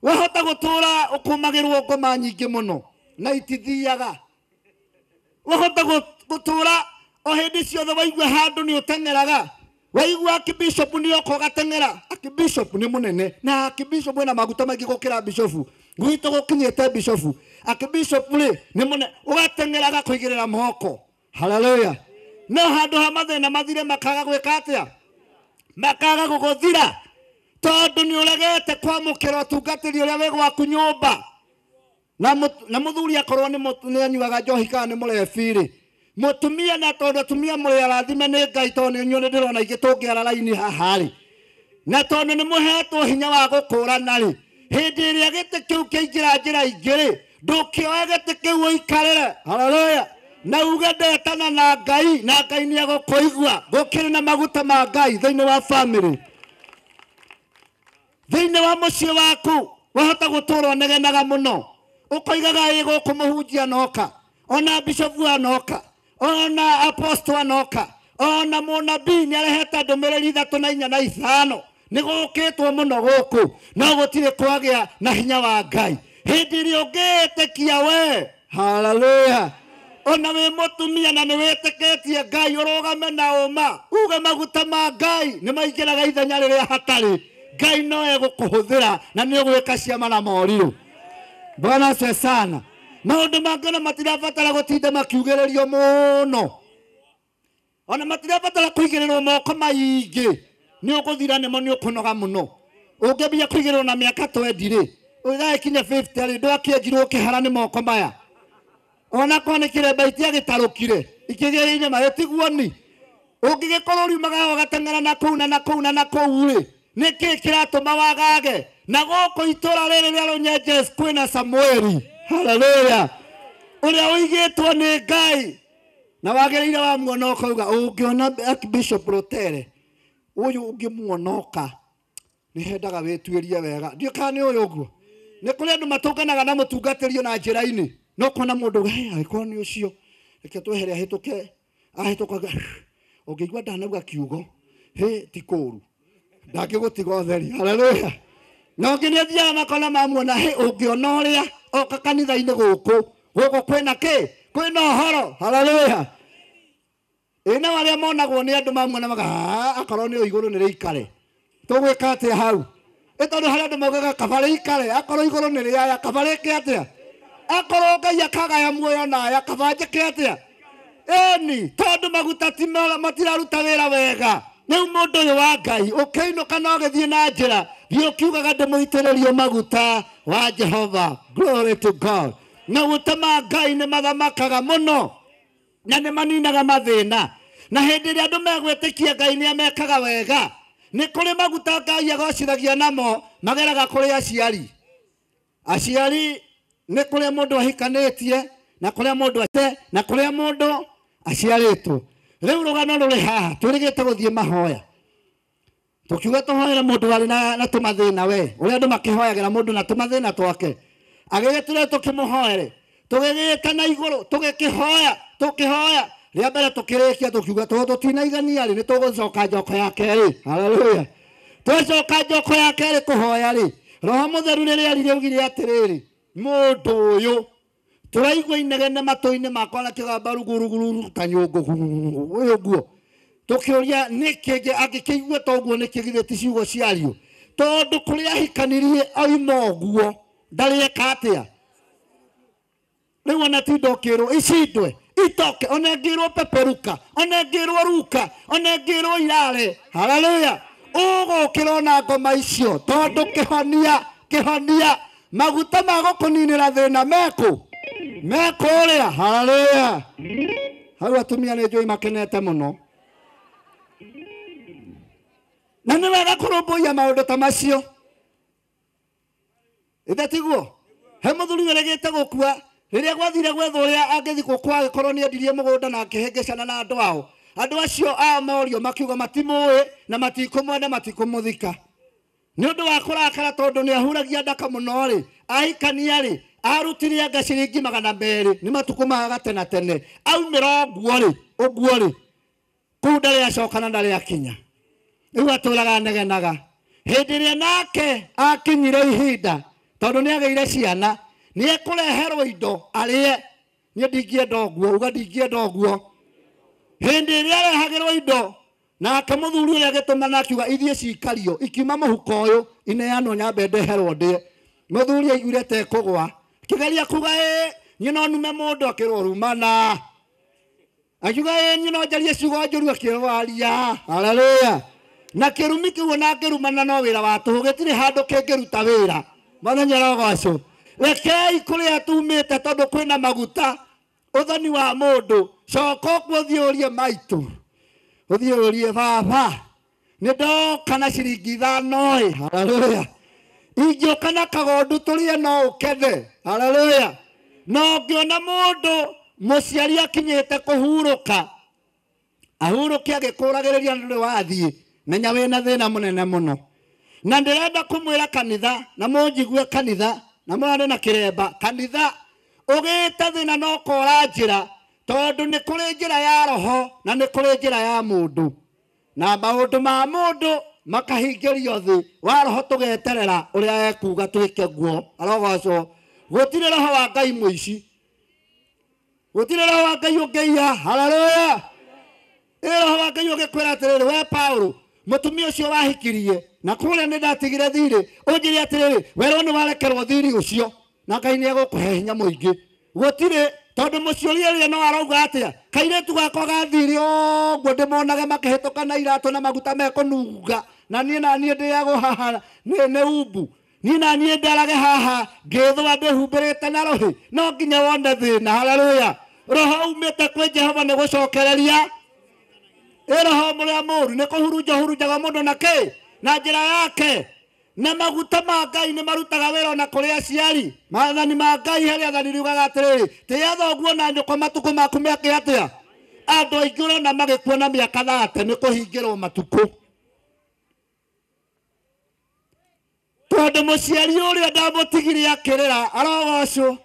[SPEAKER 14] Wahota gũtũra ũkũmagĩrwo ngoma nyingĩ mũno na itithiaga. Wahota gũtũra o hĩndĩ ciothe waigua handũ nĩ ũteng'eraga, waigua akibishop nĩ oka ũgateng'era. Akibishop nĩ mũnene na akibishop ena maguta maingĩ gũkĩra bishofu gwitũ gũkinyĩte bishofu. Akibishop rĩ nĩ mũnene, ũgateng'eraga kũigĩrĩra moko. Haleluya. No handũ ha mathĩna mathire makaga gwĩka atĩa? Makaga gũgũthira, tondũ nĩ ũregete kwamũkĩra ũtungatĩri ũrĩa wĩ gwaku nyũmba. Na mũthuri akorwo nĩ anyuaga njohi kana nĩ mũrebi rĩ, mũtumia na tondũ atumia mũrĩ arathime nĩ Ngai, tondũ nĩ inyuĩ nĩndĩrona ingĩ tũngĩara raini haha rĩ, na tondũ nĩ mũhetwo hinya wa gũkũrana rĩ, hĩndĩ ĩrĩa gĩtĩ kĩu kĩaingĩra njĩra ingĩ rĩ, ndũkĩoe gĩtĩ kĩu ũikarĩre. Haleluya. Na uge ndetana na Ngai, na Ngai nĩ egũkũigua. Gũkĩrĩ na maguta ma Ngai thĩinĩ wa famĩlĩ, thĩinĩ wa mũciĩ waku. Wahota gũtũra ũnegenaga mũno, ũkoigaga ĩ gũkũ mũhunjia anoka, ona bishofu anoka, ona apostle anoka, ona mũnabii nĩ arehete ndũmĩrĩri 3 na 4 na 5, nĩ gũkĩtwo mũno gũkũ, no gũtirĩ kwagĩa na hinya wa Ngai. Hĩndĩ ĩrĩa ũngĩĩtĩkia we, haleluya, ona wĩ mũtumia na nĩ wĩtĩkĩtie Ngai, ũrũgame na ũma, uge maguta ma Ngai nĩ maingĩraga ithenya rĩrĩa hatarĩ, Ngai no egũkũhũthĩra na nĩ ũgwĩka ciama na morirũ. Bwana asifiwe sana. Maũndũ mangĩ ona matirabatara gũtinda makiugĩrĩrio mũno, ona matirabatara kũigĩrĩrwo moko maingĩ, nĩ ũgũthira nĩmo, nĩ ũkũnoga mũno. Ũngĩambia kũigĩrĩrwo na mĩaka 20 rĩ, ũgagĩkinya 50 rĩ, ndwakĩenjirwo kĩhara nĩ moko maya. Ona korwo nĩ kĩremba itiagĩtarũkire ikĩgĩa inyama, ĩtiguo ni. Ũngĩgĩkorwo riumaga ũgateng'era na kũu na na kũu na na kũu rĩ, nĩkĩ kĩratũma wagage? Na gũkũ itũra rĩrĩ rĩa Rũnyenjes kwĩna Samueli. Haleluya. Ũrĩa ũigĩtwo nĩ Ngai na wagĩrĩire wamuona ũkauga, ũngĩona Archbishop Rutere ũyũ ũngĩmuonoka nĩ hendaga wĩtuĩrie wega. Ndiũĩ kana nĩ ũyũ ũguo. Nĩ kũrĩ andũ matũnganaga na mũtungatĩri ona njĩra-inĩ, no kona mũndũ angĩkorwo nĩ ũcio, reke twehere ahĩtũke, ahĩtũkaga, ũngĩigua ndanauga kiugo, hĩ ti kũũru, ndangĩgũtiga ũtheri. Haleluya. Na ũngĩ nĩ athiaga makona mamuona, hĩ ũngĩona ũrĩa oka kanitha-inĩ gũkũ, gũkũ kwĩna kĩ? Kwĩna ũhoro. Haleluya. Ĩ nao arĩa monagwo nĩ andũ mamuona mauga, akorwo nĩ igũrũ nĩ rĩikare, tũgwĩka atĩa hau? Ĩ tondũ harĩ andũ maugaga kaba rĩikare, akorwo igũrũ nĩ rĩaya, kaba rĩke atĩa? Akorwo Ngai akagaya muoyo na aya, kaba njĩke atĩa? Ĩni, tondũ maguta matiraruta wĩra wega. Rĩu mũndũ ũyũ wa Ngai ũkĩinũka na ũgĩthiĩ na njĩra, thiĩ ũkiugaga ndĩmũitĩrĩrio maguta wa Jehova. Glory to God. Maguta ma Ngai nĩ mathamakaga mũno na nĩ maninaga mathĩna. Na hĩndĩ ĩrĩa andũ megwĩtĩkia Ngai nĩ amekaga wega, nĩ kũrĩ maguta Ngai agocithagia namo mageraga kũrĩ aciari. Aciari nĩ kũrĩa mũndũ ahikanĩtie, na kũrĩa mũndũ ate, na kũrĩa mũndũ aciarĩtwo. Rĩu rũgano rũrĩ haha, twĩrĩgĩte gũthiĩ mahoya. Tũkiuga tũhoere mũndũ warĩ na tũmathĩna we, ũrĩa andũ makĩhoyagĩra mũndũ na tũmathĩna twake. Agĩgĩtũrĩa tũkĩmũhoere, tũgĩgĩta na igũrũ, tũgĩkĩhoya, tũkĩhoya. Rĩa mbere tũkĩrĩkia tũkiuga tondũ tũtinaigania rĩ, nĩ tũgũcoka njoko ya kerĩ. Haleluya. Twacoka njoko ya kerĩ kũhoya rĩ, Roho Mũtheru rĩrĩa arire augire atĩrĩrĩ, mũndũ ũyũ tũraigua inegene matũ-inĩ makwa na kĩgamba ruguruguru ta nyũngũ ũyũ ũguo. Tũkĩũria nĩkĩ angĩkĩigua ta ũguo nĩkĩ githĩ ti ciugo ciario, tondũ kũrĩa ahikanirie auma ũguo ndarĩ eka atĩa. Rĩu ona tinda ũkĩrwo icindwe itoke, ona ĩngĩrwo peperuka, ona ĩngĩrwo ruka, ona ĩngĩrwo irare. Haleluya. Ũgũkĩra ona ngoma icio, tondũ kĩhonia, kĩhonia maguta ma gũkũninĩra thĩna mekũ mekũrĩa. Haleluya. Hau atumia nĩ njũĩ makenete mũno, na nĩ wega kũrũmbũiya maũndũ ta macio. Ithe tiguo? He mũthuri wĩrĩgĩte gũkua, Rĩrĩa gwathire gwethwo ũrĩa angĩthikwo kwagĩkorwo nĩ endirie mũgũnda na akĩhĩngĩcana na andũ ao. Andũ acio ao morio makiuga matimũĩ na matikũmwenda matikũmũthika. Nĩ ũndũ wa kũrakara tondũ nĩ ahuragia ndaka mũno rĩ, ahikania rĩ, arutire anga ciringi 200 nĩ matukũ ma gatene tene. Aumĩra ũguo rĩ, ũguo rĩ, kũu ndarĩ acoka na ndarĩ akinya. Rĩu atũraga negenaga. Hĩndĩ ĩrĩa nake akinyire ihinda tondũ nĩ agĩire ciana, nĩ ekũreherwo indo arĩe. Niĩ ndingĩenda ũguo, uga ndingĩenda ũguo. Hĩndĩ ĩrĩa arehagĩrwo indo nake mũthuri ũrĩa agĩtũmana akiuga ithiĩ cikario ikiuma mũhuko ũyũ ineanwo nyambe ndeherwo ndĩe. Mũthuri aiguire ta ekũgwa, akĩgeria kuga ĩ niĩ no nume mũndũ, akĩrwo rumana. Akiuga ĩ niĩ no njarie ciugo njũru, akĩrwo aria. Haleluya. Na kĩrumi kĩu ona angĩrumana no wĩra wa tũhũ, gĩtirĩ handũ kĩngĩruta wĩra. Mwathani arogocwo. Rekei kũrĩa tumĩte tondũ kwĩna maguta ũthoni wa mũndũ. Coka ũkuo ũthiĩ ũrie maitũ, ũthiĩ ũrie baba, nĩ ndoka na ciringi 5 ĩ. Haleluya. Ingĩũka na kagondu tũrĩe no ũkene. Haleluya. Na ũngĩona mũndũ mũciari akinyĩte kũhurũka, ahurũke agĩkũragĩrĩria nĩ ũrĩ wathiĩ, menya wĩna thĩna mũnene mũno. Na ndĩrenda kũmwĩra kanitha, na mũnjigue kanitha, na mwarĩ na kĩremba kanitha, ũgĩte thĩna no kora njĩra, tondũ nĩ kũrĩ njĩra ya roho na nĩ kũrĩ njĩra ya mũndũ. Na maũndũ ma mũndũ makahingĩrio thĩ wa roho, tũgeterera ũrĩa ekuga twĩke guo. Arogocwo. Gũtirĩ roho wa Ngai mũici, gũtirĩ roho wa Ngai ũngĩiya. Haleluya. Ĩ roho wa Ngai ũngĩkwĩra atĩrĩrĩ, we Paulo, mũtumia ũcio wahikirie na kũrĩa nĩ ndatigire thirĩ, ũnjĩre atĩrĩrĩ, werwo nĩ warekerwo thirĩ ũcio na Ngai nĩ egũkũhe hinya mũingĩ. Gũtirĩ, tondũ mũciũria ũrĩa no arauga atĩa, kairĩtu gakwa ga thirĩ ũguo ndĩmonage makĩhĩtũka na iratũ na maguta mekũnunga, na niĩ na niĩ ndĩagwo haha nĩ umbu, niĩ na niĩ ndarage haha ngĩthũa ndĩhumbĩrĩte na rũhĩ, no nginya wone thĩna. Haleluya. Roho umĩte kwĩ Jehova nĩ gũcokereria. Ĩ roho mũrĩa mũũru nĩ kũhurunja hurunjaga mũndũ na kĩ na njĩra yake. Na maguta ma Ngai nĩ marutaga wĩra ona kũrĩ aciari. Maathani ma Ngai harĩ athani riugaga atĩrĩrĩ, tĩĩa thoguo na nyũkwa matukũ maku mĩaka atĩa. Andũ aingĩ ũrona magĩkua na mĩaka 30 nĩ kũhingĩrwo matukũ, tondũ mũciari ũrĩa ndamũtigire akĩrĩra arogocwo.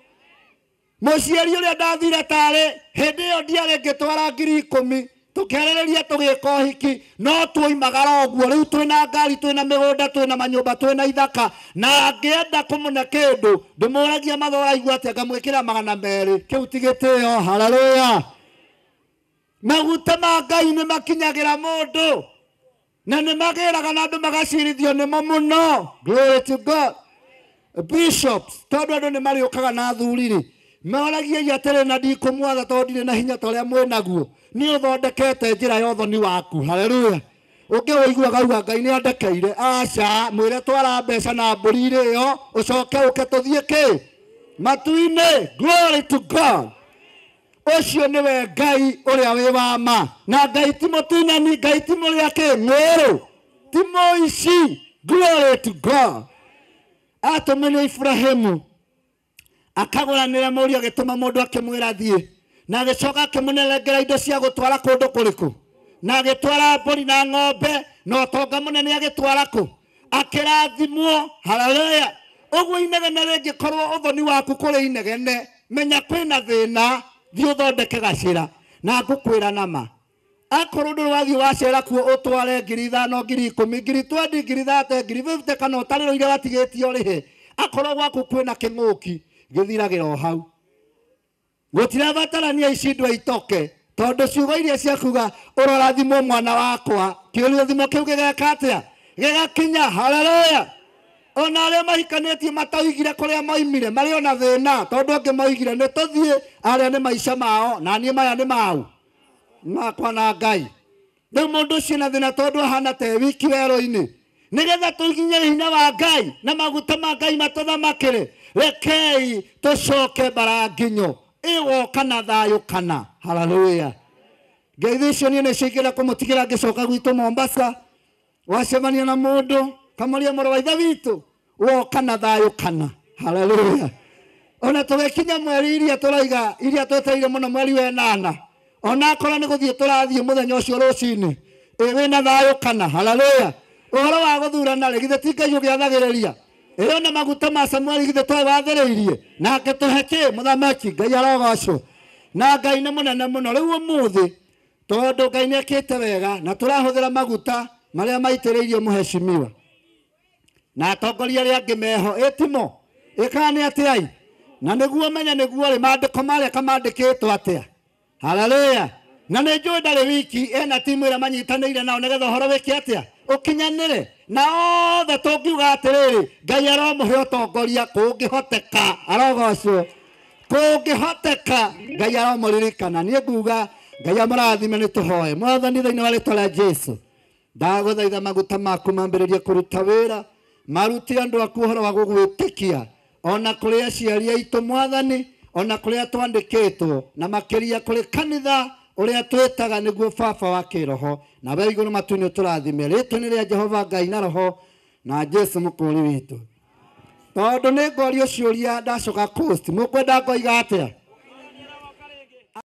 [SPEAKER 14] Mũciari ũrĩa ndathire tarĩ hĩndĩ ĩyo ndiarĩ ngĩtwara 10,000 tũkĩarĩrĩria tũgĩka ũhiki, no tuoimagara ũguo. Rĩu twĩna ngari, twĩna mĩgũnda, twĩna manyũmba, twĩna ithaka, na angĩenda kũmũne kĩndũ ndĩmũragia mathora aigua atĩa, ngamwĩkĩra 200. Kĩu ti gĩtĩo. Haleluya. Maguta ma Ngai nĩ makinyagĩra mũndũ na nĩ magĩraga na andũ magacirithio nĩmo mũno. Glory to God. Bishops, tondũ andũ nĩ marĩũkaga na athuri rĩ, moragia atĩrĩ, na ndikũmwatha tondũ ndirĩ na hinya ta ũrĩa mwĩnaguo, nĩ ũthondekete njĩra ya ũthoni waku. Haleluya. Ũngĩ ũiguaga auga Ngai nĩ andekeire. Aca, mwĩre twara mbeca na mbũri irĩo, ũcoke ũke tũthiĩ kĩ matu-inĩ. Glory to God. Ũcio nĩwe Ngai ũrĩa wĩ wa ma. Na Ngai ti mũtunyani, Ngai ti mũrĩa kĩ ng'ũrũ, ti mũici. Glory to God. Atũmire Ibrahimu akagũranĩra mũriũ, agĩtũma mũndũ akĩmwĩra thiĩ, na agĩcoka akĩmũnengera indo cia gũtwara kũndũ kũrĩkũ, na agĩtwara mbũri na ng'ombe na ũtonga mũnene agĩtwara kũ, akĩrathimwo. Haleluya. Ũguo inegene rĩngĩkorwo ũthoni waku kũrĩ inegene, menya kwĩna thĩna, thiĩ ũthondeke gacĩra. Na ngũkwĩra nama, akorwo ndũrĩ wathiĩ wacera kuo ũtware 5,000, 10,000, 20,000, 30,000, 50,000 kana ũtarĩrwo iria watigĩtie ũrĩhe, akorwo gwaku kwĩna kĩng'ũki gĩthiragĩra o hau. Gũtirabatarania icindwa itoke, tondũ ciugo iria ciakuga ũrorathimwo mwana wakwa, kĩrathimo kĩu gĩgeka atĩa? Gĩgakinya. Haleluya. Ona arĩa mahikanĩtie mataigire kũrĩa moimire marĩ ona thĩna, tondũ angĩ moigire nĩ tũthiĩ, arĩa nĩ maica mao na niĩ maya nĩ mau makwa na Ngai. Rĩu mũndũ ũcio na thĩna tondũ ahana ta e wiki werũ-inĩ. Nĩgetha tũiginye hinya wa Ngai na maguta ma Ngai matũthamakĩre, rekei tũcoke mbara nginyo ĩwoka na thayũ kana. Haleluya. Ngeithi icio niĩ nĩcio ingĩenda kũmũtigĩra ngĩcoka gwitũ Mombasa. Wacemania na mũndũ kamũria mũrũ wa ithe witũ, woka na thayũ kana. Haleluya. Ona tũgĩkinya mweri iria tũraiga iria twetereire mũno mweri wa 8 ona akorwo nĩ gũthiĩ tũrathiĩ mũthenya ũcio rũcinĩ ĩ wĩna thayũ kana haleluya ũhoro wa gũthurana rĩ githĩ ti Ngai ũgĩathagĩrĩria ĩyo na maguta ma Samueli githĩ twe wathĩrĩirie nake tũhe kĩ mũthamaki Ngai arogocwo na Ngai nĩ mũnene mũno rĩu ũmũthĩ tondũ Ngai nĩ ekĩte wega na tũrahũthĩra maguta marĩa maitĩrĩirio mũheshimiwa na atongoria arĩa angĩ meho ĩtimo ĩkaga nĩ atĩai na nĩguo menya nĩguo rĩ maandĩko marĩa kamandĩkĩtwo atĩa haleluya na nĩ njũĩ ndarĩ wiki ena timu ĩrĩa manyitanĩire nao nĩgetha ũhoro wĩke atĩa ũkinyanĩre na othe tũngiuga atĩrĩrĩ Ngai aromũhe ũtongoria kũngĩhoteka arogocwo kũngĩhoteka Ngai aromũririkana niĩ nguga Ngai amũrathime nĩ tũhoe mwathani thĩinĩ wa rĩtwa rĩa Jesu ndagũthaitha maguta maku mambĩrĩrie kũruta wĩra marute andũ aku ũhoro wa gũgwĩtĩkia ona kũrĩ aciari aitũ mwathani ona kũrĩa twandĩkĩtwo na makĩria kũrĩ kanitha ũrĩa twĩtaga nĩguo baba wa kĩroho na we igũrũ matu-inĩ ũtũrathime rĩtwa-inĩ rĩa Jehova Ngai na roho na Jesu mũkũũri witũ tondũ nĩ ngorio ciũria ndacoka coast mũkwenda ngoiga atĩa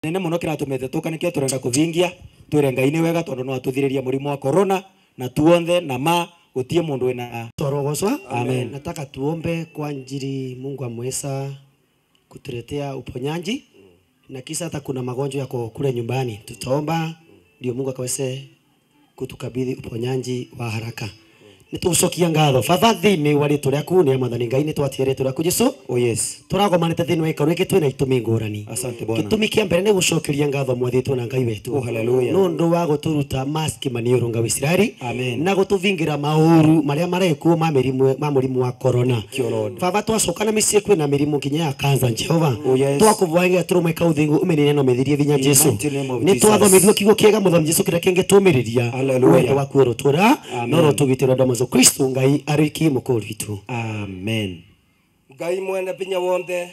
[SPEAKER 2] nene muno kiratumete tuka nikio turenda kuvingia twire Ngai ni wega tondu no atuthiriria murimu wa corona na tuonthe na ma gutie mundu wina
[SPEAKER 13] Torogoswa.
[SPEAKER 2] Amen.
[SPEAKER 13] Nataka tuombe kwa njiri Mungu ameweza kutuletea uponyaji na kisa hata kuna magonjwa yako kule nyumbani tutaomba ndio Mungu akaweze kutukabidhi uponyaji wa haraka. Nitucokia ngatho baba thiini wa rĩtwa rĩaku nĩ mwathani Ngai nĩ twatia rĩtwa rĩaku Jesu.
[SPEAKER 2] Oh yes.
[SPEAKER 13] Tũragomanĩte thĩinĩ wa ĩkaru rĩngĩ twĩna itũmi ngũrani.
[SPEAKER 2] Asante Bwana.
[SPEAKER 13] Gĩtũmi kĩa mbere nĩ gũcokeria ngatho mwathĩtwo na Ngai wetũ.
[SPEAKER 2] Oh haleluya.
[SPEAKER 13] Nĩ ũndũ wa gũtũruta maski maniũrũ Ngai wa Isiraeli.
[SPEAKER 2] Amen.
[SPEAKER 13] Na gũtũvingĩra maũru marĩa marekuo ma mĩrimũ ma mũrimũ wa corona. Baba twacoka na mĩciĩ kwĩna mĩrimũ nginya ya cancer Jehova.
[SPEAKER 2] Oh yes.
[SPEAKER 13] Twakũvoya tũrũme kaũthingu ũmĩnine na ũmĩthirie vinya Jesu.
[SPEAKER 2] Nĩ
[SPEAKER 13] twathomithirio kiugo kĩega mũthoni Jesu kĩrĩa kĩngĩtũmĩrĩria.
[SPEAKER 2] Haleluya.
[SPEAKER 13] Wendo waku ũrotũra
[SPEAKER 2] Amen.
[SPEAKER 13] no rotũgitĩrwo andũ a Kristo Ngai arĩkie mũkũũri witũ.
[SPEAKER 2] Amen.
[SPEAKER 16] Ngai mwene binya wonthe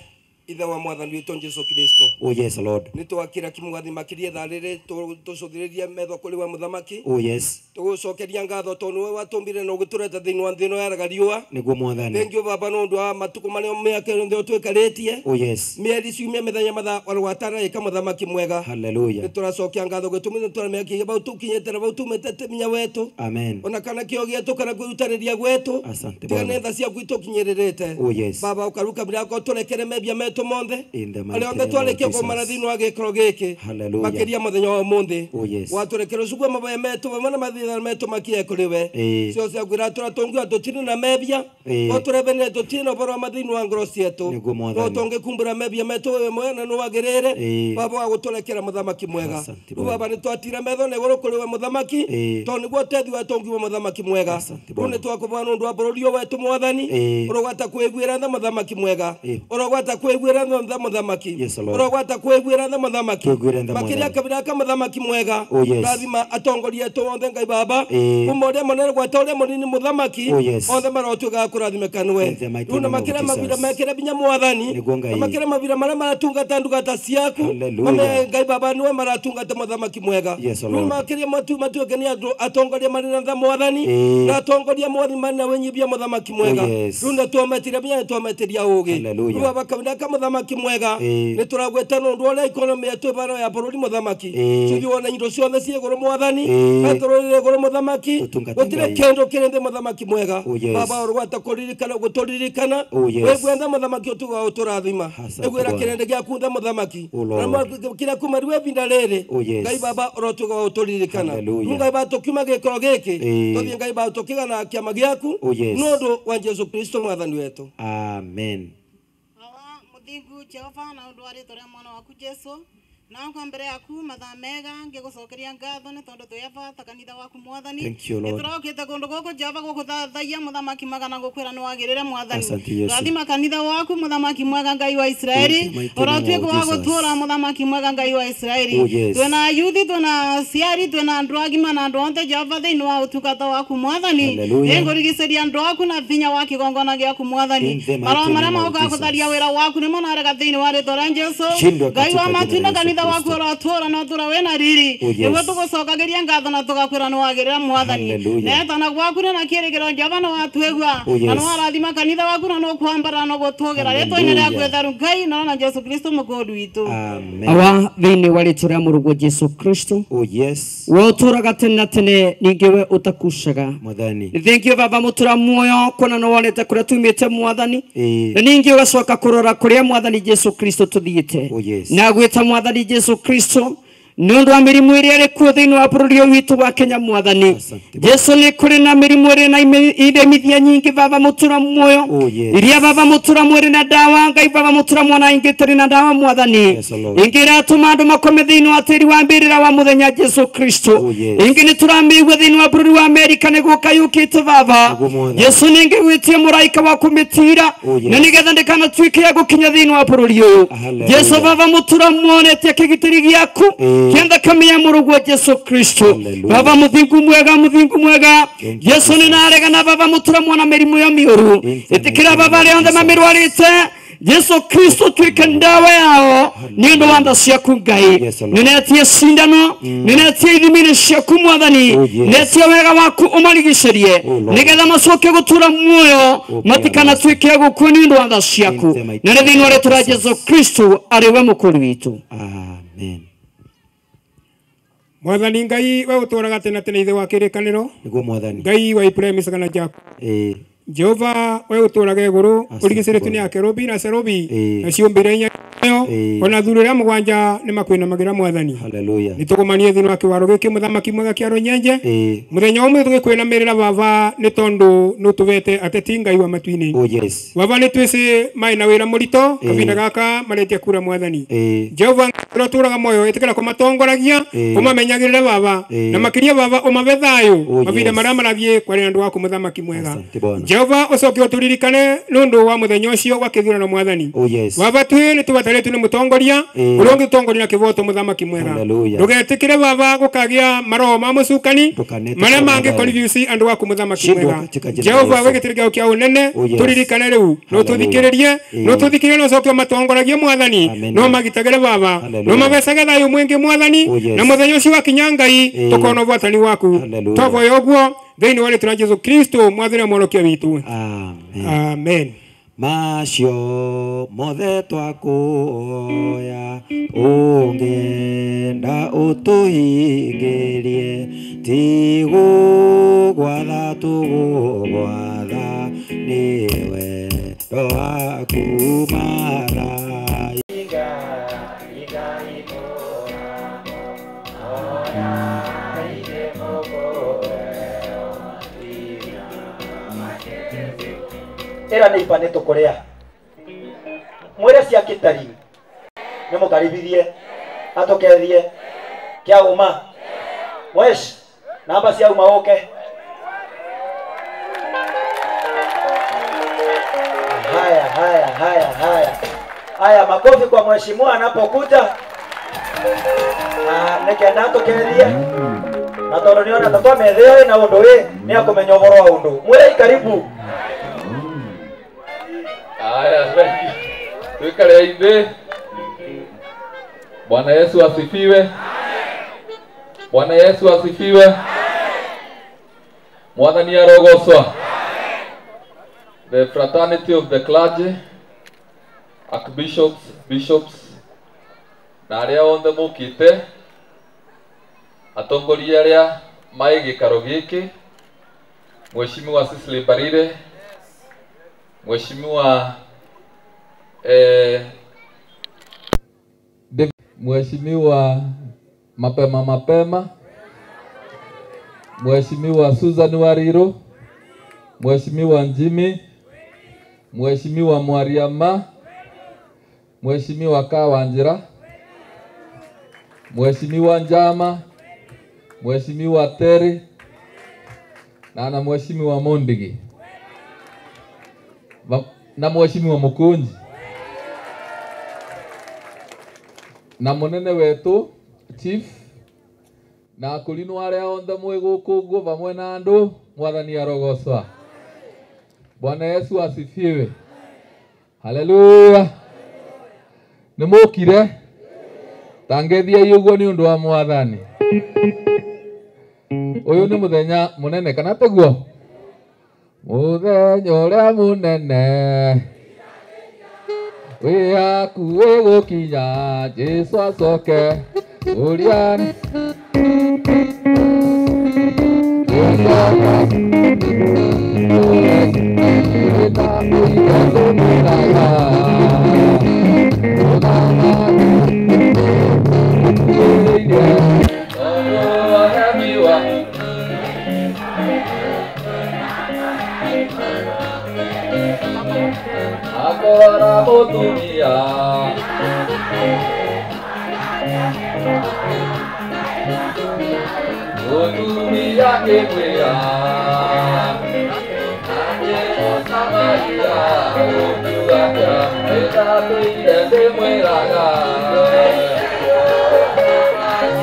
[SPEAKER 16] ithe wa mwathani witũ Jesu Kristo.
[SPEAKER 2] Oh yes Lord.
[SPEAKER 16] Nĩ twakĩra kĩmwathi makĩria thaa rĩrĩ tũcũthĩrĩrie metho kũrĩ we mũthamaki.
[SPEAKER 2] Oh yes.
[SPEAKER 16] Tũgũcokeria ngatho tondũ nĩwe watũmbire na ũgĩtũreta thĩinĩ wa thĩ ĩno yaraga riũa.
[SPEAKER 2] Nĩguo mwathani.
[SPEAKER 16] Thengiũ baba nĩ ũndũ wa matukũ marĩa mĩaka yothe twĩkarĩtie.
[SPEAKER 2] Oh yes.
[SPEAKER 16] Mĩeri ciumia mĩthenya mathaa warwatara ĩka mũthamaki mwega.
[SPEAKER 2] Haleluya.
[SPEAKER 16] Nĩ tũracokia ngatho gĩtũmi nĩ tũramĩakia bau tũkinyĩte na bau tumĩte hinya wetũ.
[SPEAKER 2] Amen.
[SPEAKER 16] Ona kana kĩo gĩetũ kana kwĩrutanĩria gwetũ.
[SPEAKER 2] Asante
[SPEAKER 16] Tiga
[SPEAKER 2] Bwana.
[SPEAKER 16] nĩ tha ciaku itũkinyĩrĩrĩte.
[SPEAKER 2] Oh yes.
[SPEAKER 16] Baba ũkaruka mĩrango tũrekere mebia metũ monthe.
[SPEAKER 2] In the
[SPEAKER 16] Arĩa
[SPEAKER 2] mighty
[SPEAKER 16] othe
[SPEAKER 2] name of
[SPEAKER 16] twarĩkia kũmara
[SPEAKER 2] Jesus.
[SPEAKER 16] thĩinĩ wa gĩkĩro gĩkĩ.
[SPEAKER 2] Hallelujah.
[SPEAKER 16] Makĩria mũthenya wa ũmũthĩ.
[SPEAKER 2] Oh yes.
[SPEAKER 16] Watũrekere ũcukue maboya metũ vamwe na mathĩna metũ makie kũrĩ we. Cio ciakwĩra tũratũngiwa tũtirĩ na mebia. No tũrebenire tũtirĩ na ũhoro wa mathĩinĩ wa ngoro cietũ.
[SPEAKER 2] Nĩguo
[SPEAKER 16] No
[SPEAKER 2] mwathani.
[SPEAKER 16] tũngĩkumbũra mebia metũ wewe mwene nĩ wagĩrĩire. Baba wa gũtũrekera mũthamaki mwega.
[SPEAKER 2] Asante
[SPEAKER 16] Rĩu
[SPEAKER 2] Bwana.
[SPEAKER 16] baba nĩ twatira metho na igũrũ kũrĩ we mũthamaki. Tondũ nĩguo ũtethi watũngiwa mũthamaki mwega.
[SPEAKER 2] Asante
[SPEAKER 16] Rĩu
[SPEAKER 2] Bwana.
[SPEAKER 16] nĩ twakũvoya nĩ ũndũ wa bũrũri ũyũ wetũ mwathani. Ũrogwata kwĩguĩra tha mũthamaki mwega. Ũrogwata kwĩguĩra tha mũthamaki.
[SPEAKER 2] Yes Lord.
[SPEAKER 16] Ũrogwata kwĩguĩra tha mũthamaki.
[SPEAKER 2] Kwĩguĩra tha
[SPEAKER 16] Makĩria
[SPEAKER 2] mwathani.
[SPEAKER 16] kabira ka mũthamaki mwega.
[SPEAKER 2] Oh yes.
[SPEAKER 16] Rathima atongoria etũ othe Ngai baba. Kuma ũrĩa mũnene gwata ũrĩa mũnini mũthamaki.
[SPEAKER 2] Oh yes.
[SPEAKER 16] Othe marotuĩka kũrathimĩka nĩwe.
[SPEAKER 2] In the mighty
[SPEAKER 16] Rĩu na
[SPEAKER 2] name of
[SPEAKER 16] makĩria mawĩra
[SPEAKER 2] Jesus.
[SPEAKER 16] mekĩre binya mwathani.
[SPEAKER 2] Nĩguo Ngai.
[SPEAKER 16] Na makĩria mawĩra marĩa maratungata ndungata ciaku.
[SPEAKER 2] Hallelujah.
[SPEAKER 16] Mame Ngai baba nĩwe maratungata mũthamaki mwega.
[SPEAKER 2] Yes
[SPEAKER 16] Rĩu
[SPEAKER 2] Lord.
[SPEAKER 16] makĩria matuĩke nĩ andũ atongoria marĩ na tha mwathani. Na atongoria mwathani marĩ na wĩnyihia mũthamaki mwega.
[SPEAKER 2] Oh yes.
[SPEAKER 16] Rĩu nĩ twametiria binya nĩ twametiria ũũgĩ.
[SPEAKER 2] Hallelujah.
[SPEAKER 16] Rĩu baba kabira ka mũthamaki mwega. Nĩ tũragwĩta nĩ ũndũ ũrĩa ikonomĩ yetu ĩbaro ya bũrũri mũthamaki. Cithi wona indo ciothe ciĩ igũrũ mwathani. Petero ĩrĩ igũrũ mũthamaki.
[SPEAKER 2] Tũtungate
[SPEAKER 16] Gũtirĩ
[SPEAKER 2] Ngai.
[SPEAKER 16] kĩndũ kĩrĩ thĩ mũthamaki mwega.
[SPEAKER 2] Oh yes.
[SPEAKER 16] Baba ũrogwata kũririkana gũtũririkana.
[SPEAKER 2] Oh yes.
[SPEAKER 16] Wĩgue tha mũthamaki ũtuga ũtũrathima.
[SPEAKER 2] Asante
[SPEAKER 16] Ĩguĩra
[SPEAKER 2] Bwana.
[SPEAKER 16] kĩrĩndĩ gĩaku tha mũthamaki.
[SPEAKER 2] Oh Lord.
[SPEAKER 16] Na kĩrĩa kuma rĩu ĩbinda rĩrĩ.
[SPEAKER 2] Oh yes.
[SPEAKER 16] Ngai baba ũrotuga ũtũririkana.
[SPEAKER 2] Hallelujah.
[SPEAKER 16] Rĩu Ngai baba tũkiuma gĩkĩro gĩkĩ. Tũthiĩ Ngai baba tũkĩgana kĩama gĩaku.
[SPEAKER 2] Oh yes.
[SPEAKER 16] Nĩ ũndũ wa Jesu Kristo mwathani wetũ.
[SPEAKER 2] Amen.
[SPEAKER 12] Mũthingu Jehova na ũndũ wa rĩtwa rĩa mwana waku Jesu na kwa mbere yaku mathaa mega ngĩgũcokeria ngatho nĩ tondũ twĩ aba ta kanitha waku mwathani.
[SPEAKER 2] Thank you, Lord.
[SPEAKER 12] Nĩtũrokĩte kũndũ gũkũ Jehova gũgũthathaiya mũthamaki mwega na gũkwĩra nĩ wagĩrĩre mwathani.
[SPEAKER 2] Asante Yesu.
[SPEAKER 12] Rathima kanitha waku mũthamaki mwega Ngai wa Isiraeli.
[SPEAKER 2] In the mighty name of
[SPEAKER 12] Ũrotuĩka wa
[SPEAKER 2] Jesus.
[SPEAKER 12] gũtũũra mũthamaki mwega Ngai wa Isiraeli.
[SPEAKER 2] Oh yes.
[SPEAKER 12] Twĩna ayuthi twĩna aciari twĩna andũ agima na andũ othe Jehova thĩinĩ wa ũtungata waku mwathani.
[SPEAKER 2] Hallelujah.
[SPEAKER 12] Nĩngũrigicĩria andũ aku na vinya wa kĩgongona gĩaku mwathani.
[SPEAKER 2] In the mighty
[SPEAKER 12] Maroho marĩa
[SPEAKER 2] name of
[SPEAKER 12] maũkaga
[SPEAKER 2] Jesus.
[SPEAKER 12] gũtharia wĩra waku nĩmo narega thĩinĩ wa rĩtwa rĩa Jesu.
[SPEAKER 2] Shindwa
[SPEAKER 12] Ngai wa
[SPEAKER 2] katika
[SPEAKER 12] matu
[SPEAKER 2] jina
[SPEAKER 12] na
[SPEAKER 2] la Yesu
[SPEAKER 12] kanitha Kanitha waku ũrotũũra na ũtũũra wĩna riri. Nĩguo tũgũcokageria ngatho na tũgakwĩra nĩ wagĩrĩra mwathani. Netana gwaku na kĩrĩgĩrĩro Jehova nĩ watuĩgua. Na nĩ warathima kanitha waku na nĩ ũkwambara na ũgũtũgĩra. Rĩtwa-inĩ rĩaku itheru Ngai na Jesu Kristo mũkũũri witũ.
[SPEAKER 6] Awa thĩinĩ wa rĩtwa rĩa mũrũguo Jesu Kristo.
[SPEAKER 13] Oh yes.
[SPEAKER 6] We ũtũũraga tene na tene ningĩ we ũtakucaga.
[SPEAKER 13] Mwathani.
[SPEAKER 6] Nĩ thengiũ baba mũtũra muoyo kuona nĩ wonete kũrĩa tumĩte mwathani. Na ningĩ ũgacoka kũrora kũrĩa mwathani Jesu Kristo tũthiĩte.
[SPEAKER 13] Oh yes.
[SPEAKER 6] Na gwĩta mwathani Jesu Kristo nĩ ũndũ wa mĩrimũ ĩrĩa ĩrĩ kuo thĩinĩ wa bũrũri ũyũ witũ wa Kenya mwathani. Jesu nĩ kũrĩ na mĩrimũ ĩrĩ na iremithia nyingĩ baba mũtũra muoyo. Iria baba mũtũra mwĩrĩ na dawa Ngai baba mũtũra mwana ingĩ tũrĩ na dawa mwathani. Ingĩ iratũma andũ makome thĩinĩ wa tĩri wa mbĩrĩra wa mũthenya Jesu Kristo. Ingĩ nĩ tũramĩigua thĩinĩ wa bũrũri wa Amerika nĩ gũka yũkĩte baba. Jesu ningĩ gwĩtie mũraika wa kũmĩtira na nĩgetha ndĩkanatuĩke ya gũkinya thĩinĩ wa bũrũri ũyũ. Jesu baba mũtũra muonetie kĩgitĩri gĩaku kĩenda kamia mũrũguo Jesu Kristo. Baba mũthingu mwega mũthingu mwega Jesu nĩ naregana baba mũtũra mwana mĩrimũ ya mĩũru. Ĩtĩkĩra baba arĩa othe mamĩrwarĩte Jesu Kristo tuĩke ndawa yao nĩ ũndũ wa tha ciaku Ngai. Nĩnetie cindano nĩnetie ithimi-inĩ ciaku mwathani netie wega waku ũmarigicĩrie nĩgetha macoke gũtũra muoyo matikanatuĩke a gũkua nĩ ũndũ wa tha ciaku. Na nĩ thĩinĩ wa rĩtwa rĩa Jesu Kristo arĩ we mũkũũri witũ.
[SPEAKER 13] Amen.
[SPEAKER 15] Mwathani Ngai we ũtũũraga tene na tene ithe wa kĩrĩkanĩro.
[SPEAKER 13] Nĩguo mwathani.
[SPEAKER 15] Ngai wa Ibrahim Isaka na Jacob. Jehova we ũtũũraga igũrũ ũrigicĩrĩtio nĩ akerubi na serubi na ciũmbe iria inya ona athuri arĩa mũgwanja nĩ makwĩnamagĩra mwathani.
[SPEAKER 13] Hallelujah.
[SPEAKER 15] Nĩ tũgũmanie thĩinĩ wa kĩwaro gĩkĩ mũthamaki mwega kĩa Rũnyenje. Mũthenya ũmwe tũgĩkwĩnamĩrĩra baba nĩ tondũ nĩ ũtũvete ateti Ngai wa matu-inĩ.
[SPEAKER 13] Oh yes.
[SPEAKER 15] Baba nĩ twĩcĩ maĩ na wĩra mũritũ kahinda gaka maretia kura mwathani. Jehova ũrĩa ũtũũraga muoyo ĩtĩkĩra kũmatongoragia ũmamenyagĩrĩre baba na makĩria baba ũmabe thayũ mahinda marĩa marathiĩ kwaria andũ aku mũthamaki mwega. Jehova ũcoke ũtũririkane nĩ ũndũ wa mũthenya ũcio wa kĩthurano mwathani.
[SPEAKER 13] Oh yes.
[SPEAKER 15] Baba twĩ nĩ tũbatarĩtio nĩ mũtongoria ũrĩa ũngĩtongoria na kĩvoto mũthamaki mwega. Ndũgetĩkĩre baba gũkagĩa maroho ma mũcukani marĩa mangĩ confuse andũ aku mũthamaki mwega. Jehova we gĩtĩrĩ gĩaku kĩa ũnene tũririkane rĩu no tũthikĩrĩrie no tũthikĩrĩrie na ũcoke ũmatongoragie mwathani no magitagĩre baba no mabecage thayũ mwĩngĩ mwathani na mũthenya ũcio wakinya Ngai tũkona ũbwatani waku. Twaboya ũguo thĩinĩ wa rĩtwa rĩa Jesu Kristo mwathani na mũhonokia witũ.
[SPEAKER 13] Amen.
[SPEAKER 15] Amen.
[SPEAKER 7] Macio mothe twakuoya ũngĩenda ũtũhingĩrie ti gũgwatha tũgũgwatha nĩ wendo waku marai.
[SPEAKER 2] Ĩra nĩ iba nĩ tũkũrĩa mwĩre cia kĩtari nĩ mũkaribithie atũkethie kĩa uma mwesh namba cia uma ũke. Haya haya haya haya haya, makofi kwa mheshimiwa anapokuja. Nĩkenda atũkethie na tondũ nĩona ta twamethĩo ĩna ũndũ ĩ nĩ akũmenya ũhoro wa ũndũ. Mwĩrei karibu.
[SPEAKER 21] Haya, tuikale hivi. Bwana Yesu asifiwe. Bwana Yesu asifiwe. Mwathani arogocwo. The fraternity of the clergy, archbishops, bishops, na arĩa othe mũkĩte, atongoria arĩa mai gĩikaro gĩkĩ, Mheshimiwa Cecily Mbarire, Mheshimiwa Mheshimiwa Mapema Mapema, Mheshimiwa Susan Wariro, Mheshimiwa Njimi, Mheshimiwa Mwariama, Mheshimiwa Kawanjira, Mheshimiwa Njama, Mheshimiwa Terry, na Mheshimiwa Mondigi na Mheshimiwa Mukunji na munene wetu chief na akulino aria onthe mwi guku uguo vamwe na andu Mwathani arogocwa. Bwana Yesu asifiwe. Haleluya. Nimukire Tangethia uguo ni undu wa mwathani. Uyu ni muthenya munene kana tiguo? Muthenya uria munene wi hakuhi gukinya Jesu acoke uria Agora mutumia mutumia kimwira Samaria ukiugaga nĩndatũire ndĩmwĩraga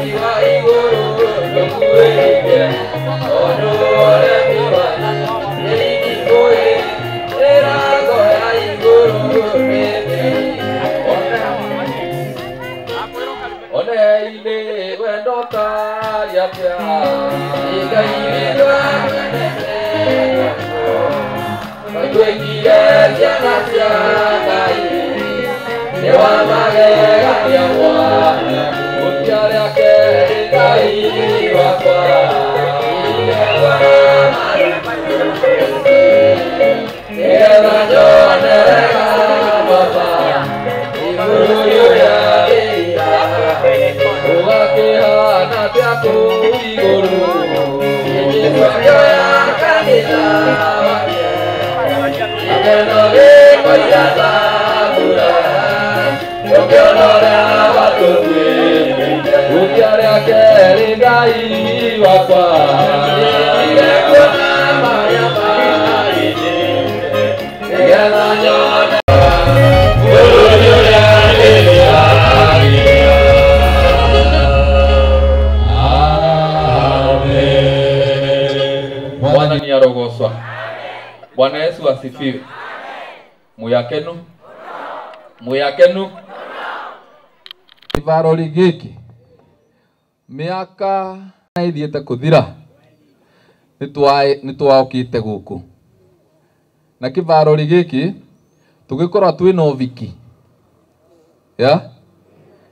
[SPEAKER 21] Iwa igũrũ ndũkuĩrĩire tondũ ũremi wa nĩingĩkũĩ mĩrango ya igũrũ One-inĩ wendo ũtariĩ atĩa Ngai witũ akwendete Twĩkire ciana cia Ngai nĩ wa magegania mwana Gũtia rĩake nĩ Ngai wakwa Nĩgetha nyone wega Baba Igũrũ rĩũrĩa rĩira Ũgakĩhana atĩa kũu igũrũ Jesu akĩoya kanitha wake Ageno gĩkũira ta mbura Ũkĩona ũrĩa watũtuĩrĩire Gũtia rĩake rĩ Ngai wakwa Nĩndigire kuona marĩa marĩte Nĩgetha nyone bũrũri ũrĩa ndĩriragĩria. Amen. Mwathani arogocwa. Bwana Yesu asifiwe. Muyakenu muyakenu Ivarori giki miaka ithiete kuthira nitwaokite guku na kivarori giki tugikorwa twina uviki ya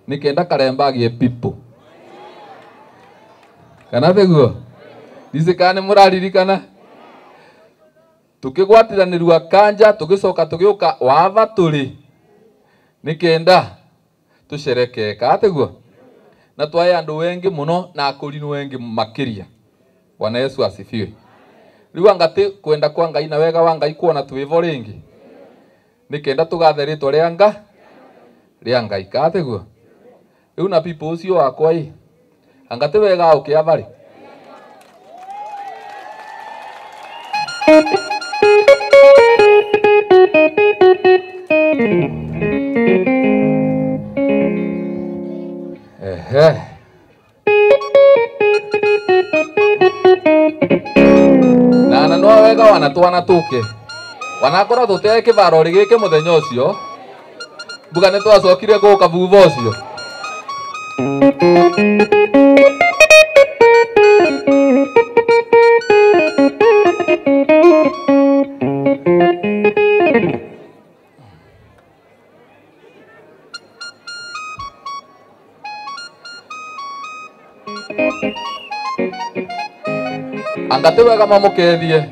[SPEAKER 21] nikenda Karemba agie people kana thiguo ndicĩ ni muraririkana tukigwatiranirua kanja tugicoka tugiuka wava turi nikenda tucereke ka tiguo na twae andu wengi muno na akurinu wengi makiria. Bwana Yesu asifiwe. Riu anga ti kwenda kwa Ngai na wega wa Ngai kuona twivo ringi nikenda tugathe ritwa ria Ngai ka tiguo. Riu na people ucio wakwa i anga ti wega ukiavari Ehe. Na no wega wana twana tuke wanakorwo tutee kivarori giki muthenya ucio mbuga ni twacokire guka thutha ucio. Anga ti wega mamukethie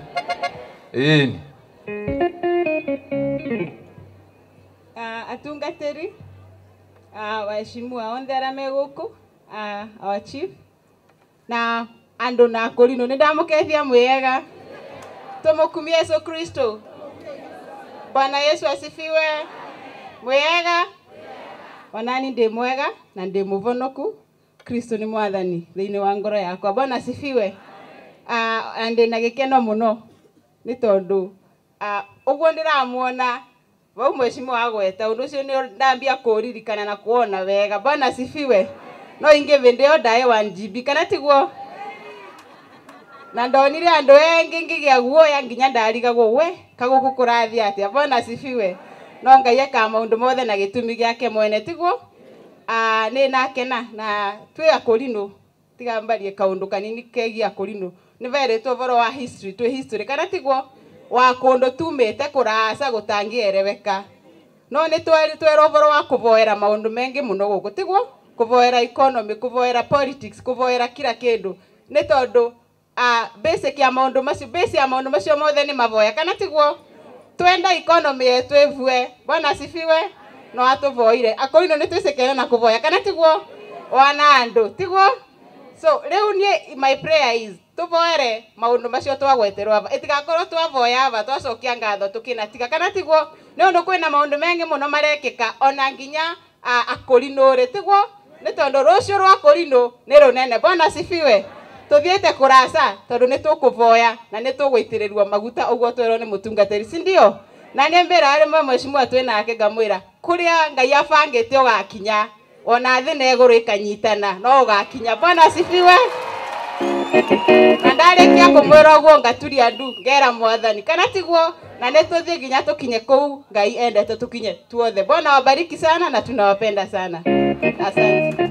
[SPEAKER 21] ĩni.
[SPEAKER 17] Atungatĩri waheshimiwa onthe arĩa me gũkũ, our chief na andũ na akũrinũ nĩ ndamũkethia mwĩega. Tũmũkumie Yesu Kristo. Bwana Yesu asifiwe. Mwĩega onani ndĩ mwega na ndĩ mũvonoku. Kristo nĩ mwathani thĩinĩ wa ngoro yakwa. Bwana asifiwe. Na ndĩ na gĩkeno mũno nĩ tondũ ũguo ndĩramuona vau mheshimiwa agweta ũndũ ũcio nĩ ndambia kũririkana na kuona wega. Bwana asifiwe. No ingĩ vĩndĩ ĩyo ndaĩ 1 GB kana tiguo? Na ndonire andũ engĩ ngĩgĩa guoya nginya ndarigagwo we kagũkũ kũrathiĩ atĩa. Bwana asifiwe. No Ngai ekaga maũndũ mothe na gĩtũmi gĩake mwene tiguo? Nĩ nakena na twĩ akũrinũ tiga mbarie kaũndũ kanini kegiĩ akũrinũ nĩ verĩtwo ũhoro wa history twĩ history kana tiguo wa kũndũ tumĩte kũraca gũtangĩereweka no nĩ twerwo ũhoro wa kũvoera maũndũ mengĩ mũno gũkũ tiguo kũvoera economy kũvoera politics kũvoera kila kĩndũ nĩ tondũ basic ya maũndũ macio base ya maũndũ macio mothe nĩ mavoya kana tiguo twenda economy yetu ĩvue. Bwana asifiwe. No atũvoire akũrinũ nĩ twĩcĩkene na kũvoya kana tiguo wana andũ tiguo. So rĩu niĩ my prayer is tũvoere maũndũ macio twagweterwo ava ĩtigakorwo twavoya ava twacokia ngatho tũkĩnatiga kana tiguo nĩ ũndũ kwĩna maũndũ mengĩ mũno marekĩka ona nginya akũrinũ rĩ tiguo nĩ tondũ rũciũ rwa akũrinũ nĩ rũnene. Bwana asifiwe. Tuthiĩte kũraca tondũ nĩ tũkũvoya na nĩ tũgũitĩrĩrwo maguta ũguo twerwo nĩ mũtungatĩri si ndio? Na nĩ mbĩra rĩmwe mheshimiwa twĩ nake ngamwĩra kũrĩa Ngai abangĩte ũgakinya ona thĩ na igũrũ ĩkanyitana no ũgakinya. Bwana asifiwe. Na ndarĩkia kũmwĩra ũguo ngaturia ndu ngera mwathani kana tiguo na nĩ tũthiĩ nginya tũkinye kũu Ngai endete tũkinye tuothe. Bwana wabariki sana na tunawapenda sana. Asante.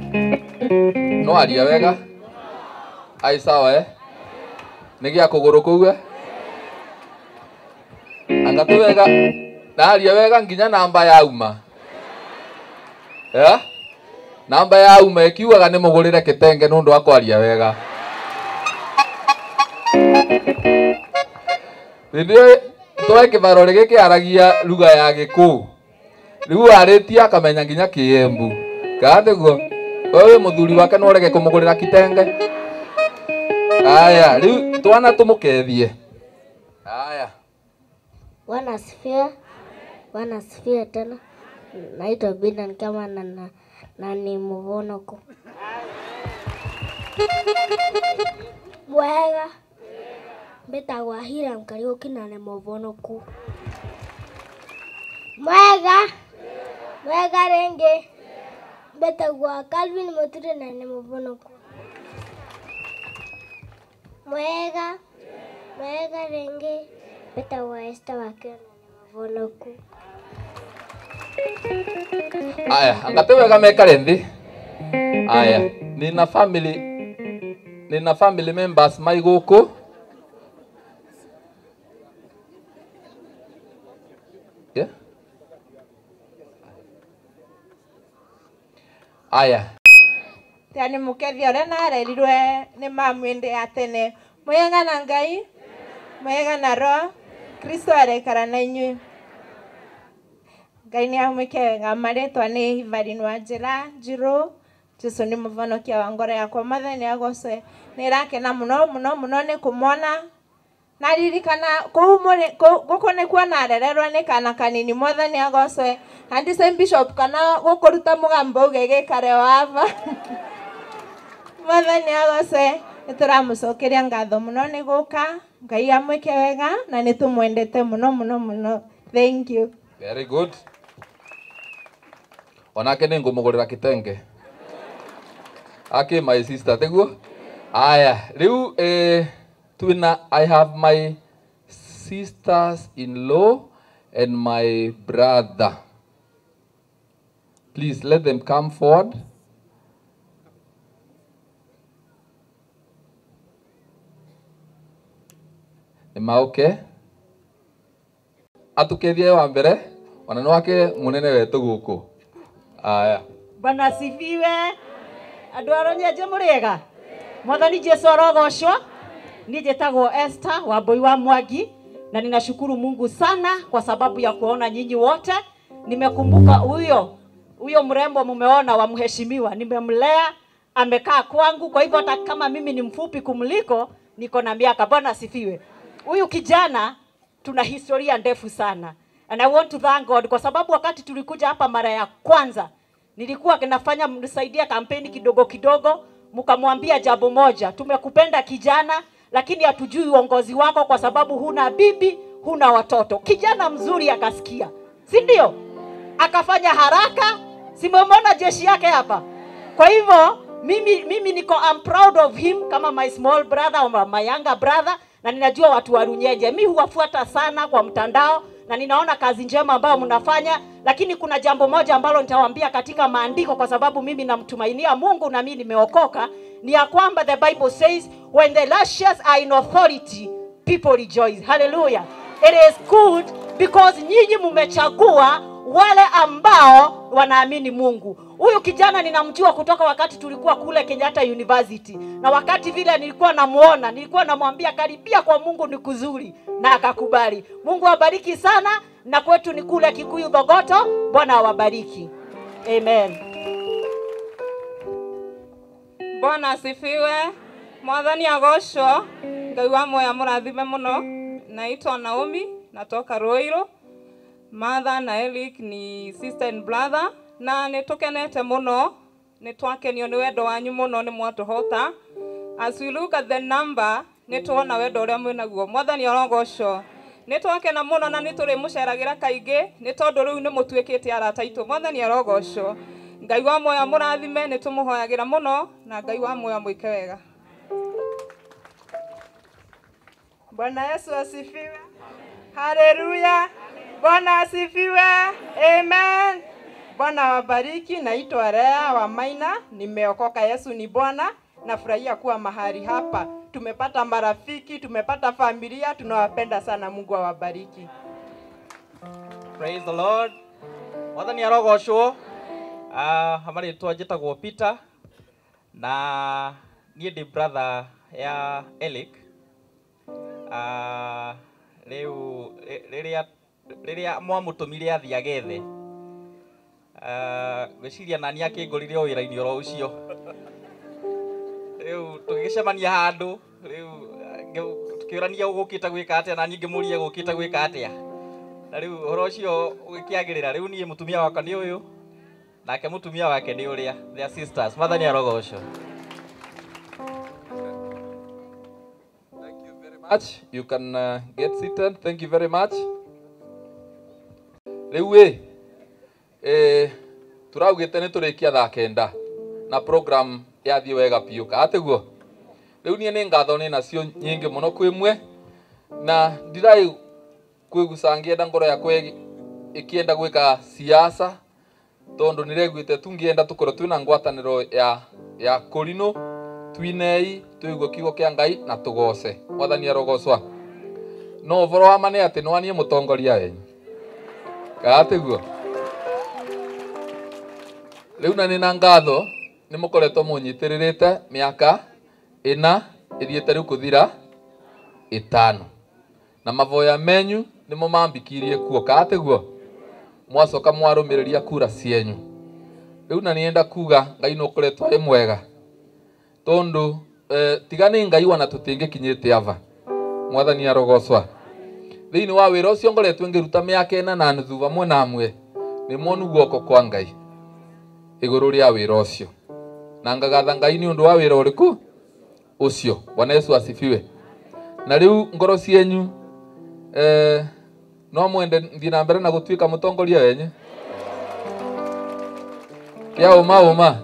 [SPEAKER 21] No aria wega ai sawa nĩ gĩa kũgũrũ kũu anga tũ wega ndaria wega nginya namba yauma namba yauma ĩkiugaga nĩ mũgũrĩre kĩtenge nĩ ũndũ wa kwaria wega. Rĩrĩa twae kĩbaro gĩkĩ aragia lugha ya Gĩkũyũ rĩu arĩtie akamenya nginya Kĩembu kana tiguo wewe mũthuri wake no ũrege kũmũgũrĩra kitenge. Aya rĩu twana tũmũkethie. Aya.
[SPEAKER 8] Bwana asifiwe. Bwana asifiwe tena. Naitwa Bidan kama na ni mvonoko. Mwega. Mbetagwa Hiram Kariuki na ni mvonoko. Mwega. Mwega rĩngĩ. Mbetagwa Calvin Muturi na ni mvonoko. Mwega. Mwega rĩngĩ. Mbetagwa Esther Wakio na ni mvonoko.
[SPEAKER 21] Aya, angate wega mekare nthi. Aya, nina family members mai gũkũ. Yeah. Aya.
[SPEAKER 3] Tani mũkethia ũrĩa narerirwe nĩ mamu ĩndĩ ya tene. Mwega na Ngai, mwega na Roho, Kristo arekara na inyuĩ. Ngai nĩ amwĩke wega. Marĩtwa nĩ Ivarin wa Njĩra Njirũ. Jesu nĩ mũvonokia wa ngoro yakwa. Mwathani agocwe. Nĩ ĩrakena mũno mũno mũno nĩ kũmwona. Naririkana kũu gũkũ nĩkuo narererwo nĩ kana kanini. Mwathani agocwe. Na ndise bishop kana gũkũruta mũgambo uge gĩikare wava. Mwathani agocwe. Nĩ tũramũcokeria ngatho mũno nĩ gũka. Ngai amwĩke wega na nĩ tũmwendete mũno mũno mũno. Thank you.
[SPEAKER 21] Very good. Onake nĩ ngũmũgũrĩra kitenge. Ake my sister tiguo. Aya, rĩu twina I have my sisters in law and my brother. Please let them come forward. Am I okay? Atukethie wa mbere ona nĩ wake mũnene wetũ gũkũ. Aya.
[SPEAKER 22] Bwana asifiwe. Andũ a Rũnyenje mũrĩega. Mwathani Jesu arogocwo. Niĩ njĩtagwo Esther Wambui wa Mwangi na ninashukuru Mungu sana kwa sababu ya kuona nyinyi wote. Nimekumbuka huyo mrembo mumeona wa mheshimiwa, nimemlea, amekaa kwangu, kwa hivyo hata kama mimi ni mfupi kumliko niko na miaka. Bwana asifiwe. Huyu kijana tuna historia ndefu sana. And I want to thank God kwa sababu wakati tulikuja hapa mara ya kwanza nilikuwa nafanya mnisaidia kampeni kidogo kidogo, mkamwambia jambo moja, tumekupenda kijana lakini hatujui uongozi wako kwa sababu huna bibi, huna watoto. Kijana mzuri akasikia, si ndio? Akafanya haraka, simemwona jeshi yake hapa. Kwa hivyo mimi niko, I'm proud of him kama my small brother or my younger brother, na ninajua watu wa Runyenje. Mimi huwafuata sana kwa mtandao na ninaona kazi njema ambayo mnafanya, lakini kuna jambo moja ambalo nitawaambia katika maandiko, kwa sababu mimi namtumainia Mungu na mimi nimeokoka, ni ya kwamba the Bible says when the righteous are in authority people rejoice. Hallelujah. It is good because nyinyi mumechagua wale ambao wanaamini Mungu. Huyu kijana ninamjua kutoka wakati tulikuwa kule Kenyatta University. Na wakati vile nilikuwa namuona, nilikuwa namwambia karibia kwa Mungu ni kuzuri, na akakubali. Mungu awabariki sana, na kwetu ni kule Kikuyu Thogoto. Bwana awabariki. Amen.
[SPEAKER 5] Bwana asifiwe. Mwathani agocwo. Ngai wa moya murathime muno. Naitwa Naomi, natoka Ruiru. Martha na Eric ni sister and brother, na nitukenete muno, nitwakenio ni wendo wanyu muno, ni mwatuhota. As we look at the number, nituona wendo uria mwinaguo. Mwathani arogocwo. Nitwakena muno na niturimuceragira kaingi, ni tondu riu ni mutuikite arata aitu. Mwathani arogocwo. Ngai wa moya murathime, nitumuhoyagira muno, na Ngai wa moya mwike wega.
[SPEAKER 9] Bwana Yesu asifiwe. Haleluya. Bwana asifiwe. Amen. Bwana wabariki. Naitwa Rea wa Maina, nimeokoka. Yesu ni Bwana. Nafurahia kuwa mahali hapa. Tumepata marafiki, tumepata familia, tunawapenda sana. Mungu awabariki.
[SPEAKER 23] Praise the Lord. Mwathani arogocwo. Amarĩtwa njĩtagwo Peter, na niĩ ndĩ brother ya Eric. Rĩu rĩrĩa mwamũtũmire athiĩ agethe, ngwĩciria nani akĩngorire o wĩra-inĩ oro ũcio. Rĩu tũgĩcemania handũ, rĩu tũkĩũrania ũgũkĩte gwĩka atĩa, na niĩ ngĩmũria gũkĩte gwĩka atĩa. Na rĩu ũhoro ũcio ũgĩkĩagĩrĩra. Rĩu niĩ mũtumia wakwa nĩ ũyũ, nake mũtumia wake nĩ ũrĩa. They are sisters. Mwathani arogocwo.
[SPEAKER 21] Much. You can get seated. Thank you very much. Rĩu ĩ tũraugĩte nĩ tũrĩkia thaa 9 na program yathiĩ wega biũ, ka atĩguo? Rĩu niĩ nĩ ngatho nĩ nacio nyingĩ mũno kwĩ mwe, na ndirai kwĩguca ngĩenda ngoro yakwa ĩkĩenda gwĩka siasa, tondũ nĩreguĩte tu ngĩenda tũkorwo twĩna ngwatanĩro ya kũrinũ, twinei tũigue kiugo kĩa Ngai na tũgoce. Mwathani arogocwa. No ũhoro wa ma nĩ atĩ nĩ niĩ mũtongoria wenyu, ka atĩguo? Rĩu na nĩ na ngatho nĩ mũkoretwo mũnyitĩrĩrĩte mĩaka 4 ĩthiĩte rĩu kũthira 5, na mavoya menyu nĩmo mambikirie kuo, ka atĩguo? Mwacoka mwarũmĩrĩria kura cienyu. Rĩu na nĩenda kuga Ngai nĩ ũkoretwo arĩ mwega, tondu tiga nĩ Ngai wana tũtingĩkinyĩte ava. Mwathani arogocwa. Thĩinĩ wa wĩra ũcio ngoretwo ngĩruta mĩaka 4.5 vamwe na amwe, nĩ mwonu guoko kwa Ngai igũrũ rĩa wĩra ũcio, na ngagatha Ngai nĩ ũndũ wa wĩra ũrĩkũ ũcio. Bwana Yesu asifiwe. Na rĩu ngoro cienyu no mwende thiĩ na mbere na gũtuĩka mũtongoria wenyu kĩa ũma ũma.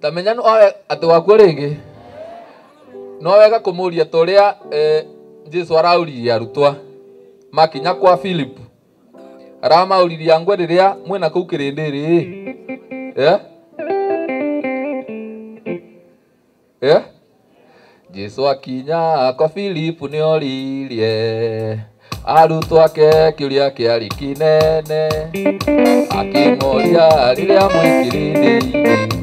[SPEAKER 21] Tamenya no atĩ wakuo rĩngĩ no wega kũmũria ta ũrĩa Jesu araũririe arutwa makinya kwa Philip, aramaũririe angwe rĩrĩa mwĩna kũu kĩrĩndĩ rĩ, Jesu akinya kwa Philip nĩoririe arutwo ake kĩũria kĩarĩ kĩnene, akĩmoria rĩrĩa mwĩ kĩrĩndĩ-inĩ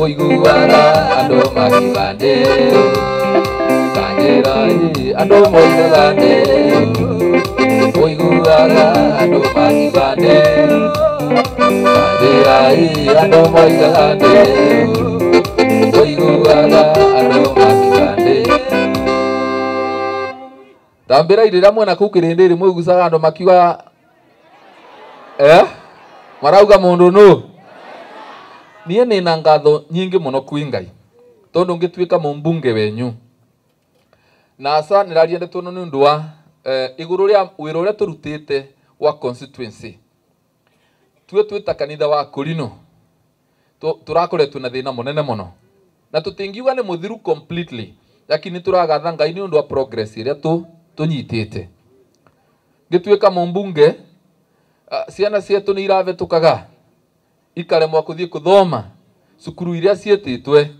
[SPEAKER 21] ũiguaga andũ makiuga ndĩũ, kanjĩra ĩ andũ moigaga ndĩũ, ũiguaga andũ makiuga ndĩũ, kanjĩra ĩ andũ moigaga ndĩũ, ũiguaga andũ makiuga ndĩũ. Tambĩra rĩrĩa mwena kũu kĩrĩndĩ rĩ mũigucaga andũ makiuga marauga mũndũ nũ. Niĩ nĩ na ngatho nyingĩ mũno kwĩ Ngai, tondũ ngĩtuĩka mũmbunge wenyu, na aca nĩraria ndeto ĩno nĩ ũndũ wa igũrũ rĩa wĩra ũrĩa tũrutĩte wa constituency. Tuwe twĩta kanitha wa Kũrinũ tũrakoretwo na thĩna mũnene mũno, na tũtingiuga nĩ mũthiru completely, lakini tũragatha Ngai nĩ ũndũ wa progress ĩrĩa Tunyitite. Ngituika mumbunge ciana cietu ni iravetukaga ikaremwo kuthie kuthoma cukuru iria cietitwe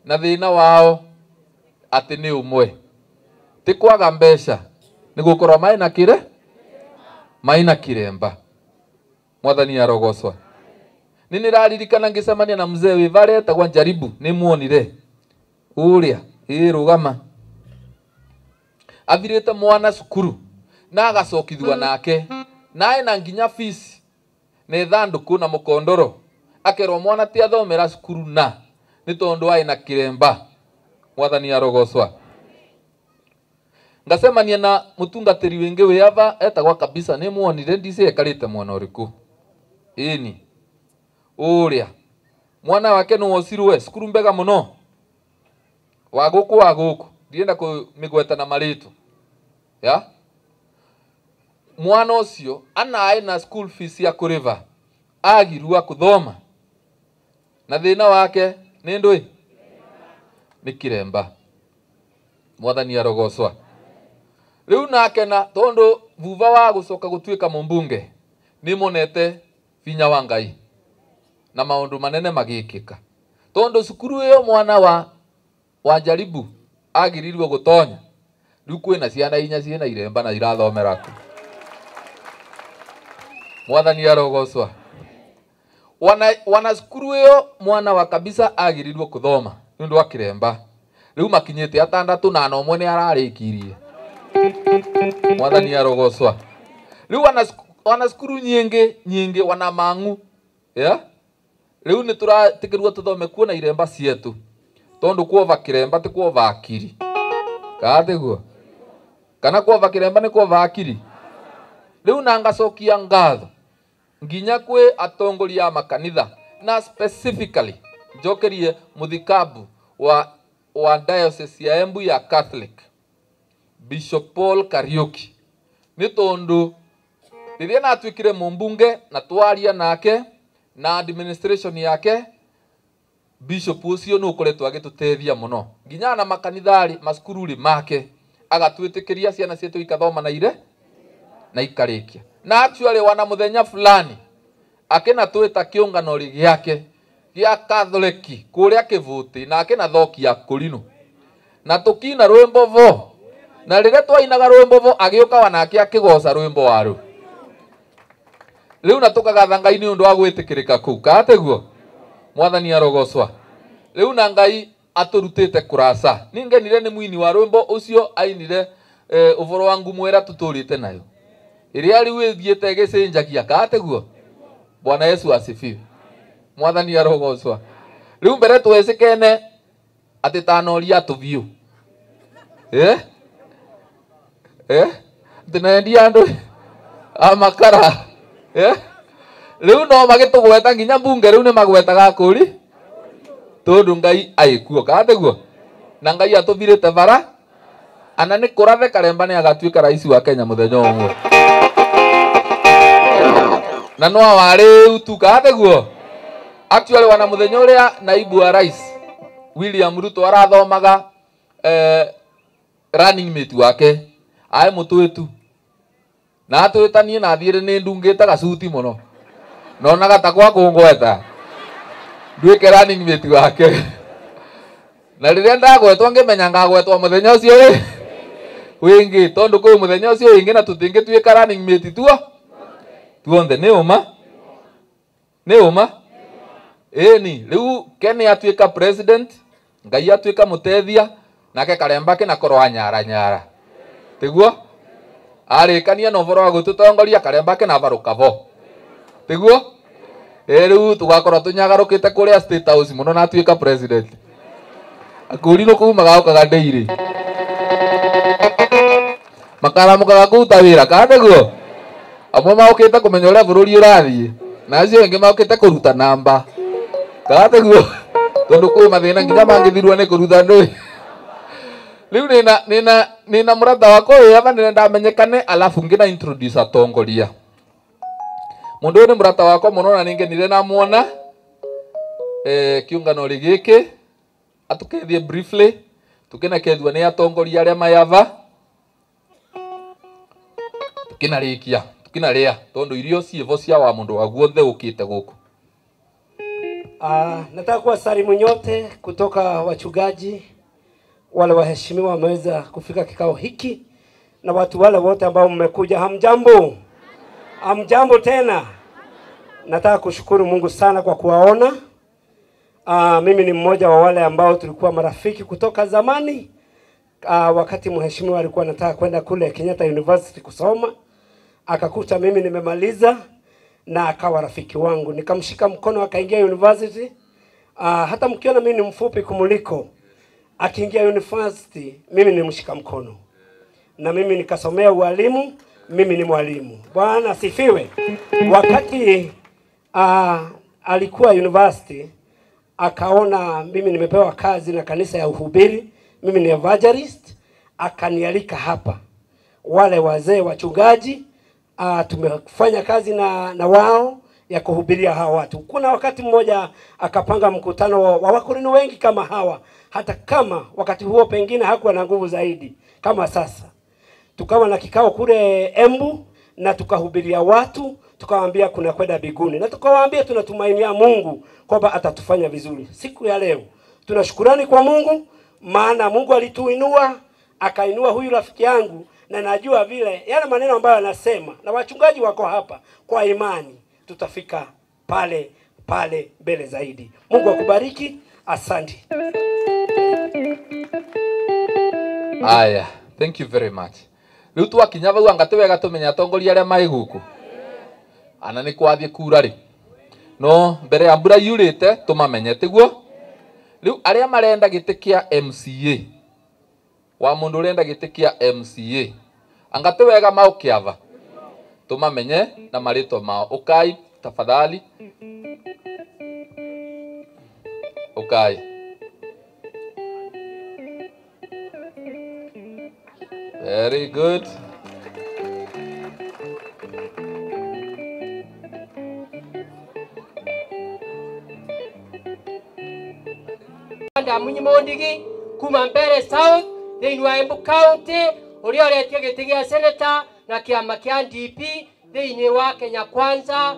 [SPEAKER 21] na thina wao ati ni umwe ti kwaga mbeca ni gukorwo mai na kire mai na kiremba. Mwathani arogocwa. Ni niraririkana ngicemania na mzee wi varia etagwa Njaribu, ni muonire uria irugama athirite mwana cukuru na agacokithua nake nae na nginya fees na ithanduku na mukondoro akerwo mwana ti athomera cukuru na ni tondu ai na kiremba. Mwathani arogocwa. Ngacemania na mutungatiri wingi wi ava etagwa Kabisa, ni muonire ndici ekarite mwana uriku ini uria mwana wake ni wocirwe cukuru mbega muno wa guku ndienda kumigweta na maritu ya mwana ucio anae na school fees ya kuriva agirua kuthoma na thina wake ni ndui ni kiremba. Mwathani arogocwa. Riu nake na tondu vuva wa gucoka gutuika mumbunge ni monete vinya wa Ngai na maundu manene magikika tondu cukuru iyo mwana wa Njaribu agirirwe gutonya riu kwina ciana inya ciina iremba na irathomera ku. Mwathani arogocwa. Wana cukuru iyo mwana wa Kabisa agirirwe kuthoma ni undu wa kiremba riu makinyite atandatu na omwe ni ararikirie. Mwathani arogocwa. Riu wana cukuru nyingi nyingi wana mangu ya riu ni turatikirwo tuthome kuo na iremba cietu tondu kuova kiremba ti kuova akiri ka tiguo kana kuova kiremba ni kuova akiri. Riu na ngacokia ngatho nginya kwi atongoria a makanitha na specifically njokerie muthikabu wa diocese ya Embu ya Catholic Bishop Paul Kariuki ni tondu riria natuikire mumbunge na twaria nake na administration yake bishop ucio ni ukoretwo agitutethia muno nginya na makanithari macukuru make agatwitikiria ciana cietu ikathoma na ire na ikarikia na actually wana muthenya fulani akina twita kiungano giake gia Catholic kuria kivuti na akina thokia kurino na tukina rwimbo vo na riria twainaga rwimbo vo agiuka wanake akigoca rwimbo waru riu na tukagatha Ngai ni undu wa gwitikirika kuu ka tiguo. Mwathani arogocwa. Riu na Ngai aturutite kurasa ningenire ni mwini wa rwimbo ucio ainire uvoro wangu mwera tuturite nayo iria riu ithiite igicenjagia ka tiguo. Bwana Yesu asifiwe. Mwathani arogocwa. Riu mbere twecikene ati tanoria tuviu tinaendia andu amakara riu no magitugweta nginya mbunge riu ni magwetaga kuri tondu Ngai aikuo ka tiguo na Ngai atuthirite bara ana ni kurathe Karemba ni agatuika rais wa Kenya muthenya umwe na no wariu tu ka tiguo. Actually wana muthenya uria naibu wa rais William Ruto arathomaga running mate wake ae mutwitu na atwitanie na thiire ni ndungite gacuti muno nonaga ta kwa kungweta nduike running mate wake na riria ndagwetwo ngimenya ngagwetwo muthenya ucio wingi tondu kwi muthenya ucio wingi na tutingituika running mate tuo tuonthe ni uma ni uma eni riu Ken atuika president Ngai atuika mutethia nake Karemba kinakorwo anyara nyara tiguo arikania na uvoro wa gututongoria Karemba kinavaruka vo tiguo riu tugakorwo tunyagarukite kuria State House muno na atuika president akurirwo kuu magaukaga ndeire makaramukaga kuu ta wira ka niguo amwe maukite kumenya uria bururi urathie na acio angi maukite kuruta namba ka tiguo tondu kwi mathina nginya mangithirwo ni kuruta ndui. Riu nina murata wakwa uyu ava nirenda amenyekane alafu ngina introduce atongoria mundu uyu ni murata wakwa muno na ningenire namuona kiungano giki atukethie briefly tukinakethua ni atongoria aria mayava. Tukinarikia tukinaria tondu irio ciivo cia wa mundu wa guothe ukite guku.
[SPEAKER 4] Nataka kuwasalimu nyote kutoka wachungaji wale waheshimiwa wameweza kufika kikao hiki na watu wale wote ambao mmekuja. Hamjambo? Hamjambo tena. Nataka kushukuru Mungu sana kwa kuwaona. Mimi ni mmoja wa wale ambao tulikuwa marafiki kutoka zamani. Wakati mheshimiwa alikuwa anataka kwenda kule Kenyatta University kusoma, akakuta mimi nimemaliza na akawa rafiki wangu. Nikamshika mkono akaingia university. Hata mkiona mimi ni mfupi kumuliko, akiingia university mimi nilimshika mkono. Na mimi nikasomea ualimu, mimi ni mwalimu. Bwana asifiwe. Wakati alikuwa university akaona mimi nimepewa kazi na kanisa ya uhubiri, mimi ni evangelist, akanialika hapa. Wale wazee wachungaji tumefanya kazi na wao ya kuhubiria hawa watu. Kuna wakati mmoja akapanga mkutano wa Wakorino wengi kama hawa, hata kama wakati huo pengine hakuwa na nguvu zaidi kama sasa. Tukawa na kikao kule Embu na tukahubiria watu, tukawaambia kuna kwenda biguni na tukawaambia tunatumainia Mungu kwamba atatufanya vizuri. Siku ya leo tunashukurani kwa Mungu, maana Mungu alituinua, akainua huyu rafiki yangu, na najua vile yale maneno ambayo anasema na wachungaji wako hapa, kwa imani tutafika pale pale mbele zaidi. Mungu akubariki. Asante.
[SPEAKER 21] Aya, thank you very much. Riu twakinya vau anga ti wega tumenya atongoria aria mai guku ana ni kwathie kura ri no mbere ya mbura yurite tumamenye tiguo. Riu aria marenda giti kia MCA wa mundu urenda giti kia MCA anga ti wega maukiava tumamenye na marĩtwa mao. Ukai tafadhali, ukai. Very good.
[SPEAKER 10] Munyi Mundigi kuma Mbere South thĩinĩ wa Embu County ũrĩa ũretie gĩtĩ gĩa senator na kĩama kĩa DP thĩinĩ wa Kenya Kwanza.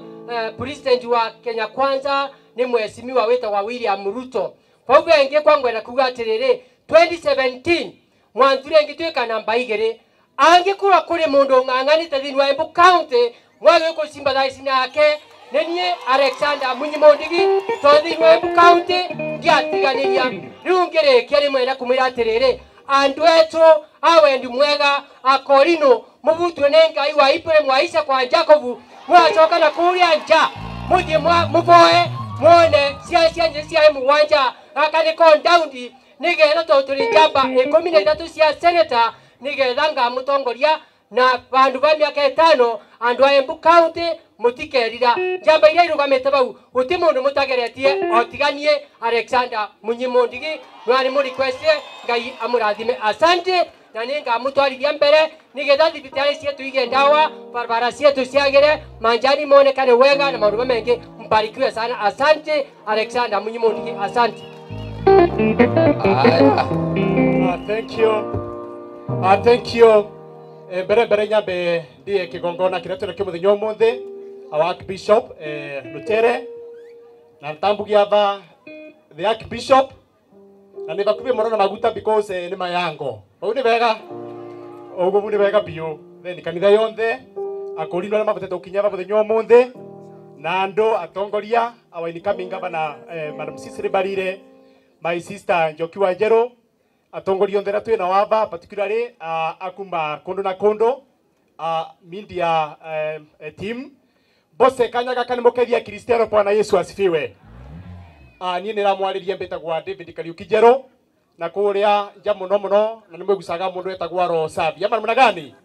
[SPEAKER 10] President wa Kenya Kwanza nĩ mheshimiwa wĩtagwo William Ruto. Kwa hivyo ĩngĩ kwangwenda kuga atĩrĩrĩ, 2017 mwanture ngituika namba 2 angĩkorwo kũrĩ mũndũ ũng'ang'anĩte thĩinĩ wa Embu County mwagĩ gũsympathize nake nĩ niĩ Alexander Munyi Mundigi, tondũ thĩinĩ wa Embu County ndiatiganĩria. Rĩu ngĩrĩkia rĩmwe na kũmwĩra atĩrĩrĩ, andũ etũ a wendi mwega akorino mũbutwe nĩ Ngai wa Ibrahim wa Isaka wa Jacobu, mwacoka na kũrĩa nja mũthiĩ mũboe muone cia cia mũgwanja gaka nĩ compound nĩgetha tondũ tũrĩ njamba 13 cia senator nĩgetha ngamũtongoria na vandu va miaka 5 andu a Embu County mutikerira. Njamba iria irugamite vau guti mundu mutageretie otiganie Alexander Munyi Mundigi nwari mu request Ngai amurathime. Asante na ningamutwarithia mbere nigetha thibitari cietu ige ndawa, barabara cietu ciagire, manjani monekane wega na maundu mengi. Mbarikiwe sana. Asante Alexander Munyi Mundigi, asante.
[SPEAKER 11] Thank you. Thank you. Mbere mbere nyambe ndie kigongona kiria twina kio muthenya umuthi our Archbishop Lutere na ntambugia ba the Archbishop na ni bakubi muno na maguta because ni mayango bau ni wega uguo ni wega biu then kanitha yonthe akorino aria mabotete gukinya ba muthenya umuthi na andu atongoria our incoming governor Madam Cicely Barire, my sister Njoki wa Njeru, atongoria onthe twina wava particularly akuma kundu na kundu media team bose kanya gaka nimukethia Kristiano. Bwana Yesu asifiwe. Nie niramwariria mbitagwa David Kariuki Njeru na kuria nja muno muno na nimwigucaga mundu etagwa Rosavi ama namna gani.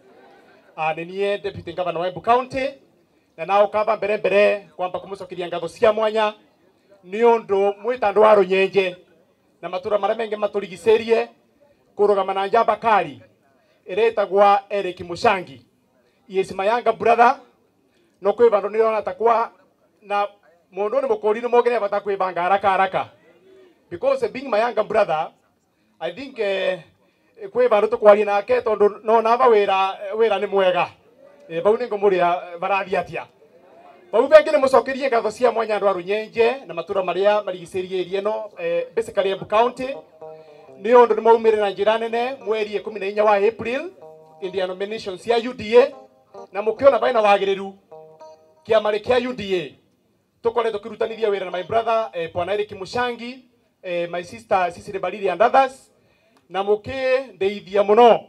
[SPEAKER 11] Ni nie deputy governor wa Embu County na nao kaba mbere mbere kwamba kumucokeria ngatho cia mwanya ni undu mwita andu wa runyenje na matura maria mengi maturigicerie kurugama na njamba kari iretagwa Eric Mushangi. Yes, my younger brother no kwi vandu nirona takwa na mundu ni mukuri ni mogere bata kwibanga haraka haraka because being my younger brother I think kwi vandu tukwaria nake tondu no nava wira ni mwega. Bau nĩ ngũmũrĩa barathi atia. Bau bengi nĩ mũcokerie ngatho cia mwanya andũ a Runyenje na matura maria marigicĩirie area ĩno, basically Embu County. Nĩ ũndũ nĩ maumĩre na njĩra nene mweri 14 wa April in the nomination cia UDA, na mũkĩona baina wagĩrĩru kĩama kĩa UDA. Tukoretwo tukirutanithia wĩra na my brother Bwana Eric Mushangi, my sister Cecily Bariri and others, na mũkĩndeithia mũno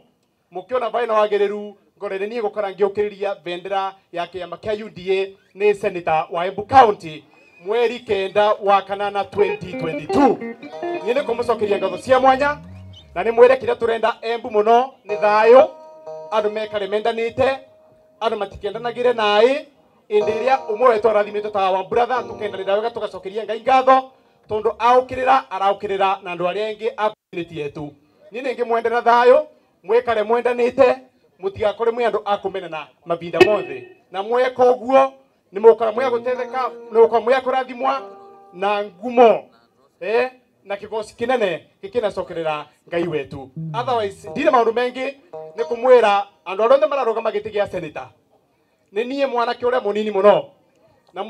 [SPEAKER 11] mũkĩona baina wagĩrĩru ngorere niĩ gũkora ngĩũkĩrĩria bendera ya kĩama kĩa UDA nĩ senator wa Embu County mweri 9 wa kanana 2022. Niĩ nĩ kũmũcokeria ngatho cia mwanya na nĩ mwĩre kĩrĩa tũrenda Embu mũno nĩ thayũ, andũ mekare mendanĩte, andũ matikendanagĩre naĩ. Ĩndĩ ĩrĩa ũmwe wetũ arathimĩtwo ta wa brother tũkendanĩra wega tũgacokeria Ngai ngatho tondũ aũkĩrĩra araũkĩrĩra na andũ arĩa angĩ a community yetu. Niĩ nĩ ngĩmwendera thayũ, mwĩkare mwendanĩte, mũtigakore mwĩ andũ a kũmenana mavinda mothe, na mweka ũguo nĩ mũgũkora mwĩ a gũtetheka, nĩ mũgũkora mwĩ a kũrathimwa na ngumo na kĩgoci kĩnene gĩkĩnacokerera Ngai wetu. Otherwise ndirĩ maũndũ maingĩ, nĩ kũmwĩra andũ arĩa othe mararũgama gĩtĩ gĩa senator nĩ niĩ mwanake ũrĩa mũnini mũno, na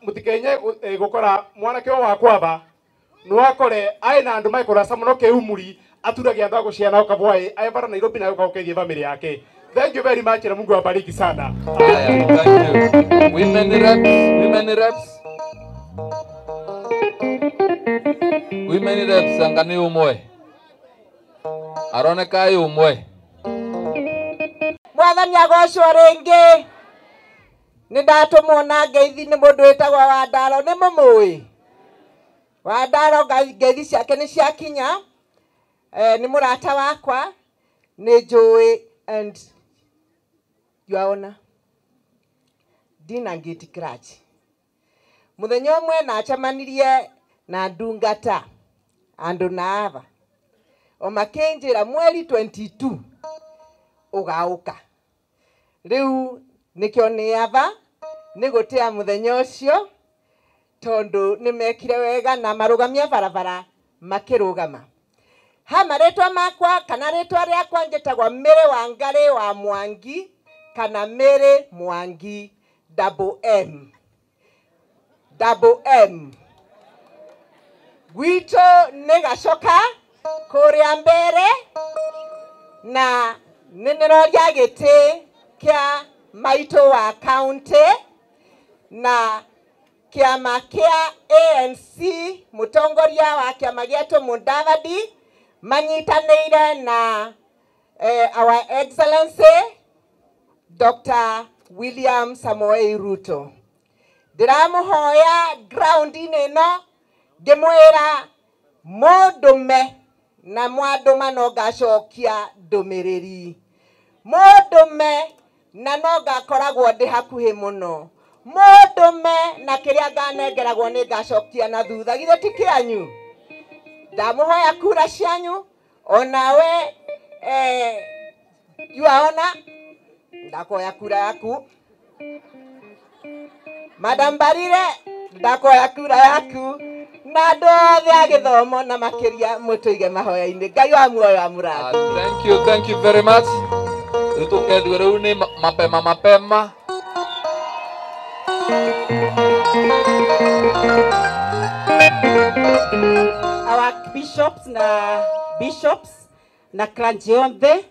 [SPEAKER 11] mũtikenye gũkora mwanake ũyũ wakwa aba no akore aĩ na andũ maikũraca mũno kĩumuri aturagia andũ a gũciana ũkabwaĩ aĩ bara Nairobi na ũkaũkeithia family yake. Thank you very much na Mungu awabariki sana.
[SPEAKER 21] Haya, thank you. Women reps, women reps. Women reps anga nĩ ũmwe. Aroneka ĩ ũmwe.
[SPEAKER 1] Mwathani agocwo rĩngĩ. Nĩ ndatũmwo na ngeithi nĩ mũndũ wĩtagwo Wandaro, nĩ mũmũĩ? Wandaro ngeithi ciake nĩ ciakinya. Nĩ mũrata wakwa, nĩ njũĩ and your honor, ndina ngĩti crutch. Mũthenya ũmwe nacemanirie na ndungata andũ na aba o makĩnjĩra mweri 22 ũgaũka. Rĩu nĩkĩo nĩ aba nĩ gũtĩa mũthenya ũcio tondũ nĩ mekire wega na marũgamia barabara makĩrũgama. Ha marĩtwa makwa kana rĩtwa rĩakwa njĩtagwo Mary Wangari wa Mwangi kana Mary Mwangi double M. Double M. Gwitũ nĩ Gacoka kũrĩa mbere na nĩ nĩroria gĩtĩ kĩa maitũ wa county na kĩama kĩa ANC, mũtongoria wa kĩama gĩetũ Mudavadi manyitanĩire na Our Excellency Dr. William Samoei Ruto. Ndĩramũhoya ground-inĩ ĩno ngĩmwĩra mũndũme na mwandũma no ngacokia ndũmĩrĩri, mũndũme na no ngakoragwo ndĩ hakuhĩ mũno, mũndũme na kĩrĩa nganengeragwo nĩ ngacokia na thutha. Githĩ ti kĩanyu? Ndamũhoya kura cianyu onawe yuaona ndakoya kura yaku. Madam Barire ndakoya kura yaku na andũ othe a gĩthomo na makĩria mũtũige mahoya-inĩ. Ngai wa muoyo amũrathime.
[SPEAKER 21] Thank you, thank you very much. Rĩu tũkethio rĩu nĩ mapema mapema.
[SPEAKER 17] Our bishops na clergy othe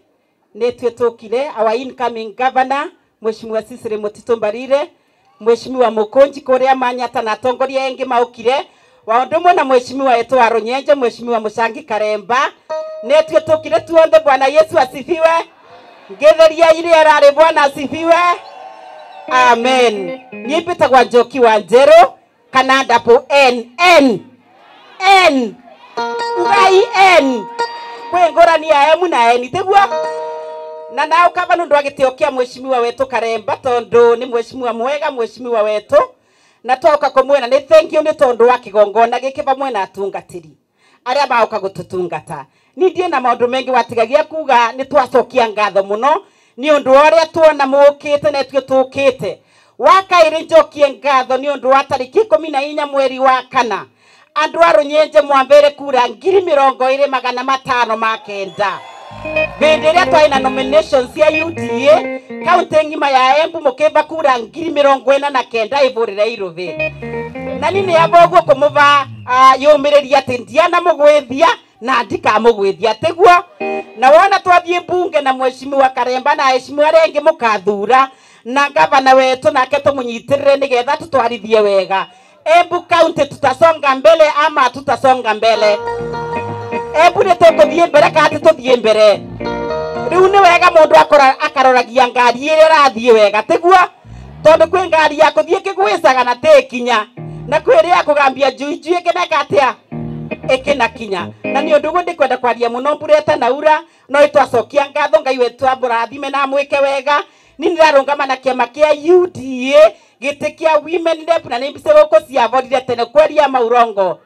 [SPEAKER 17] nĩ twĩtũkire. Our incoming governor Mheshimiwa Cecily Mutito Mbarire, Mheshimiwa Mukunji kũrĩa Manyata na atongoria engĩ maũkire wa ũndũ ũmwe na Mheshimiwa wetũ wa Runyenje Mheshimiwa Muchangi Karemba nĩ twĩtũkire tuothe. Bwana Yesu asifiwe. Ngetheria iria rarĩ Bwana asifiwe. Amen. Niĩ mbĩtagwo Njoki wa Njerũ kana double N N N ugai N kwĩ ngũrani ya M na N tiguo. Na nao kaba nĩ ũndũ wa gĩtĩo kĩa Mheshimiwa wetũ Karemba tondũ nĩ mheshimiwa mwega, mheshimiwa wetũ, na twoka kũmwĩra nĩ thank you nĩ tondũ wa kĩgongona gĩkĩ vamwe na atungatĩri arĩa maũka gũtũtungata. Niĩ ndiĩ na maũndũ maingĩ watigagia kuga nĩ twacokia ngatho mũno nĩ ũndũ wa ũrĩa tuona mũkĩte na ithuĩ tũkĩte. Wa kaĩrĩ njokie ngatho nĩ ũndũ wa tarĩki 14 mweri wa kana andũ a Runyenje mwambere kura 205,509.
[SPEAKER 1] Hĩndĩ ĩrĩa twarĩ na nomination cia UDA kaunti ng'ima ya Embu mũkĩmba kura 49,000 ĩvũrĩre Irũvĩ. Na niĩ nĩamba ũguo kũmũva yũmĩrĩria atĩ ndianamũgwĩthia na ndikamũgwĩthia tiguo. Na wona twathiĩ mbunge na mheshimiwa Karemba na aheshimiwa arĩa angĩ mũkathura na gavana wetu nake tũmũnyitĩrĩre nĩgetha tũtwarithie wega. Embu County tutasonga mbele ama tutasonga mbele? Embu nĩ tũkũthiĩ mbere kana tũthiĩ mbere? Rĩu nĩ wega mũndũ akaroragia ngari ĩrĩa ĩrathiĩ wega tiguo, tondũ kwĩ ngari ya kũthiĩ ĩkĩgwĩcaga na tĩkinya na kwĩ ĩrĩa ya kũgambia njuinjui ĩkĩneka atĩa ĩkĩnakinya. Na nĩ ũndũ ũguo ndikwenda kwaria mũno mbura ĩtanaura, no ĩtwacokia ngatho Ngai wetu amũrathime na amwĩke wega. Niĩ nĩndarũgama na kĩama kĩa UDA gĩtĩ kĩa Women Rep na nĩ mbica gũkũ ciaborire tene kweria maurongo.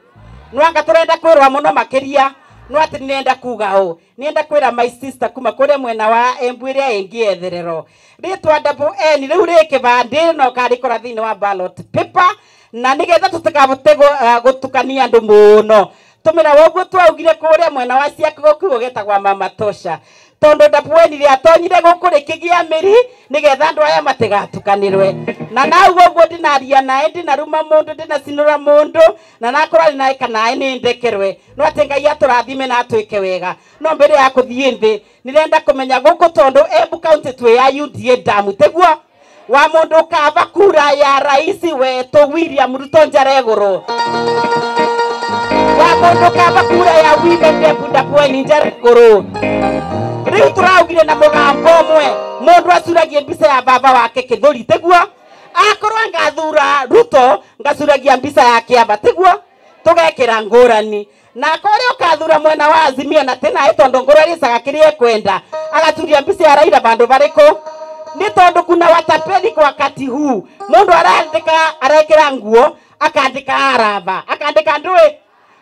[SPEAKER 1] Nwanga tũrenda kwĩrwa mũno makĩria no atĩ nĩenda kuga ũũ, nĩenda kwĩra my sister kuma kũrĩa mwena wa Embu ĩrĩa ĩngĩ etherero rĩtwa double N rĩu rĩ kĩbandĩ no karĩkora thĩinĩ wa ballot paper, na nĩgetha tũtikabote gũtukania andũ mũno tũmĩra woguo twaugire kũrĩa mwena wa Ciakũgũ kiugo gĩtagwa Mama Tosha, tondũ double N rĩatonyire gũkũ rĩkĩgĩa mĩri nĩgetha andũ aya matigatukanĩrwe. Na nauguo ũguo ndinaria naĩ, ndinaruma mũndũ, ndinacinũra mũndũ, na nakorwo ndinaĩka naĩ nĩ ndekerwe, no atĩ Ngai atũrathime na atwĩke wega. No mbere ya kũthiĩ thĩ nĩrenda kũmenya gũkũ tondũ Embu County twĩ ya UDA damu tiguo, wa mũndũ ũkava kura ya raisi wetũ William Ruto njara igũrũ, wa mũndũ ũkava kura ya Women Rep double N njara igũrũ. Rĩu tũraugire na mũgambo ũmwe mũndũ acuragie mbica ya baba wake Kĩthũri tiguo, akorwo ngathura Ruto ngacuragia mbica ya Kĩamba tiguo, tũgekĩra ngũrani. Na akorwo ũkathura mwena wa Azimio na tena tondũ ngũrũ ĩrĩcaga kĩrĩa ĩkwenda agacuria mbica ya Raila bandũ barĩkũ? Nĩ tondũ kuna watapeli kwa wakati huu. Mũndũ arandĩka arekĩra nguo akandĩka araba akandĩka ndũĩ.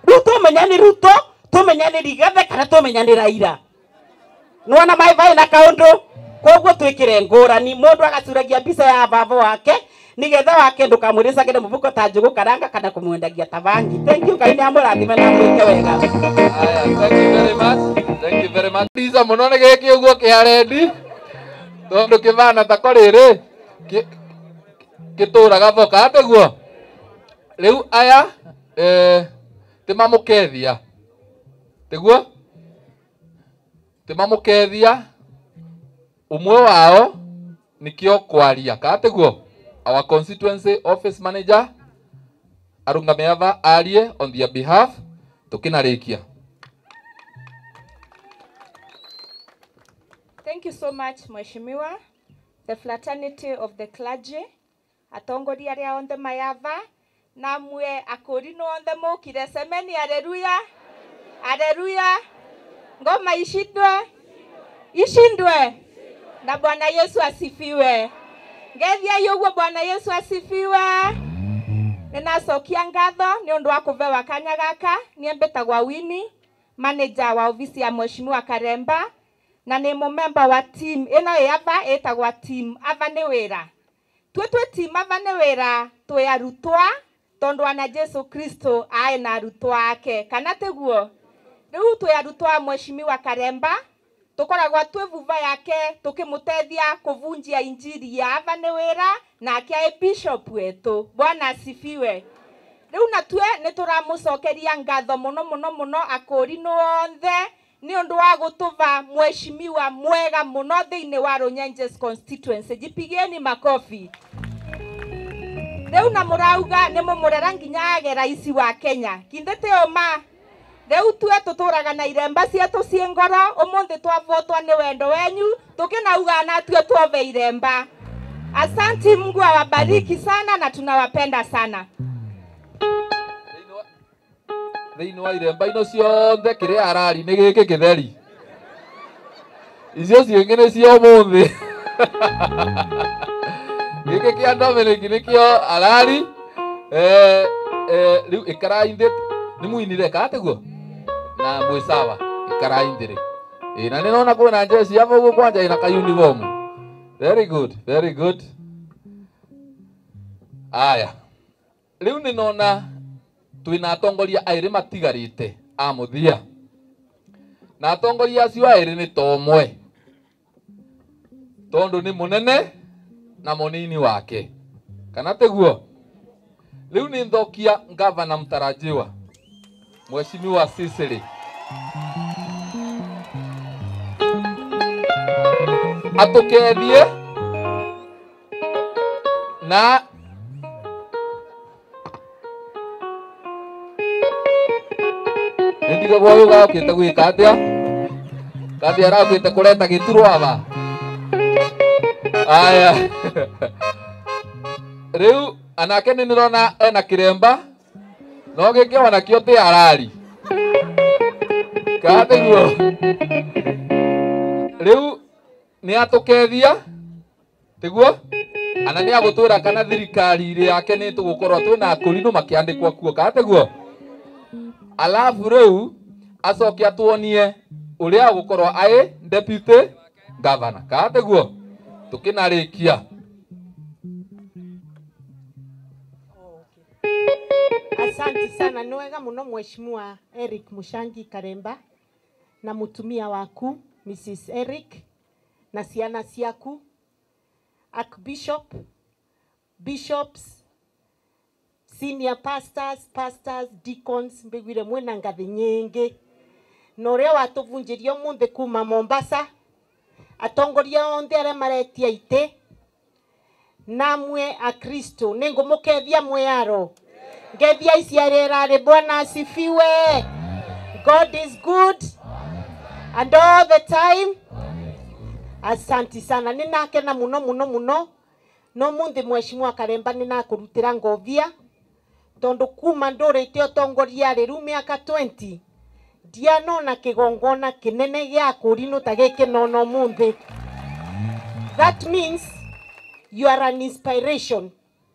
[SPEAKER 1] Rĩu tũmenya nĩ Ruto, tũmenya nĩ Rigathĩ kana tũmenya nĩ Raila. Nĩwona maĩ vaĩ na kaũndũ koguo twĩkĩre ngũrani mũndũ agacuragia mbica ya baba wake nĩgetha wake ndũkamwĩrĩcagĩre mũbuko ta njũgũ karanga kana kũmwendagia ta bangi. Thank you, Ngai nĩamũrathime na amwĩke wega.
[SPEAKER 21] Aya, thank you very much. Thank you very much. Liza mũno nĩ gĩkĩ ũguo kĩarendi tondũ kĩbana ta ko rĩrĩ gĩtũraga boka atĩguo. Rĩu aya tĩmamũkethia tĩguo, tĩmamũkethia ũmwe wao nĩkĩo kwaria ka tĩguo, our constituency office manager arũngame ava arie on their behalf tũkĩnarĩkia.
[SPEAKER 3] Thank you so much Mheshimiwa, the fraternity of the clergy, atongoria arĩa onthe mayava na mwe akũrinũ onthe mũkire, semeni haleluya haleluya, ngoma ishindwe ishindwe na Bwana Yesu asifiwe. Ngethia yuguo Bwana Yesu asifiwe. Ninacokia ngatho nĩ ũndũ wa kũvewa kanya gaka. Niĩ mbĩtagwa Winnie, manager wa ofisi ya Mheshimiwa Karemba, na nĩ mũmemba wa team ĩno ĩ ava ĩtagwa team ava nĩ wĩra. Tue twĩ team ava nĩ wĩra twĩ arutwa tondũ ana Jesu Kristo aĩ na arutwa ake kana tiguo. Rĩu twĩ arutwa a Mheshimiwa Karemba tukoragwo twĩ vuva yake tukimutethia kuvunjia injiri ya ava nĩ wĩra nake aĩ bishop wetu. Bwana asifiwe. Rĩu natue nĩ tũramũcokeria ngatho mũno mũno mũno akũrinũ onthe nĩ ũndũ wa gũtũva mheshimiwa mwega mũno thĩinĩ wa Runyenjes constituency. Jipigieni makofi. Rĩu na mũrauga nĩ mũmũrera nginya age raisi wa Kenya kinde tĩ ũma. Rĩu tue tũtũraga na iremba cietũ ciĩ ngoro ũmũthĩ twavotwa nĩ wendo wenyu tũkĩnauga na tue tuove iremba. Asanti, Mungu awabariki sana na tunawapenda sana.
[SPEAKER 21] Thĩinĩ wa iremba ino ciothe kĩrĩa arari nĩ gĩkĩ gĩtheri, icio ciĩngĩ nĩ cia ũmũthĩ. Gĩkĩ kĩa Dominic nĩkĩo arari. Rĩu ĩkarai thĩ nĩ muinire ka tiguo na mwĩ sawa, ĩkarai thĩ rĩ. Na nĩnona kwĩna njeci ava ũguo kwanja ĩna ka uniform. Very good, very good. Aya, rĩu nĩnona twĩna atongoria aĩrĩ matigarĩte a mũthia. Na atongoria acio aĩrĩ nĩ ta ũmwe tondu nĩ mũnene na mũnini wake kana tiguo. Rĩu nĩ nthokia ngavana mtarajiwa Mheshimiwa Sisili atukethie na ndigagwo ũyũ gokĩte gwĩka atĩa kathĩ arakĩte kũreta gĩturwa aba aya. Rĩu anake nĩ ndĩrona ena kĩremba no gĩkĩ onakĩo ti arari kana tiguo. Rĩu nĩ atũkethia tiguo ana nĩ agũtwĩra kana thirikari yake nĩ tũgũkorwo twĩna akũrinũ makĩandĩkwo kuo kana tiguo. Alafu rĩu acoke atuonie ũrĩa agũkorwo aĩ deputy governor kana tiguo tũkĩnarĩkia.
[SPEAKER 18] Asante sana nĩ wega mũno Mheshimiwa Eric Mushangi Karemba na mutumia waku Mrs. Eric na ciana ciaku, Archbishop, bishops, senior pastors, pastors, deacons, mbiguire mwena ngathi nyingi na uria watuvunjirie umuthi kuma Mombasa, atongoria onthe aria maretia ite namwe akristo ningumukethia mwiyaro ngethia ici aria Bwana asifiwe. God is good and all the time. Asanti sana ninakena muno muno muno no munthi Mheshimiwa Karemba ninakurutira ngovia tondu kuma ndurite utongoria riu miaka 20 ndianona kigongona kinene gia kurino ta giki nono munthi. That means you are an inspiration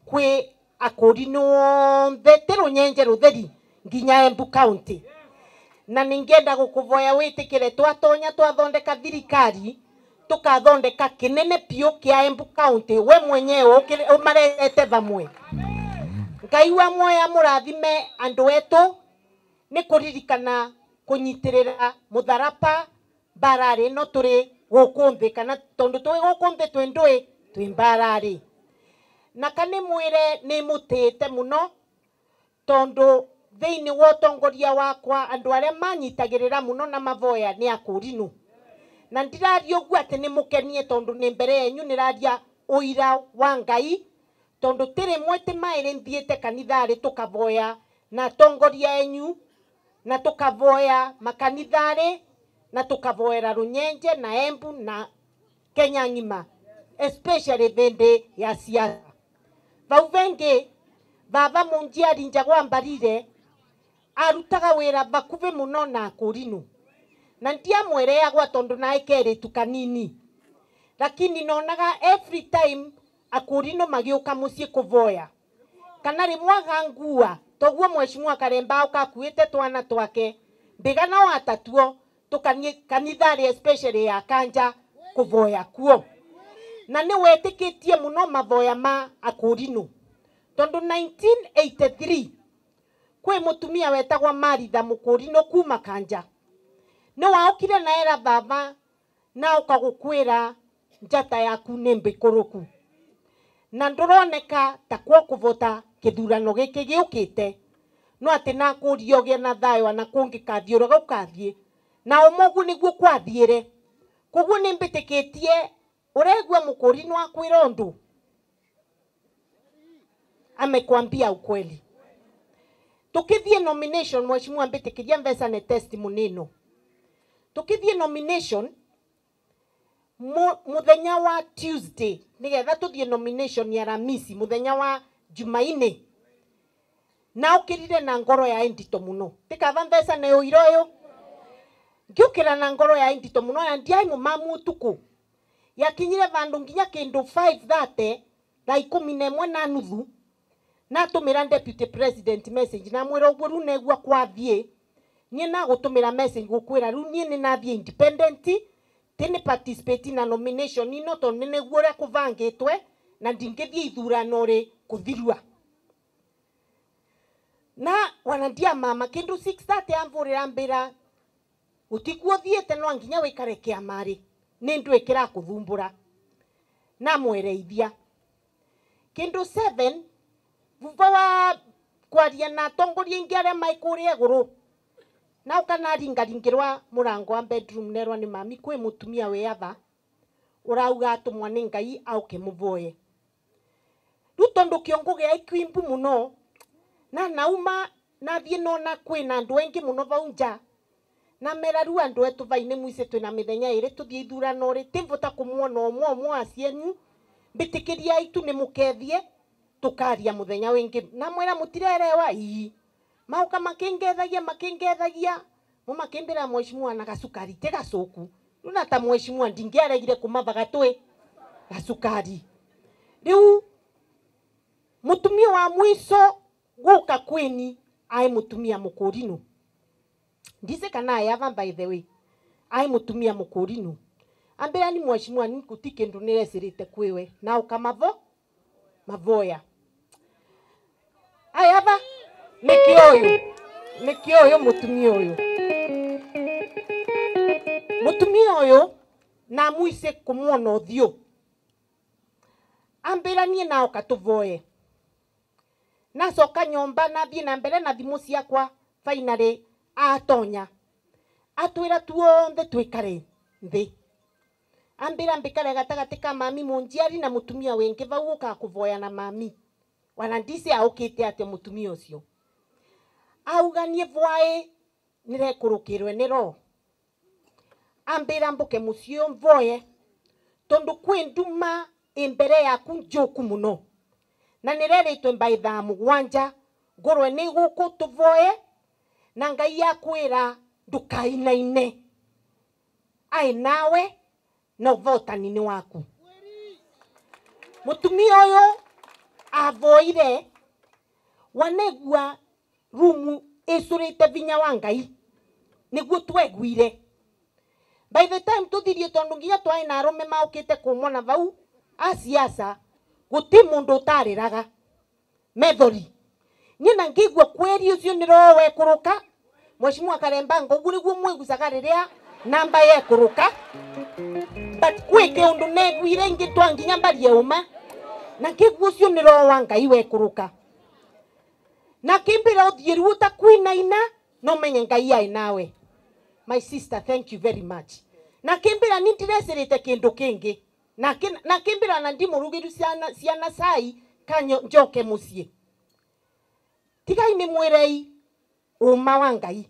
[SPEAKER 18] kwi akurino onthe ti runyenje rutheri nginya Embu County. Na ningenda gukuvoya witikire twatonya twathondeka thirikari tukathondeka kinene piu kia Embu County we mwenyewe umarete vamwe. Ngai wa moya murathime andu etu ni kuririkana kunyitirira mutharapa mbarari no turi guku nthi kana tondu twi guku nthi twi ndui twi mbarari. Na kani mwire ni mutite muno tondu thiini wa utongoria wakwa andu aria manyitagirira muno na mavoya ni akurinu. Na ndiraria uguo ati ni mukenie tondu ni mbere yenyu niraria uira wa Ngai tondu ti rimwe ti mairi nthiite kanithari tukavoya na atongoria enyu na tukavoya makanithari na tukavoera Runyenje na Embu na Kenya ng'ima especially thindi ya siasa. Vau vengi baba munjiari Njagwa Mbarire arutaga wira bakuvi muno na akurinu na ndiamwereagwa tondu nae keritu kanini, lakini nonaga every time akurino magiuka mucii kuvoya kana rimwe agangua toguo Mheshimiwa Karemba ukakuite twana twake mbigana wa atatuo tukanie kanithari especially ya Kanja kuvoya kuo. Na ni wetikitie muno mavoya ma akurino tondu 1983 kwi mutumia wetagwa Maritha mukurino kuma Kanja ni waokire na era baba na ukagukwira njata yaku ni mbikuruku na nduroneka ta kwa kuvota kithurano giki giukite no ati na kurio gia na thayo na kungikathie uria gukathie na umugu niguo kwathiire. Koguo ni mbitikitie uregua mukurino akwira undu amekwambia ukweli. Tukithie nomination Mheshimiwa mbitikiria mbeca ni testimony no. Tukithie nomination muthenya wa Tuesday nigetha tuthie nomination ya Aramisi muthenya wa Jumaine na ukirire na ngoro ya ndito muno tikava mbeca na uiro uyu ngiukira na ngoro ya ndito muno ya ndiai mumamu utuku yakinyire vandu nginya kindu 5:30 thaa 11:30 natumira deputy president message na mwira uguo riu negua kwathie nie na gutumira message gukwira riu nie ni nathie independent ti ni participate na nomination ino tondu ni niguo uria kuvangitwe na ndingithie ithurano ri kuthirua. Na wanandia mama kindu 6:30 amvurira mbira Gutikuo thiete no nginya wikare kiamari ni ndu ikira kuthumbura na mwereithia kindu 7 thutha wa kwaria na atongoria ingi aria mai kuria iguru na ukanaringaringirwa murango wa bedroom nerwa ni mami kwi mutumia wi ava urauga atumwa ni Ngai auke muvoye. Riu tondu kiongo gia ikwimbu muno na nauma nathie nona kwina andu aingi muno vau nja na mera riu andu etu vaini mwise twina mithenya iri tuthie ithurano ri timvota kumuona umwe umwe acienyu mbitikiria itu ni mukethie tukaria muthenya wingi na mwira mutirerewa ii mauka makingethagia mumakimbira mheshimiwa na gasukari te gacuku riu na ta mheshimiwa ndingiaregire kumathaga twi gasukari. Riu mutumia wa mwiso guka kwini ai mutumia mukurinu ndise kana ayava by the way ai mutumia mukurinu ambira ni mheshimiwa ni kuti kindu niresirite kwiwe na ukamavo mavoya ayava nikioyo mutumia uyu na mwise kumuona uthio ambira nie na ukatuvoe nacoka nyomba nathie na mbere na thimu ciakwa finally atonya atwira tuonthe twikare nthi ambira mbikare gatagati ka mami munjiari na mutumia wingi vau uka kuvoya na mami wana ndise aukite atia mutumia ucio auga nie vwae nirekurukirwe ni roho ambira mbuke mucii mvoye tondu kwi nduma imbere yaku njuku muno na nireritwe mbai thaa mugwanja ngurwe ni guku tuvoye na Ngai akwira ndukainaine ai nawe na uvotani-ini waku. Mutumia uyu avoire wanegua rumu icurite vinya wa Ngai niguo tweguire. By the time tuthirie tondu nginya twai na arume maukite kumona vau a siasa guti mundu utariraga methori nie na ngigua kweri ucio ni roho wekuruka mheshimiwa Karemba ngogu niguo mwigucaga riria namba yekuruka but kwi kiundu neguire ingi twa nginya mbarie uma na ngigua ucio ni roho wa Ngai wekuruka na kimbira uthie riu utakwinaina no menye Ngai ai nawe. My sister, thank you very much. Na kimbira ni ndirecirite kindu kingi na kimbira na ndimurugiru ciana cai kanyo njoke mucii tigai ni mwirei uma wa Ngai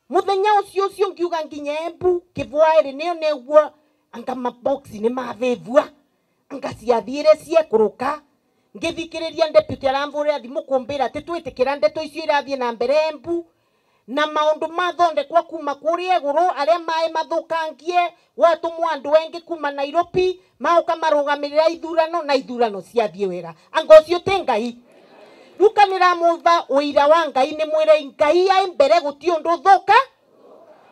[SPEAKER 18] muthenya ucio ucio ngiuga nginya Embu kivwairi nio neguo anga maboxi ni mavivua anga ciathire ciekuruka ngithikiriria deputy aramvurira thimu kumbira ati twitikira ndeto icio irathie na mbere Embu na maundu mathondekwa kuma kuria iguru aria mai mathukangie gwatumwo andu engi kuma Nairobi mauka marugamirira ithurano na ithurano ciathie wega anga ucio ti Ngai ruka niramutha uira wa Ngai ni mwire Ngai ai mbere guti undu thuka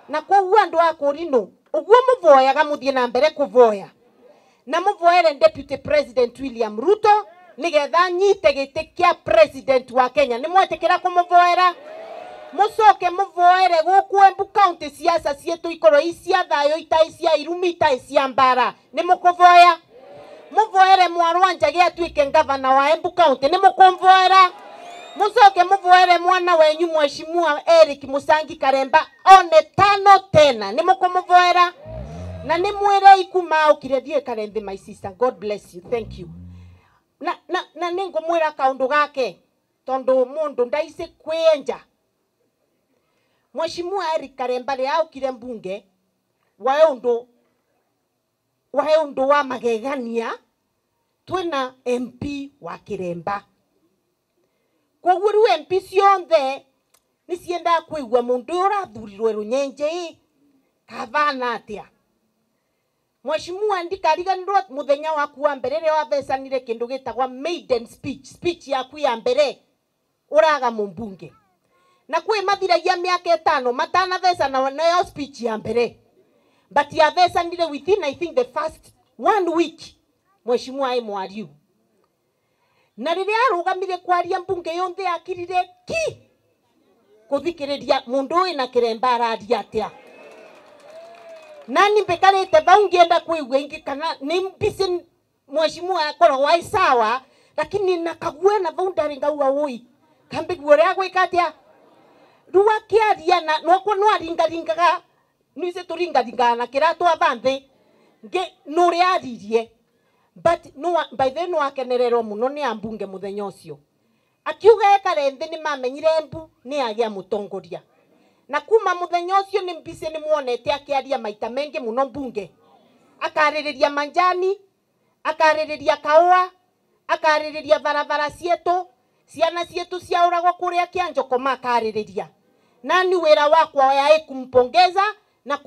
[SPEAKER 18] na koguo andu a kurinu uguo muvoyaga muthie na mbere kuvoya na muvoere Deputy President William Ruto nigetha nyite giti kia president wa Kenya ni mwetikira kumuvoera mucoke muvoere guku Embu County siasa cietu ikorwo i cia thayo itai cia irumi itai cia mbara ni mukuvoya muvoere mwarwa Njagi atuike ngavana wa Embu County ni mukumvoera mucoke muvoere mwana wenyu mheshimiwa Eric Musangi Karemba one tano tena ni mukumuvoera na ni mwire ikuma ukire thie Karembe. My sister, God bless you, thank you. Na ningumwira kaundu gake tondu mundu ndaise kwienja Mheshimiwa Eric Karemba ria aukire mbunge wae undu wa magegania twina MP wa Kiremba koguo riu MP cionthe ni ciendaga kuigua mundu urathurirwe runyenje i kavana atia. Mheshimiwa ndikariganirwo muthenya waku wa mbere riria wathecanire kindu gitagwa maiden speech yaku ya mbere uraga mumbunge na kwi mathiragia miaka 5 matanathecana nayo speech ya mbere but yathecanire within I think the first 1 week mheshimiwa ai mwariu na riria arugamire kwaria mbunge yonthe yakirire ki Kuthikiriria mundu wina kiremba araria atia. Nani mbekarite vau ngienda kuigua ingi kana ni mbisi mheshimiwa akoragwo ai sawa, lakini nakague na vau ndari ngauga woi kambiguo ria gwika atia. Riu akiaria na nokwo no aringaringaga nice turingaringaga na kira twatha nthi ngi nuria aririe, but no by then no akenererwo muno ni ambunge muthenya ucio. Akiuga ekare nthi ni mamenyire Embu ni agia mutongoria. Na kuma muthenya ucio ni mbise ni muonete akiaria maita mengi muno mbunge. Akaririria manjani, akaririria kaua, akaririria barabara cietu, ciana cietu ciauragwo kuria Kianjoko makaririria. Nani wira wakwa yae kumpongeza na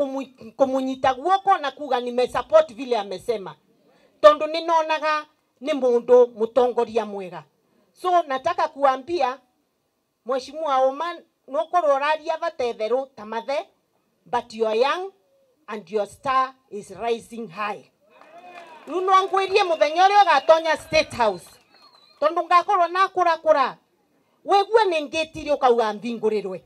[SPEAKER 18] kumunyita guoko na kuga nimesupport vile amesema. Tondu ninonaga ni mundu mutongoria mwega. So nataka kuambia Mheshimiwa Oman nokorwo ũraria vatetheru ta mathe, but you are young and your star is rising high. Riu no ngwirie muthenya uria ugatonya State House, tondu ngakorwo nakurakura wigue ni ngitire ukauga mbingurirwe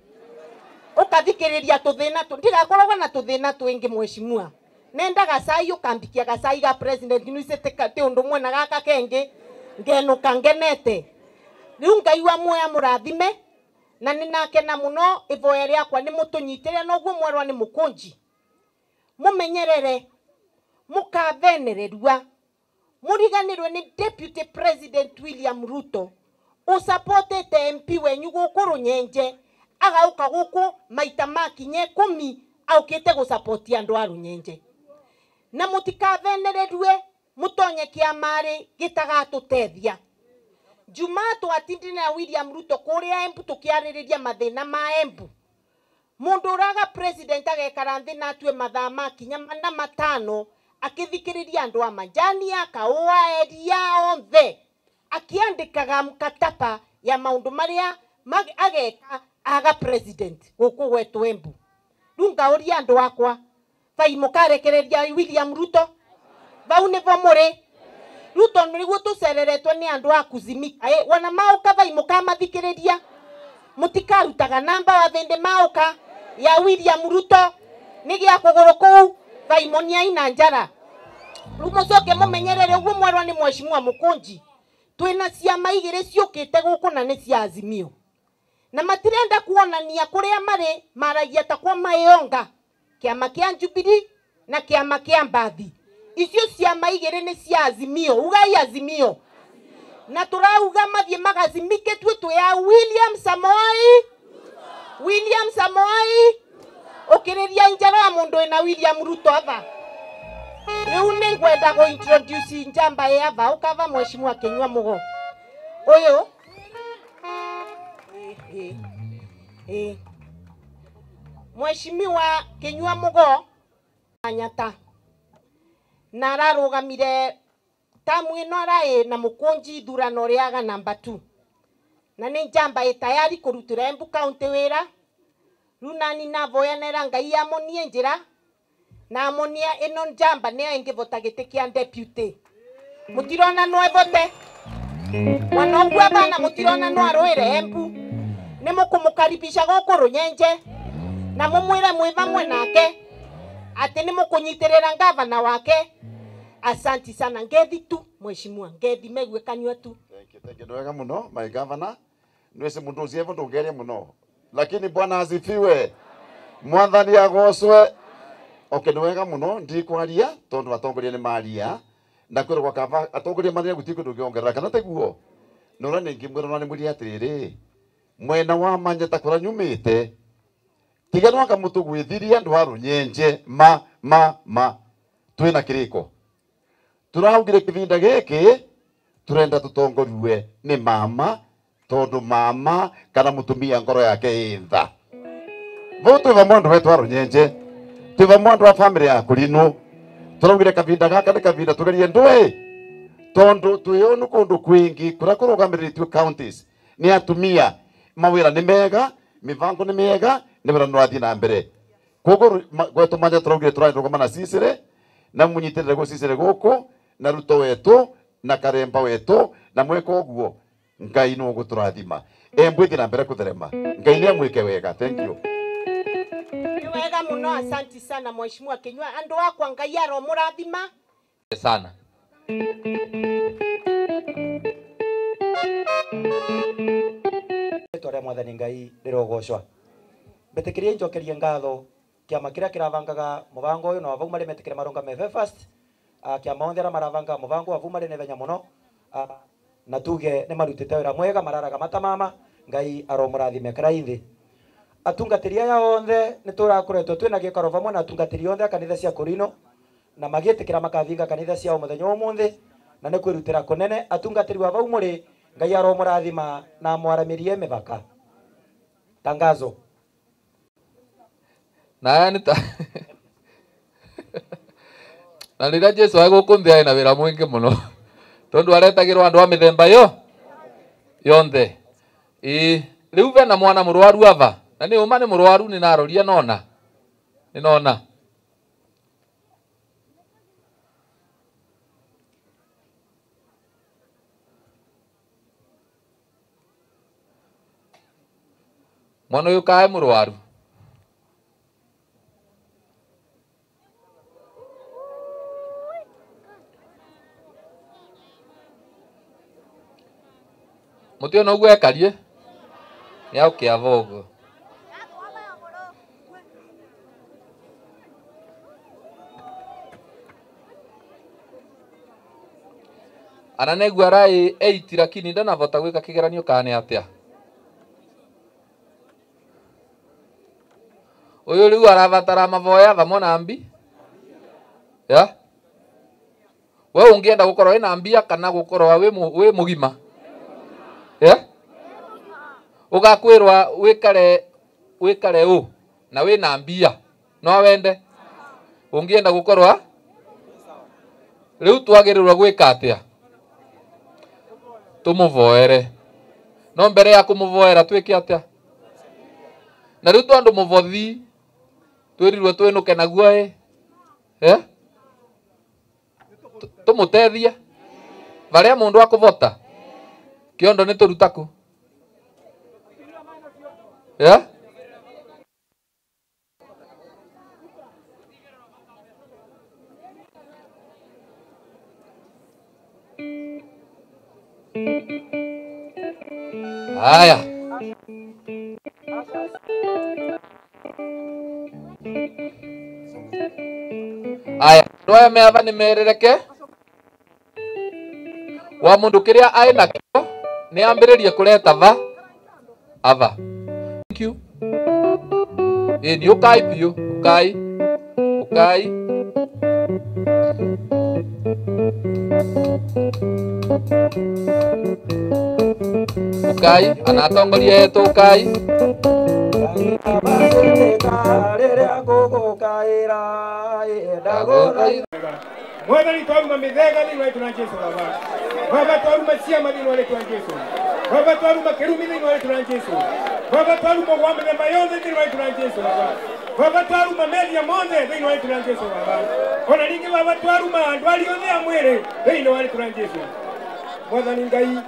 [SPEAKER 18] ukathikiriria tuthina tu ndigakoragwo na tuthina twingi mheshimiwa. Nenda gacai ukambikia gacai ga president nuicete ti undu mwena gaka kengi ngenuka ngenete. Riu Ngai wa muoya murathime na ninakena muno ivoya riakwa ni mutunyitire noguo mwerwa ni mukunji mumenyerere mukavenererua muriganirwe ni Deputy President William Ruto usapotete MP wenyu guku Runyenje agauka guku maita makinye 10 aukite gusapoti andu a Runyenje. Na mutikavenererue mutonye kiamari gitagatutethia. Jumaa twatindire na William Ruto kuria Embu tukiaririria mathina ma Embu. Mundu uraga president agekara nthi na atue mathaa makinya mana 5 akithikiriria andu a manjani akaua eria onthe akiandikaga mkataba ya maundu maria ageka aga president guku gwetu Embu. Riu ngauria andu akwa vai mukarekereria William Ruto vau nivo muri. Ruto niguo tucereretwe ni andu a kuzimika. Wana mauka vai mukamathikiriria mutikarutaga namba wa thindi mauka ya William Ruto ni gia kuguru kuu vai monia ina njara. Riu mucoke mumenyerere uguo mwerwa ni mheshimiwa Mukunji twina ciama igiri ciukite guku na ni cia Azimio na matirenda kuonania kuria mari maragia ta kwa maionga kiama kia Jubilee na kiama kia Mbathi. Icio ciama igiri ni cia Azimio, ugai Azimio. Na turauga mathie magazimike tue twe ya William Samoei. William Samoei ukiriria njara ya mundu ina William Ruto ava. Riu ni ngwenda go introduce njamba ya ava ukava mheshimiwa Kinyua Mugo. Uyu Mheshimiwa Kinyua Mugo Manyata na ararugamire tamu ino arai na mukunji ithurano riaga namba 2 na ni njamba tayari kurutira Embu County wira. Riu nani navoya nera Ngai amonie njira na amonia ino njamba ni ingivota giti kia deputy. Mutirona no evote mwanongu abana mutirona no arwire Embu ni mukumukaribisha guku Runyenje na mumwire mwi vamwe nake ati ni mukunyitirira ngavana wake. Asanti sana ngethi tu mheshimiwa ngethi megue kanyua tu.
[SPEAKER 14] Thank you wega muno my governor. Nwese mundu ucievo ndungeria muno lakini Bwana asifiwe mwathani agocwe. Okay, ni wega muno ndikwaria tondu atongoria ni maria na kwirwo kaba atongoria maria guti kundu ngiongerera kana tiguo nora ningi mwira na ni atiriri mwena wa Manyata kura nyumite tiga no akamutugwithiria andu a Runyenje ma ma ma twina kiriko turaugire kivinda giki turenda tutongoriwe ni mama tondu mama kana mutumia ngoro yake intha vau twi vamwe andu wetu a Runyenje twi vamwe andu a family ya Kurinu turaugire kavinda gaka ni kavinda tugerie ndui tondu twionu kundu kwingi kuria kurugamiriritwe counties ni atumia mawira ni mega mivango ni miega ni wira no athii na mbere koguo gwetu Manya turaugire turarugama na Cicere na munyitirire gu Cicere guku na Ruto wetu na Karemba wetu na mweka uguo Ngai no guturathima Embu na mbere kutherema. Ngai ni amwike wega. Thank you.
[SPEAKER 18] Ni wega muno, asanti sana Mheshimiwa Kinyua. Andu akwa Ngai aro murathima
[SPEAKER 21] sana.
[SPEAKER 2] Tore mwathani Ngai rirogocwa. Mbetikirie njokerie ngatho kiama kiria kirabangaga mubango uyu na wavau mari metikire maronga me first kiama onthe aria marabanga mubango wavu mari ne venya muno na tuge ni marutite wira mwega mararaga matamama. Ngai aromurathime karaithi. Atungatiri aya onthe ni turakoretwo twina gikaro vamwe na atungatiri onthe a kanitha cia Korino na magietikira makathinga kanitha ciao muthenya umuthi na ni kwirutira kunene. Atungatiri wa vau muri Ngai aromurathima na mwaramirie mivaka. Tangazo
[SPEAKER 21] na aya nĩ na rĩrĩa Jesu arĩ gũkũ thĩ arĩ na wĩra mũingĩ mũno tondũ aretagĩrwo andũ a mĩthemba yo yonthe. Ĩĩ rĩu bena mwana mũrwaru ava na nĩ ũma nĩ mũrwaru nĩ naroria nona nĩ nona mwana ũyũ kae mũrwaru. Mutio no guo ekarie ni aukiava uguo. Ananegua arai 8 lakini ndanavota gwika kigeranio kana ni atia. Uyu riu arabatara mavoya vamwe na mbi ya we ungienda gukorwo wina mbia kana gukorwo wi mugima ya ugakwirwa wikare u na wina mbia no wende ungienda gukorwa riu twagirirwo gwika atia tumuvoere no mbere ya kumuvoera twike atia na riu tondu muvothi twirirwe twinuke naguo eh tumutethie varia mundu akuvota kiondo ni turutaku ya haya. Aya, andũ aya me ava nĩ merereke wa mundu kiria ai nakio ni ambiririe kureta va ava. Thank you. Ni ukai biu, ukai. Ukai. Ukai, anatongoria yetu ukai.
[SPEAKER 15] Mwathani twaruma mithega thĩinĩ wa rĩtwa rĩa Jesũ baba. Baba twaruma ciama thĩinĩ wa rĩtwa rĩa Jesũ. Baba twaruma kĩrumi thĩinĩ wa rĩtwa rĩa Jesũ. Baba twaruma gwa mĩthemba yothe thĩinĩ wa rĩtwa rĩa Jesũ baba. Baba twaruma methia mothe thĩinĩ wa rĩtwa rĩa Jesũ baba. Ona ningĩ baba twaruma andũ arĩa othe a mwĩrĩ thĩinĩ wa rĩtwa rĩa Jesũ. Mwathani Ngai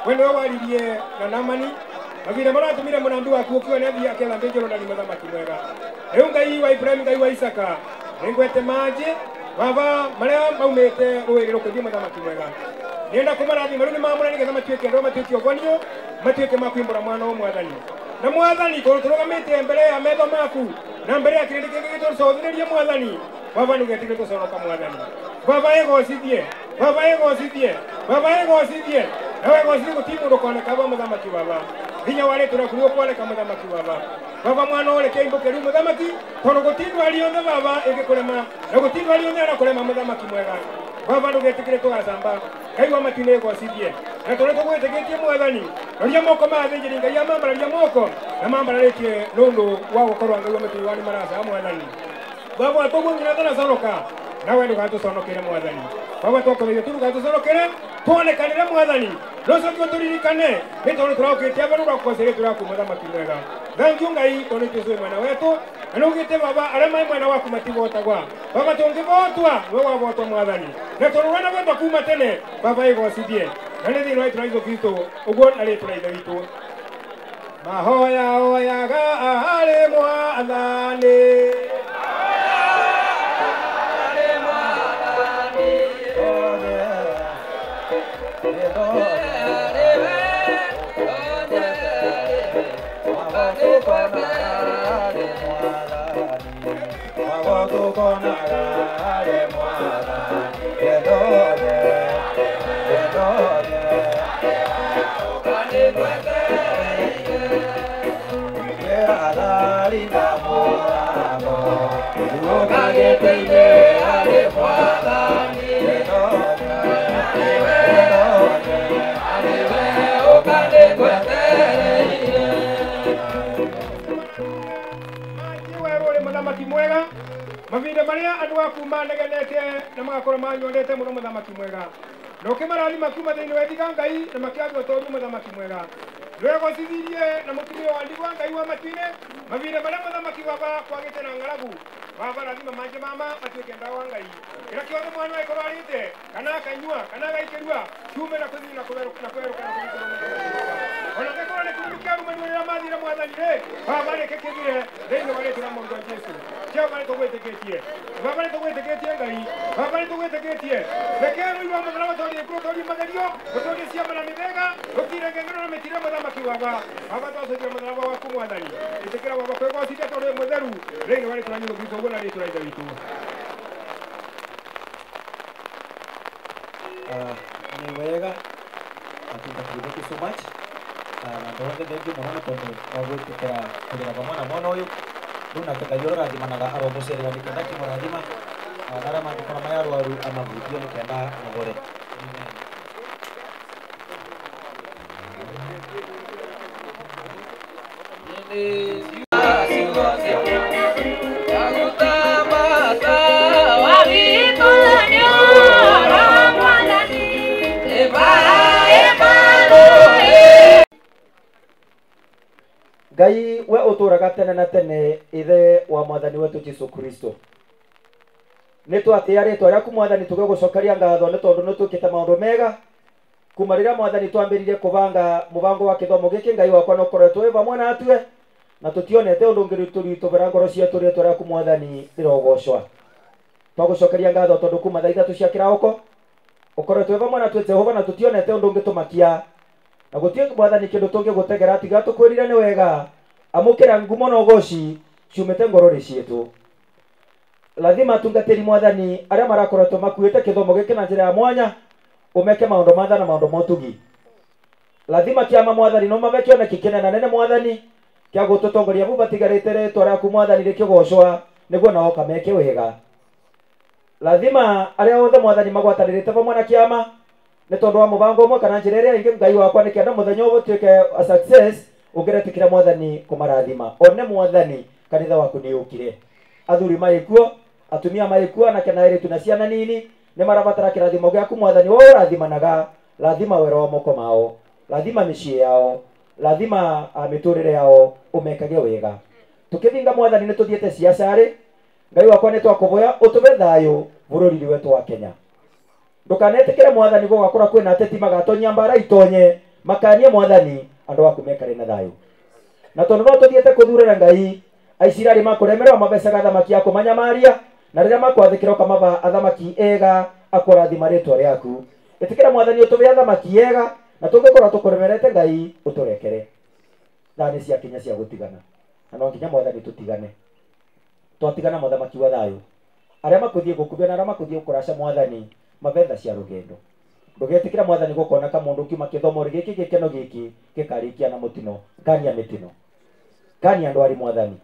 [SPEAKER 15] we nĩwe waririe na Naamani mavira maratumire munambi waku ukiwa nĩ athiĩ akethambia Jorodani mũthamaki mwega. Rĩu Ngai wa Ibrahimu Ngai wa Isaka nĩngwete manjĩ baba maria maumite rũĩ rũkĩthiĩ mũthamaki mwega. Nĩenda kũmarathima rĩu nĩ mamũre nĩgetha matuĩke andũ matuĩke ũgonio matuĩke ma kwimbũra mwana wa mwathani. Na mwathani tondũ tũrũgamĩte mbere ya metho maku na mbere ya kĩrĩndĩ kĩngĩ gĩtũcothĩrĩrie mwathani baba nĩũgetĩkĩre tũconoka mwathani. Baba ĩgocithie, baba ĩgocithie, baba ĩgocithie nawe ĩgocithie gũtirĩ mũndũ ũkoneka ba mũthamaki baba. Hinya wa rĩtwa rĩaku nĩũkwoneka mũthamaki baba. Baba mwana ũreke imbũke rĩu mũthamaki tondũ gũtirĩ ndwari yothe baba ĩngĩkũrema na gũtirĩ ndwari yothe ĩrakũrema mũthamaki mwega. Baba ndũgetĩkĩre tũgacamba Ngai wa matu-inĩ ĩgocithie na tondũ tũgwĩtĩkĩtie mwathani roria moko ma athĩnjĩri Ngai amambararia moko na mambararĩtie nĩ ũndũ wa gũkorwo Ngai wa matu-inĩ wa nĩ maraca mwathani. Baba tũguo nginya tũraconoka nawe ndũgatũconokere mwathani. Baba twakũgeria tu ndũgatũconokere tuonekanĩre mwathani rũcoke ũtũririkane nĩ tondũ tũraũkĩte ava nĩũrakũgoca rĩtwa rĩaku mũthamaki mwega. Thank you Ngai tondũ nĩ mwena wetu na nĩugĩte baba arĩa marĩ mwena waku mativotagwa. Baba tũngĩvotwa nĩwe wavotwa mwathani na tondũ wena votwa kuma tene baba ĩgocithie. Na nĩ thĩinĩ wa rĩtwa rĩa Jesũ Kristo ũguo na rĩtwa rĩa Ithe witũ. Mahoya hoyaga harĩ Mwathani. Mwega mavinda maria andu aku manegenete na magakorwo manyonete muno muthamaki mwega na ukimarathima kuma thiini wa ithiga Ngai na makiathwo tondu muthamaki mwega ndwegocithirie na mutumia wa ndigwa Ngai wa matuine mavinda maria muthamaki wakwa kwagite na ng'aragu baba rathima manje mama matuike ndawa Ngai kira kiothe mwana aikorwo arite kana akanyua kana agaikirua kiume na kuthii na kuberuka na kweruka na kuthii ona ngekorwo ni kirumi kia rumani rĩrĩa mathire Mwathani rĩ baba reke kĩthire thĩinĩ wa rĩtwa rĩa Mwathani Jesũ. Jehova nĩtũgwĩtĩkĩtie baba nĩtũgwĩtĩkĩtie Ngai baba nĩtũgwĩtĩkĩtie reke rũi rwa mũtharaba tũrie kũrũ tũrie magerio tũrie ciama na mĩthega rũtire ngengero na mĩtire mũthamaki wakwa baba twacokia mũtharaba waku Mwathani ĩtĩkĩra baba kwĩgocithia tondũ wĩ mũtheru thĩinĩ wa rĩtwa rĩa Jesũ Kristo ũguo na rĩtwa rĩa Ithe witũ.
[SPEAKER 2] Nĩ wega thank you so much na ndothe thengiũ mũno nĩ tondũ wa gwĩtĩkĩra kũrĩra vamwe na mwana ũyũ rĩu nake Ngai ũrĩa ũrathimanaga aromũcerera nĩ kenda akĩmũrathima na arĩa mangĩkorwo marĩ arwaru amahutie nĩ kenda mahore. Ngai we uturaga tene na tene ithe wa Mwathani wetu Jesu Kristo nĩ twatĩĩa rĩtwa rĩaku Mwathani tũgĩgũcokeria ngatho nĩ tondũ nĩ twĩkĩte maũndũ mega kuma rĩrĩa Mwathani twambĩrĩrie kũbanga mũbango wa kĩthomo gĩkĩ Ngai wakwa nĩ ũkoretwo wĩ vamwe natue na tũtionete ũndũ ũngĩ tũritũbĩra ngoro cietũ rĩtwa rĩaku Mwathani rĩrogocwa. Twagũcokeria ngatho tondũ kuma thaa 3 cia kĩroko ũkoretwo wĩ vamwe natue Jehova na tũtionete ũndũ ũngĩ tũmakia na gũtirĩ Mwathani kĩndũ tũngĩgũtegera tiga tũkwĩrire nĩ wega amũkĩra ngumo na ũgoci ciumĩte ngoro-inĩ ciitũ. Lathima atungatĩri Mwathani arĩa marakoretwo makuĩte kĩthomo gĩkĩ na njĩra ya mwanya ũmeke maũndũ ma tha na maũndũ ma ũtugi. Lathima kĩama Mwathani no mabe kĩoneki kĩnene nene Mwathani kĩa gũtũtongoria bu batigarĩte rĩtwa rĩaku Mwathani rĩkĩgocwa nĩguo nao kameke wega. Lathima arĩa othe Mwathani magwatanĩrĩte vamwe na kĩama nĩ tondũ wa mũbango ũmwe kana njĩra ĩrĩa ĩngĩ Ngai wakwa nĩ kenda mũthenya ũyũ ũtuĩke a success ũngĩretĩkĩra Mwathani kũmarathima. One Mwathani kanitha waku nĩ ũkire athuri maĩkuo atumia maĩkuo anake na airĩtu na ciana nini nĩ marabatara kĩrathimo gĩaku Mwathani we ũrathimanaga. Lathima wĩra wa moko mao, lathima mĩciĩ yao, lathima mĩtũrĩre yao ũmekage wega. Tũkĩthinga Mwathani nĩ tũthiĩte ciaca-rĩ Ngai wakwa nĩ twakũhoya ũtũbe thayũ bũrũri-inĩ wetu wa Kenya. Ndũkanetĩkĩre Mwathani gũgakora kwĩna ateti magatonyia mbara itonye makanie Mwathani andũ aku mekare na thayũ. Na tondũ no tũthiĩte kũthurĩra Ngai Aisiraeli makũremererwo mabecaga athamaki a kũmanyamaria na rĩrĩa makwathĩkĩra ũkamaba athamaki ega akũrathima rĩtwa rĩaku. Ĩtĩkĩra Mwathani ũtũbe athamaki ega na tũngĩkorwo tũkũremerete Ngai ũtũrekere. Thaa nĩ ciakinya cia gũtigana na no nginya Mwathani tũtigane. Twatigana mũthamaki wa thayũ arĩa makũthiĩ gũkubia na arĩa makũthiĩ gũkũraca Mwathani mabetha cia rũgendo. Ndũgetĩkĩra Mwathani gũkona ka mũndũ kiuma kĩthomo gĩkĩ gĩkeno gĩkĩ gĩkarĩkia na mũtino. Kania mĩtino, kania ndwari Mwathani,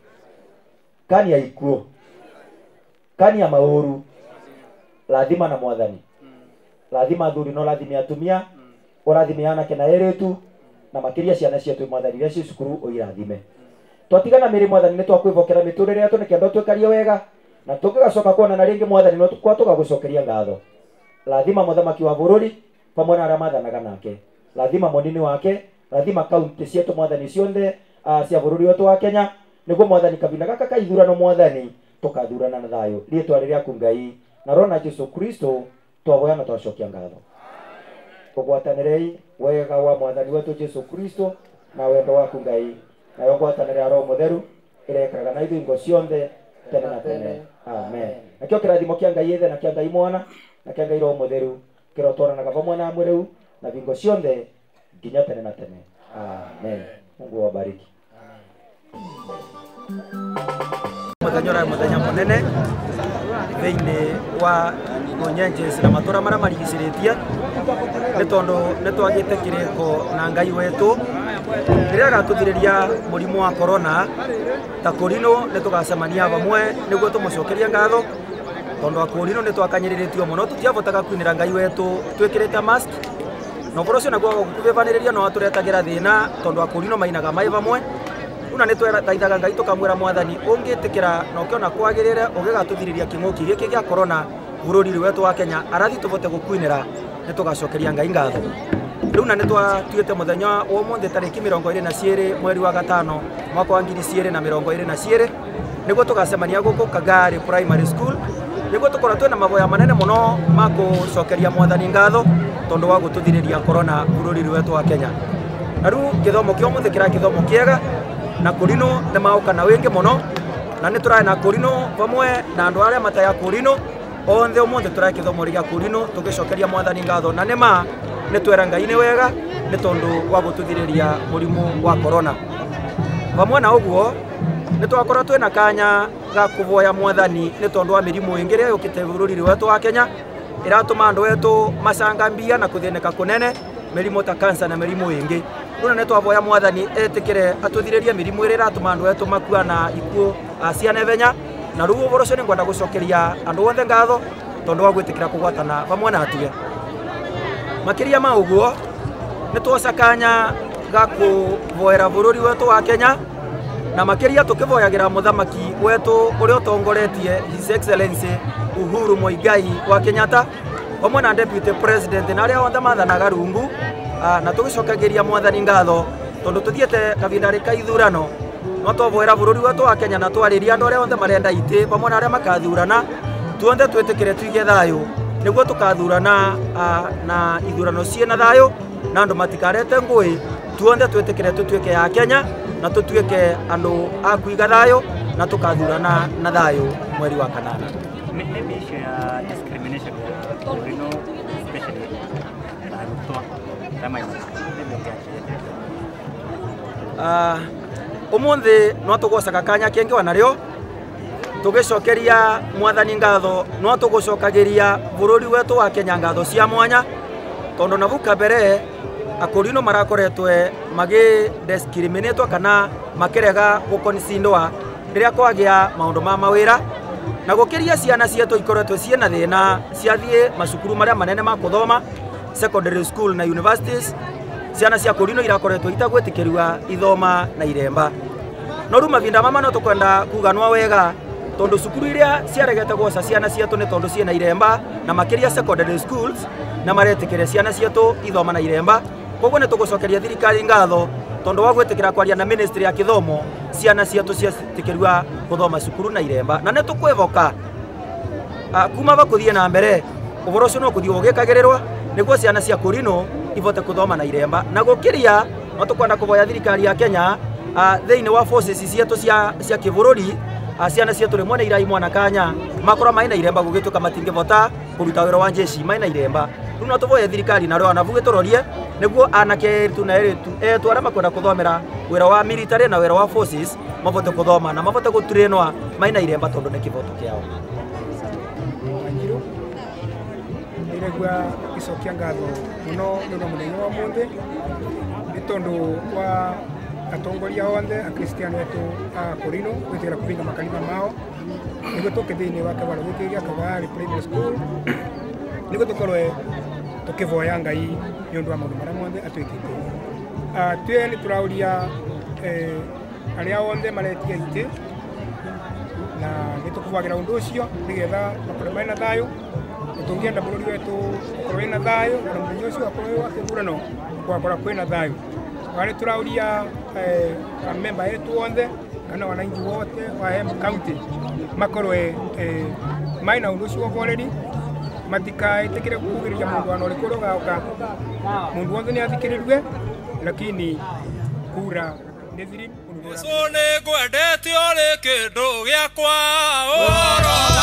[SPEAKER 2] kania ikuũ, kania maũru. Lathima na Mwathani, lathima athuri no lathime atumia, ũrathime anake na airĩtu na makĩria ciana cietũ Mwathani iria ciĩ cukuru ũirathime. Twatigana mĩrĩ Mwathani nĩ twakwĩhokera mĩtũrĩre yetu nĩ kenda ũtwĩkarie wega na tũngĩgacoka kuonana rĩngĩ Mwathani no kwa tũgagũcokeria ngatho. Lathima mũthamaki wa bũrũri pamwe na arĩa mathanaga nake, lathima mũnini wake, lathima kaunti cietũ Mwathani ciothe cia bũrũri wetu wa Kenya nĩguo Mwathani kabinda gaka ka ithurano Mwathani tũkathurana na thayũ. Rĩtwa rĩrĩ rĩaku Ngai na rona Jesu Kristo twahoya na twacokia ngatho. Tugwatanirei wega wa mwathani wetu Jesu Kristo na wendo waku Ngai nayo ngwatanĩro ya Roho Mũtheru ĩrekaraga na ithuĩ hingo ciothe tene na tene. Amen. Nakĩo kĩrathimo kĩa Ngai Ithe na kĩa Ngai Mwana na kĩa Ngai Roho Mũtheru kĩrotwaranaga vamwe na mwĩ rĩu na vingo ciothe nginya tene na tene. Amen. Mungu awabariki. Muthenya ũrĩa muthenya munene thĩinĩ wa Runyenjes na matũra marĩa marigicĩrĩtie nĩ tondũ nĩ twagĩte kĩrĩko na Ngai wetũ rĩrĩa agatũthirĩria mũrimũ wa corona ta kũrinũ nĩ tũgacemania vamwe nĩguo tũmũcokerie ngatho tondũ akũrinũ nĩ twakanyĩrĩrĩtio mũno tũtiavotaga kwinĩra Ngai wetũ twĩkĩrĩte mask na ũhoro ũcio naguo gũkuhĩbanĩrĩria no atũretagĩra thĩna tondũ akũrinũ mainaga mai vamwe una nĩ twethaithaga Ngai tũkamwĩra mwathani ũngĩtĩkĩra na ũkĩona kwagĩrĩre ũgĩgatũthirĩria kĩng'ũki gĩkĩ gĩa corona bũrũri wetu wa Kenya arathi tũvote gũkwinĩra nĩ tũgacokeria Ngai ngatho. Rĩu na nĩ twatuĩte mũthenya wa ũmũthĩ tarĩki 22 mweri wa gatano mwaka wa 2022 nĩguo tũgacemania gũkũ Kagari Primary School nĩguo tũkorwo twĩna mahoya manene mũno ma gũcokeria mwathani ngatho tondũ wa gũtũthirĩria corona bũrũri wetu wa Kenya. Na rĩu gĩthomo kĩa ũmũthĩ kĩra gĩthomo kĩega na kũrinũ nĩ maũka na wĩngĩ mũno na nĩ tũrarĩ na kũrinũ vamwe na andũ arĩa mataya kũrinũ onthe ũmũthĩ tũrarĩ gĩthomo gĩa kũrinũ tũgĩcokeria mwathani ngatho na nĩ ma nĩ twera Ngai nĩ wega nĩ tondũ wa gũtũthirĩria mũrimũ wa corona. Vamwe na ũguo nĩ twakorwo twĩna kanya ga kũvoya mwathani nĩ tondũ wa mĩrimũ ĩngĩ ĩrĩa yũkĩte bũrũri wetu wa Kenya ĩratũma andũ etũ macanga mbia na kũthĩnĩka kũnene mĩrimũ ta kansa na mĩrimũ ĩngĩ. Rĩu nĩ twavoya mwathani etĩkĩre atũthirĩrie mĩrimũ ĩrĩa ĩratũma andũ etũ makua na ikuũ cia naihenya na rĩu ũhoro ũcio nĩ ngwenda gũcokeria andũ othe ngatho tondũ wa gwĩtĩkĩra kũgwatana vamwe na atue. Makĩria ma ũguo nĩ twoca kanya ga kũvoera bũrũri wetu wa Kenya na makĩria tũkĩvoyagĩra mũthamaki wetu ũrĩa ũtongoretie His Excellency Uhuru Muigai wa Kenyatta vamwe na Deputy President na arĩa othe mathanaga rungu na tũgĩcokagĩria mwathani ngatho tondũ tũthiĩte kavinda ka ithurano no twavoera bũrũri wetu wa Kenya na twarĩria andũ arĩa othe marenda itĩ vamwe na arĩa makathurana tuothe twĩtĩkĩre tuige thayũ nĩguo tũkathurana na ithurano ciĩ na thayũ na andũ matikarete ngũĩ tuothe twĩtĩkĩre tũtuĩke ya Kenya na tũtuĩke andũ a kũiga thayũ na tũkathurana na thayũ mweri wa kanana.
[SPEAKER 16] Maybe issue ya discrimination ya Kũrinũ especially arutwo
[SPEAKER 2] Umuthi no tugocaga kanya kengi wanario tugicokeria mwathani ngatho no tugucokagiria bururi wetu wa Kenya ngatho cia mwanya tondu navu kabere akurino marakoretwe magi discriminatwo kana makirega gukonicindwa riria kwagia maundu ma mawira na gukiria ciana cietu ikoretwe ciena thina ciathie macukuru maria manene ma kuthoma secondary school na universities. Ciana cia kurino irakoretwo itagwitikirwa ithoma na iremba no ru mavinda mama no tukwenda kuganwa wega tondu cukuru iria ciaregete gwoca ciana cietu ni tondu ciena iremba na makiria secondary schools na maretikire ciana cietu ithoma na iremba. Koguo ni tugucokeria thirikari ngatho tondu wa gwitikira kwaria na ministry ya kithomo ciana cietu ciatikirwa kuthoma cukuru na iremba na ni tukwivoka kuma bakuthie na mbere uhoro ucio no kuthie ugikagirirwa niguo ciana cia kurino ivote kuthoma na iremba na gukiria no tukwenda kuvoya thirikari ya Kenya thiini wa forces cietu cia kibururi ciana cietu rimwe na iraimwa na kanya makorwo maina iremba gugituka matingivota kuruta wira wa jeshi maina iremba. Riu no tuvoye thirikari nario anavu giturorie niguo anake eritu na eritu etu aria makwenda kuthomera wira wa military na wira wa forces mavote kuthoma na mavote gutrainwa maina iremba tondu ni kivoto kiao.
[SPEAKER 15] Iregua icokia ngatho muno ni undu muthenya wa muthi ni tondu wa atongoria othe akristiano etu a Korino gwitikira kuvinga makanitha mao niguo tuke thiini wa kivaro giki gia Kagari Primary School niguo tukorwe tukivoya Ngai ni undu wa maundu maria mothe atwikite. Twie ni turauria aria othe maretia iti na ni tukuvagira undu ucio nigetha makorwe mena thayu. Tungienda bururi wetu ukorwo wina thayu na muthenya ucio akorwo wa kithurano gwakora kwina thayu. Wale turauria memba yetu othe kana wananchi wote wa Embu County makorwe maina undu ucio wa boreri Matikaĩtĩkĩre kugĩrĩria mũndũ ona ũrĩkũ ũrĩa ũgaũka. Mũndũ wothe nĩ athikĩrĩrue, lakini kura nĩ thiri.
[SPEAKER 12] Jesũ nĩ ngwendete ũrĩ kĩndũ gĩakwa. Ũhoro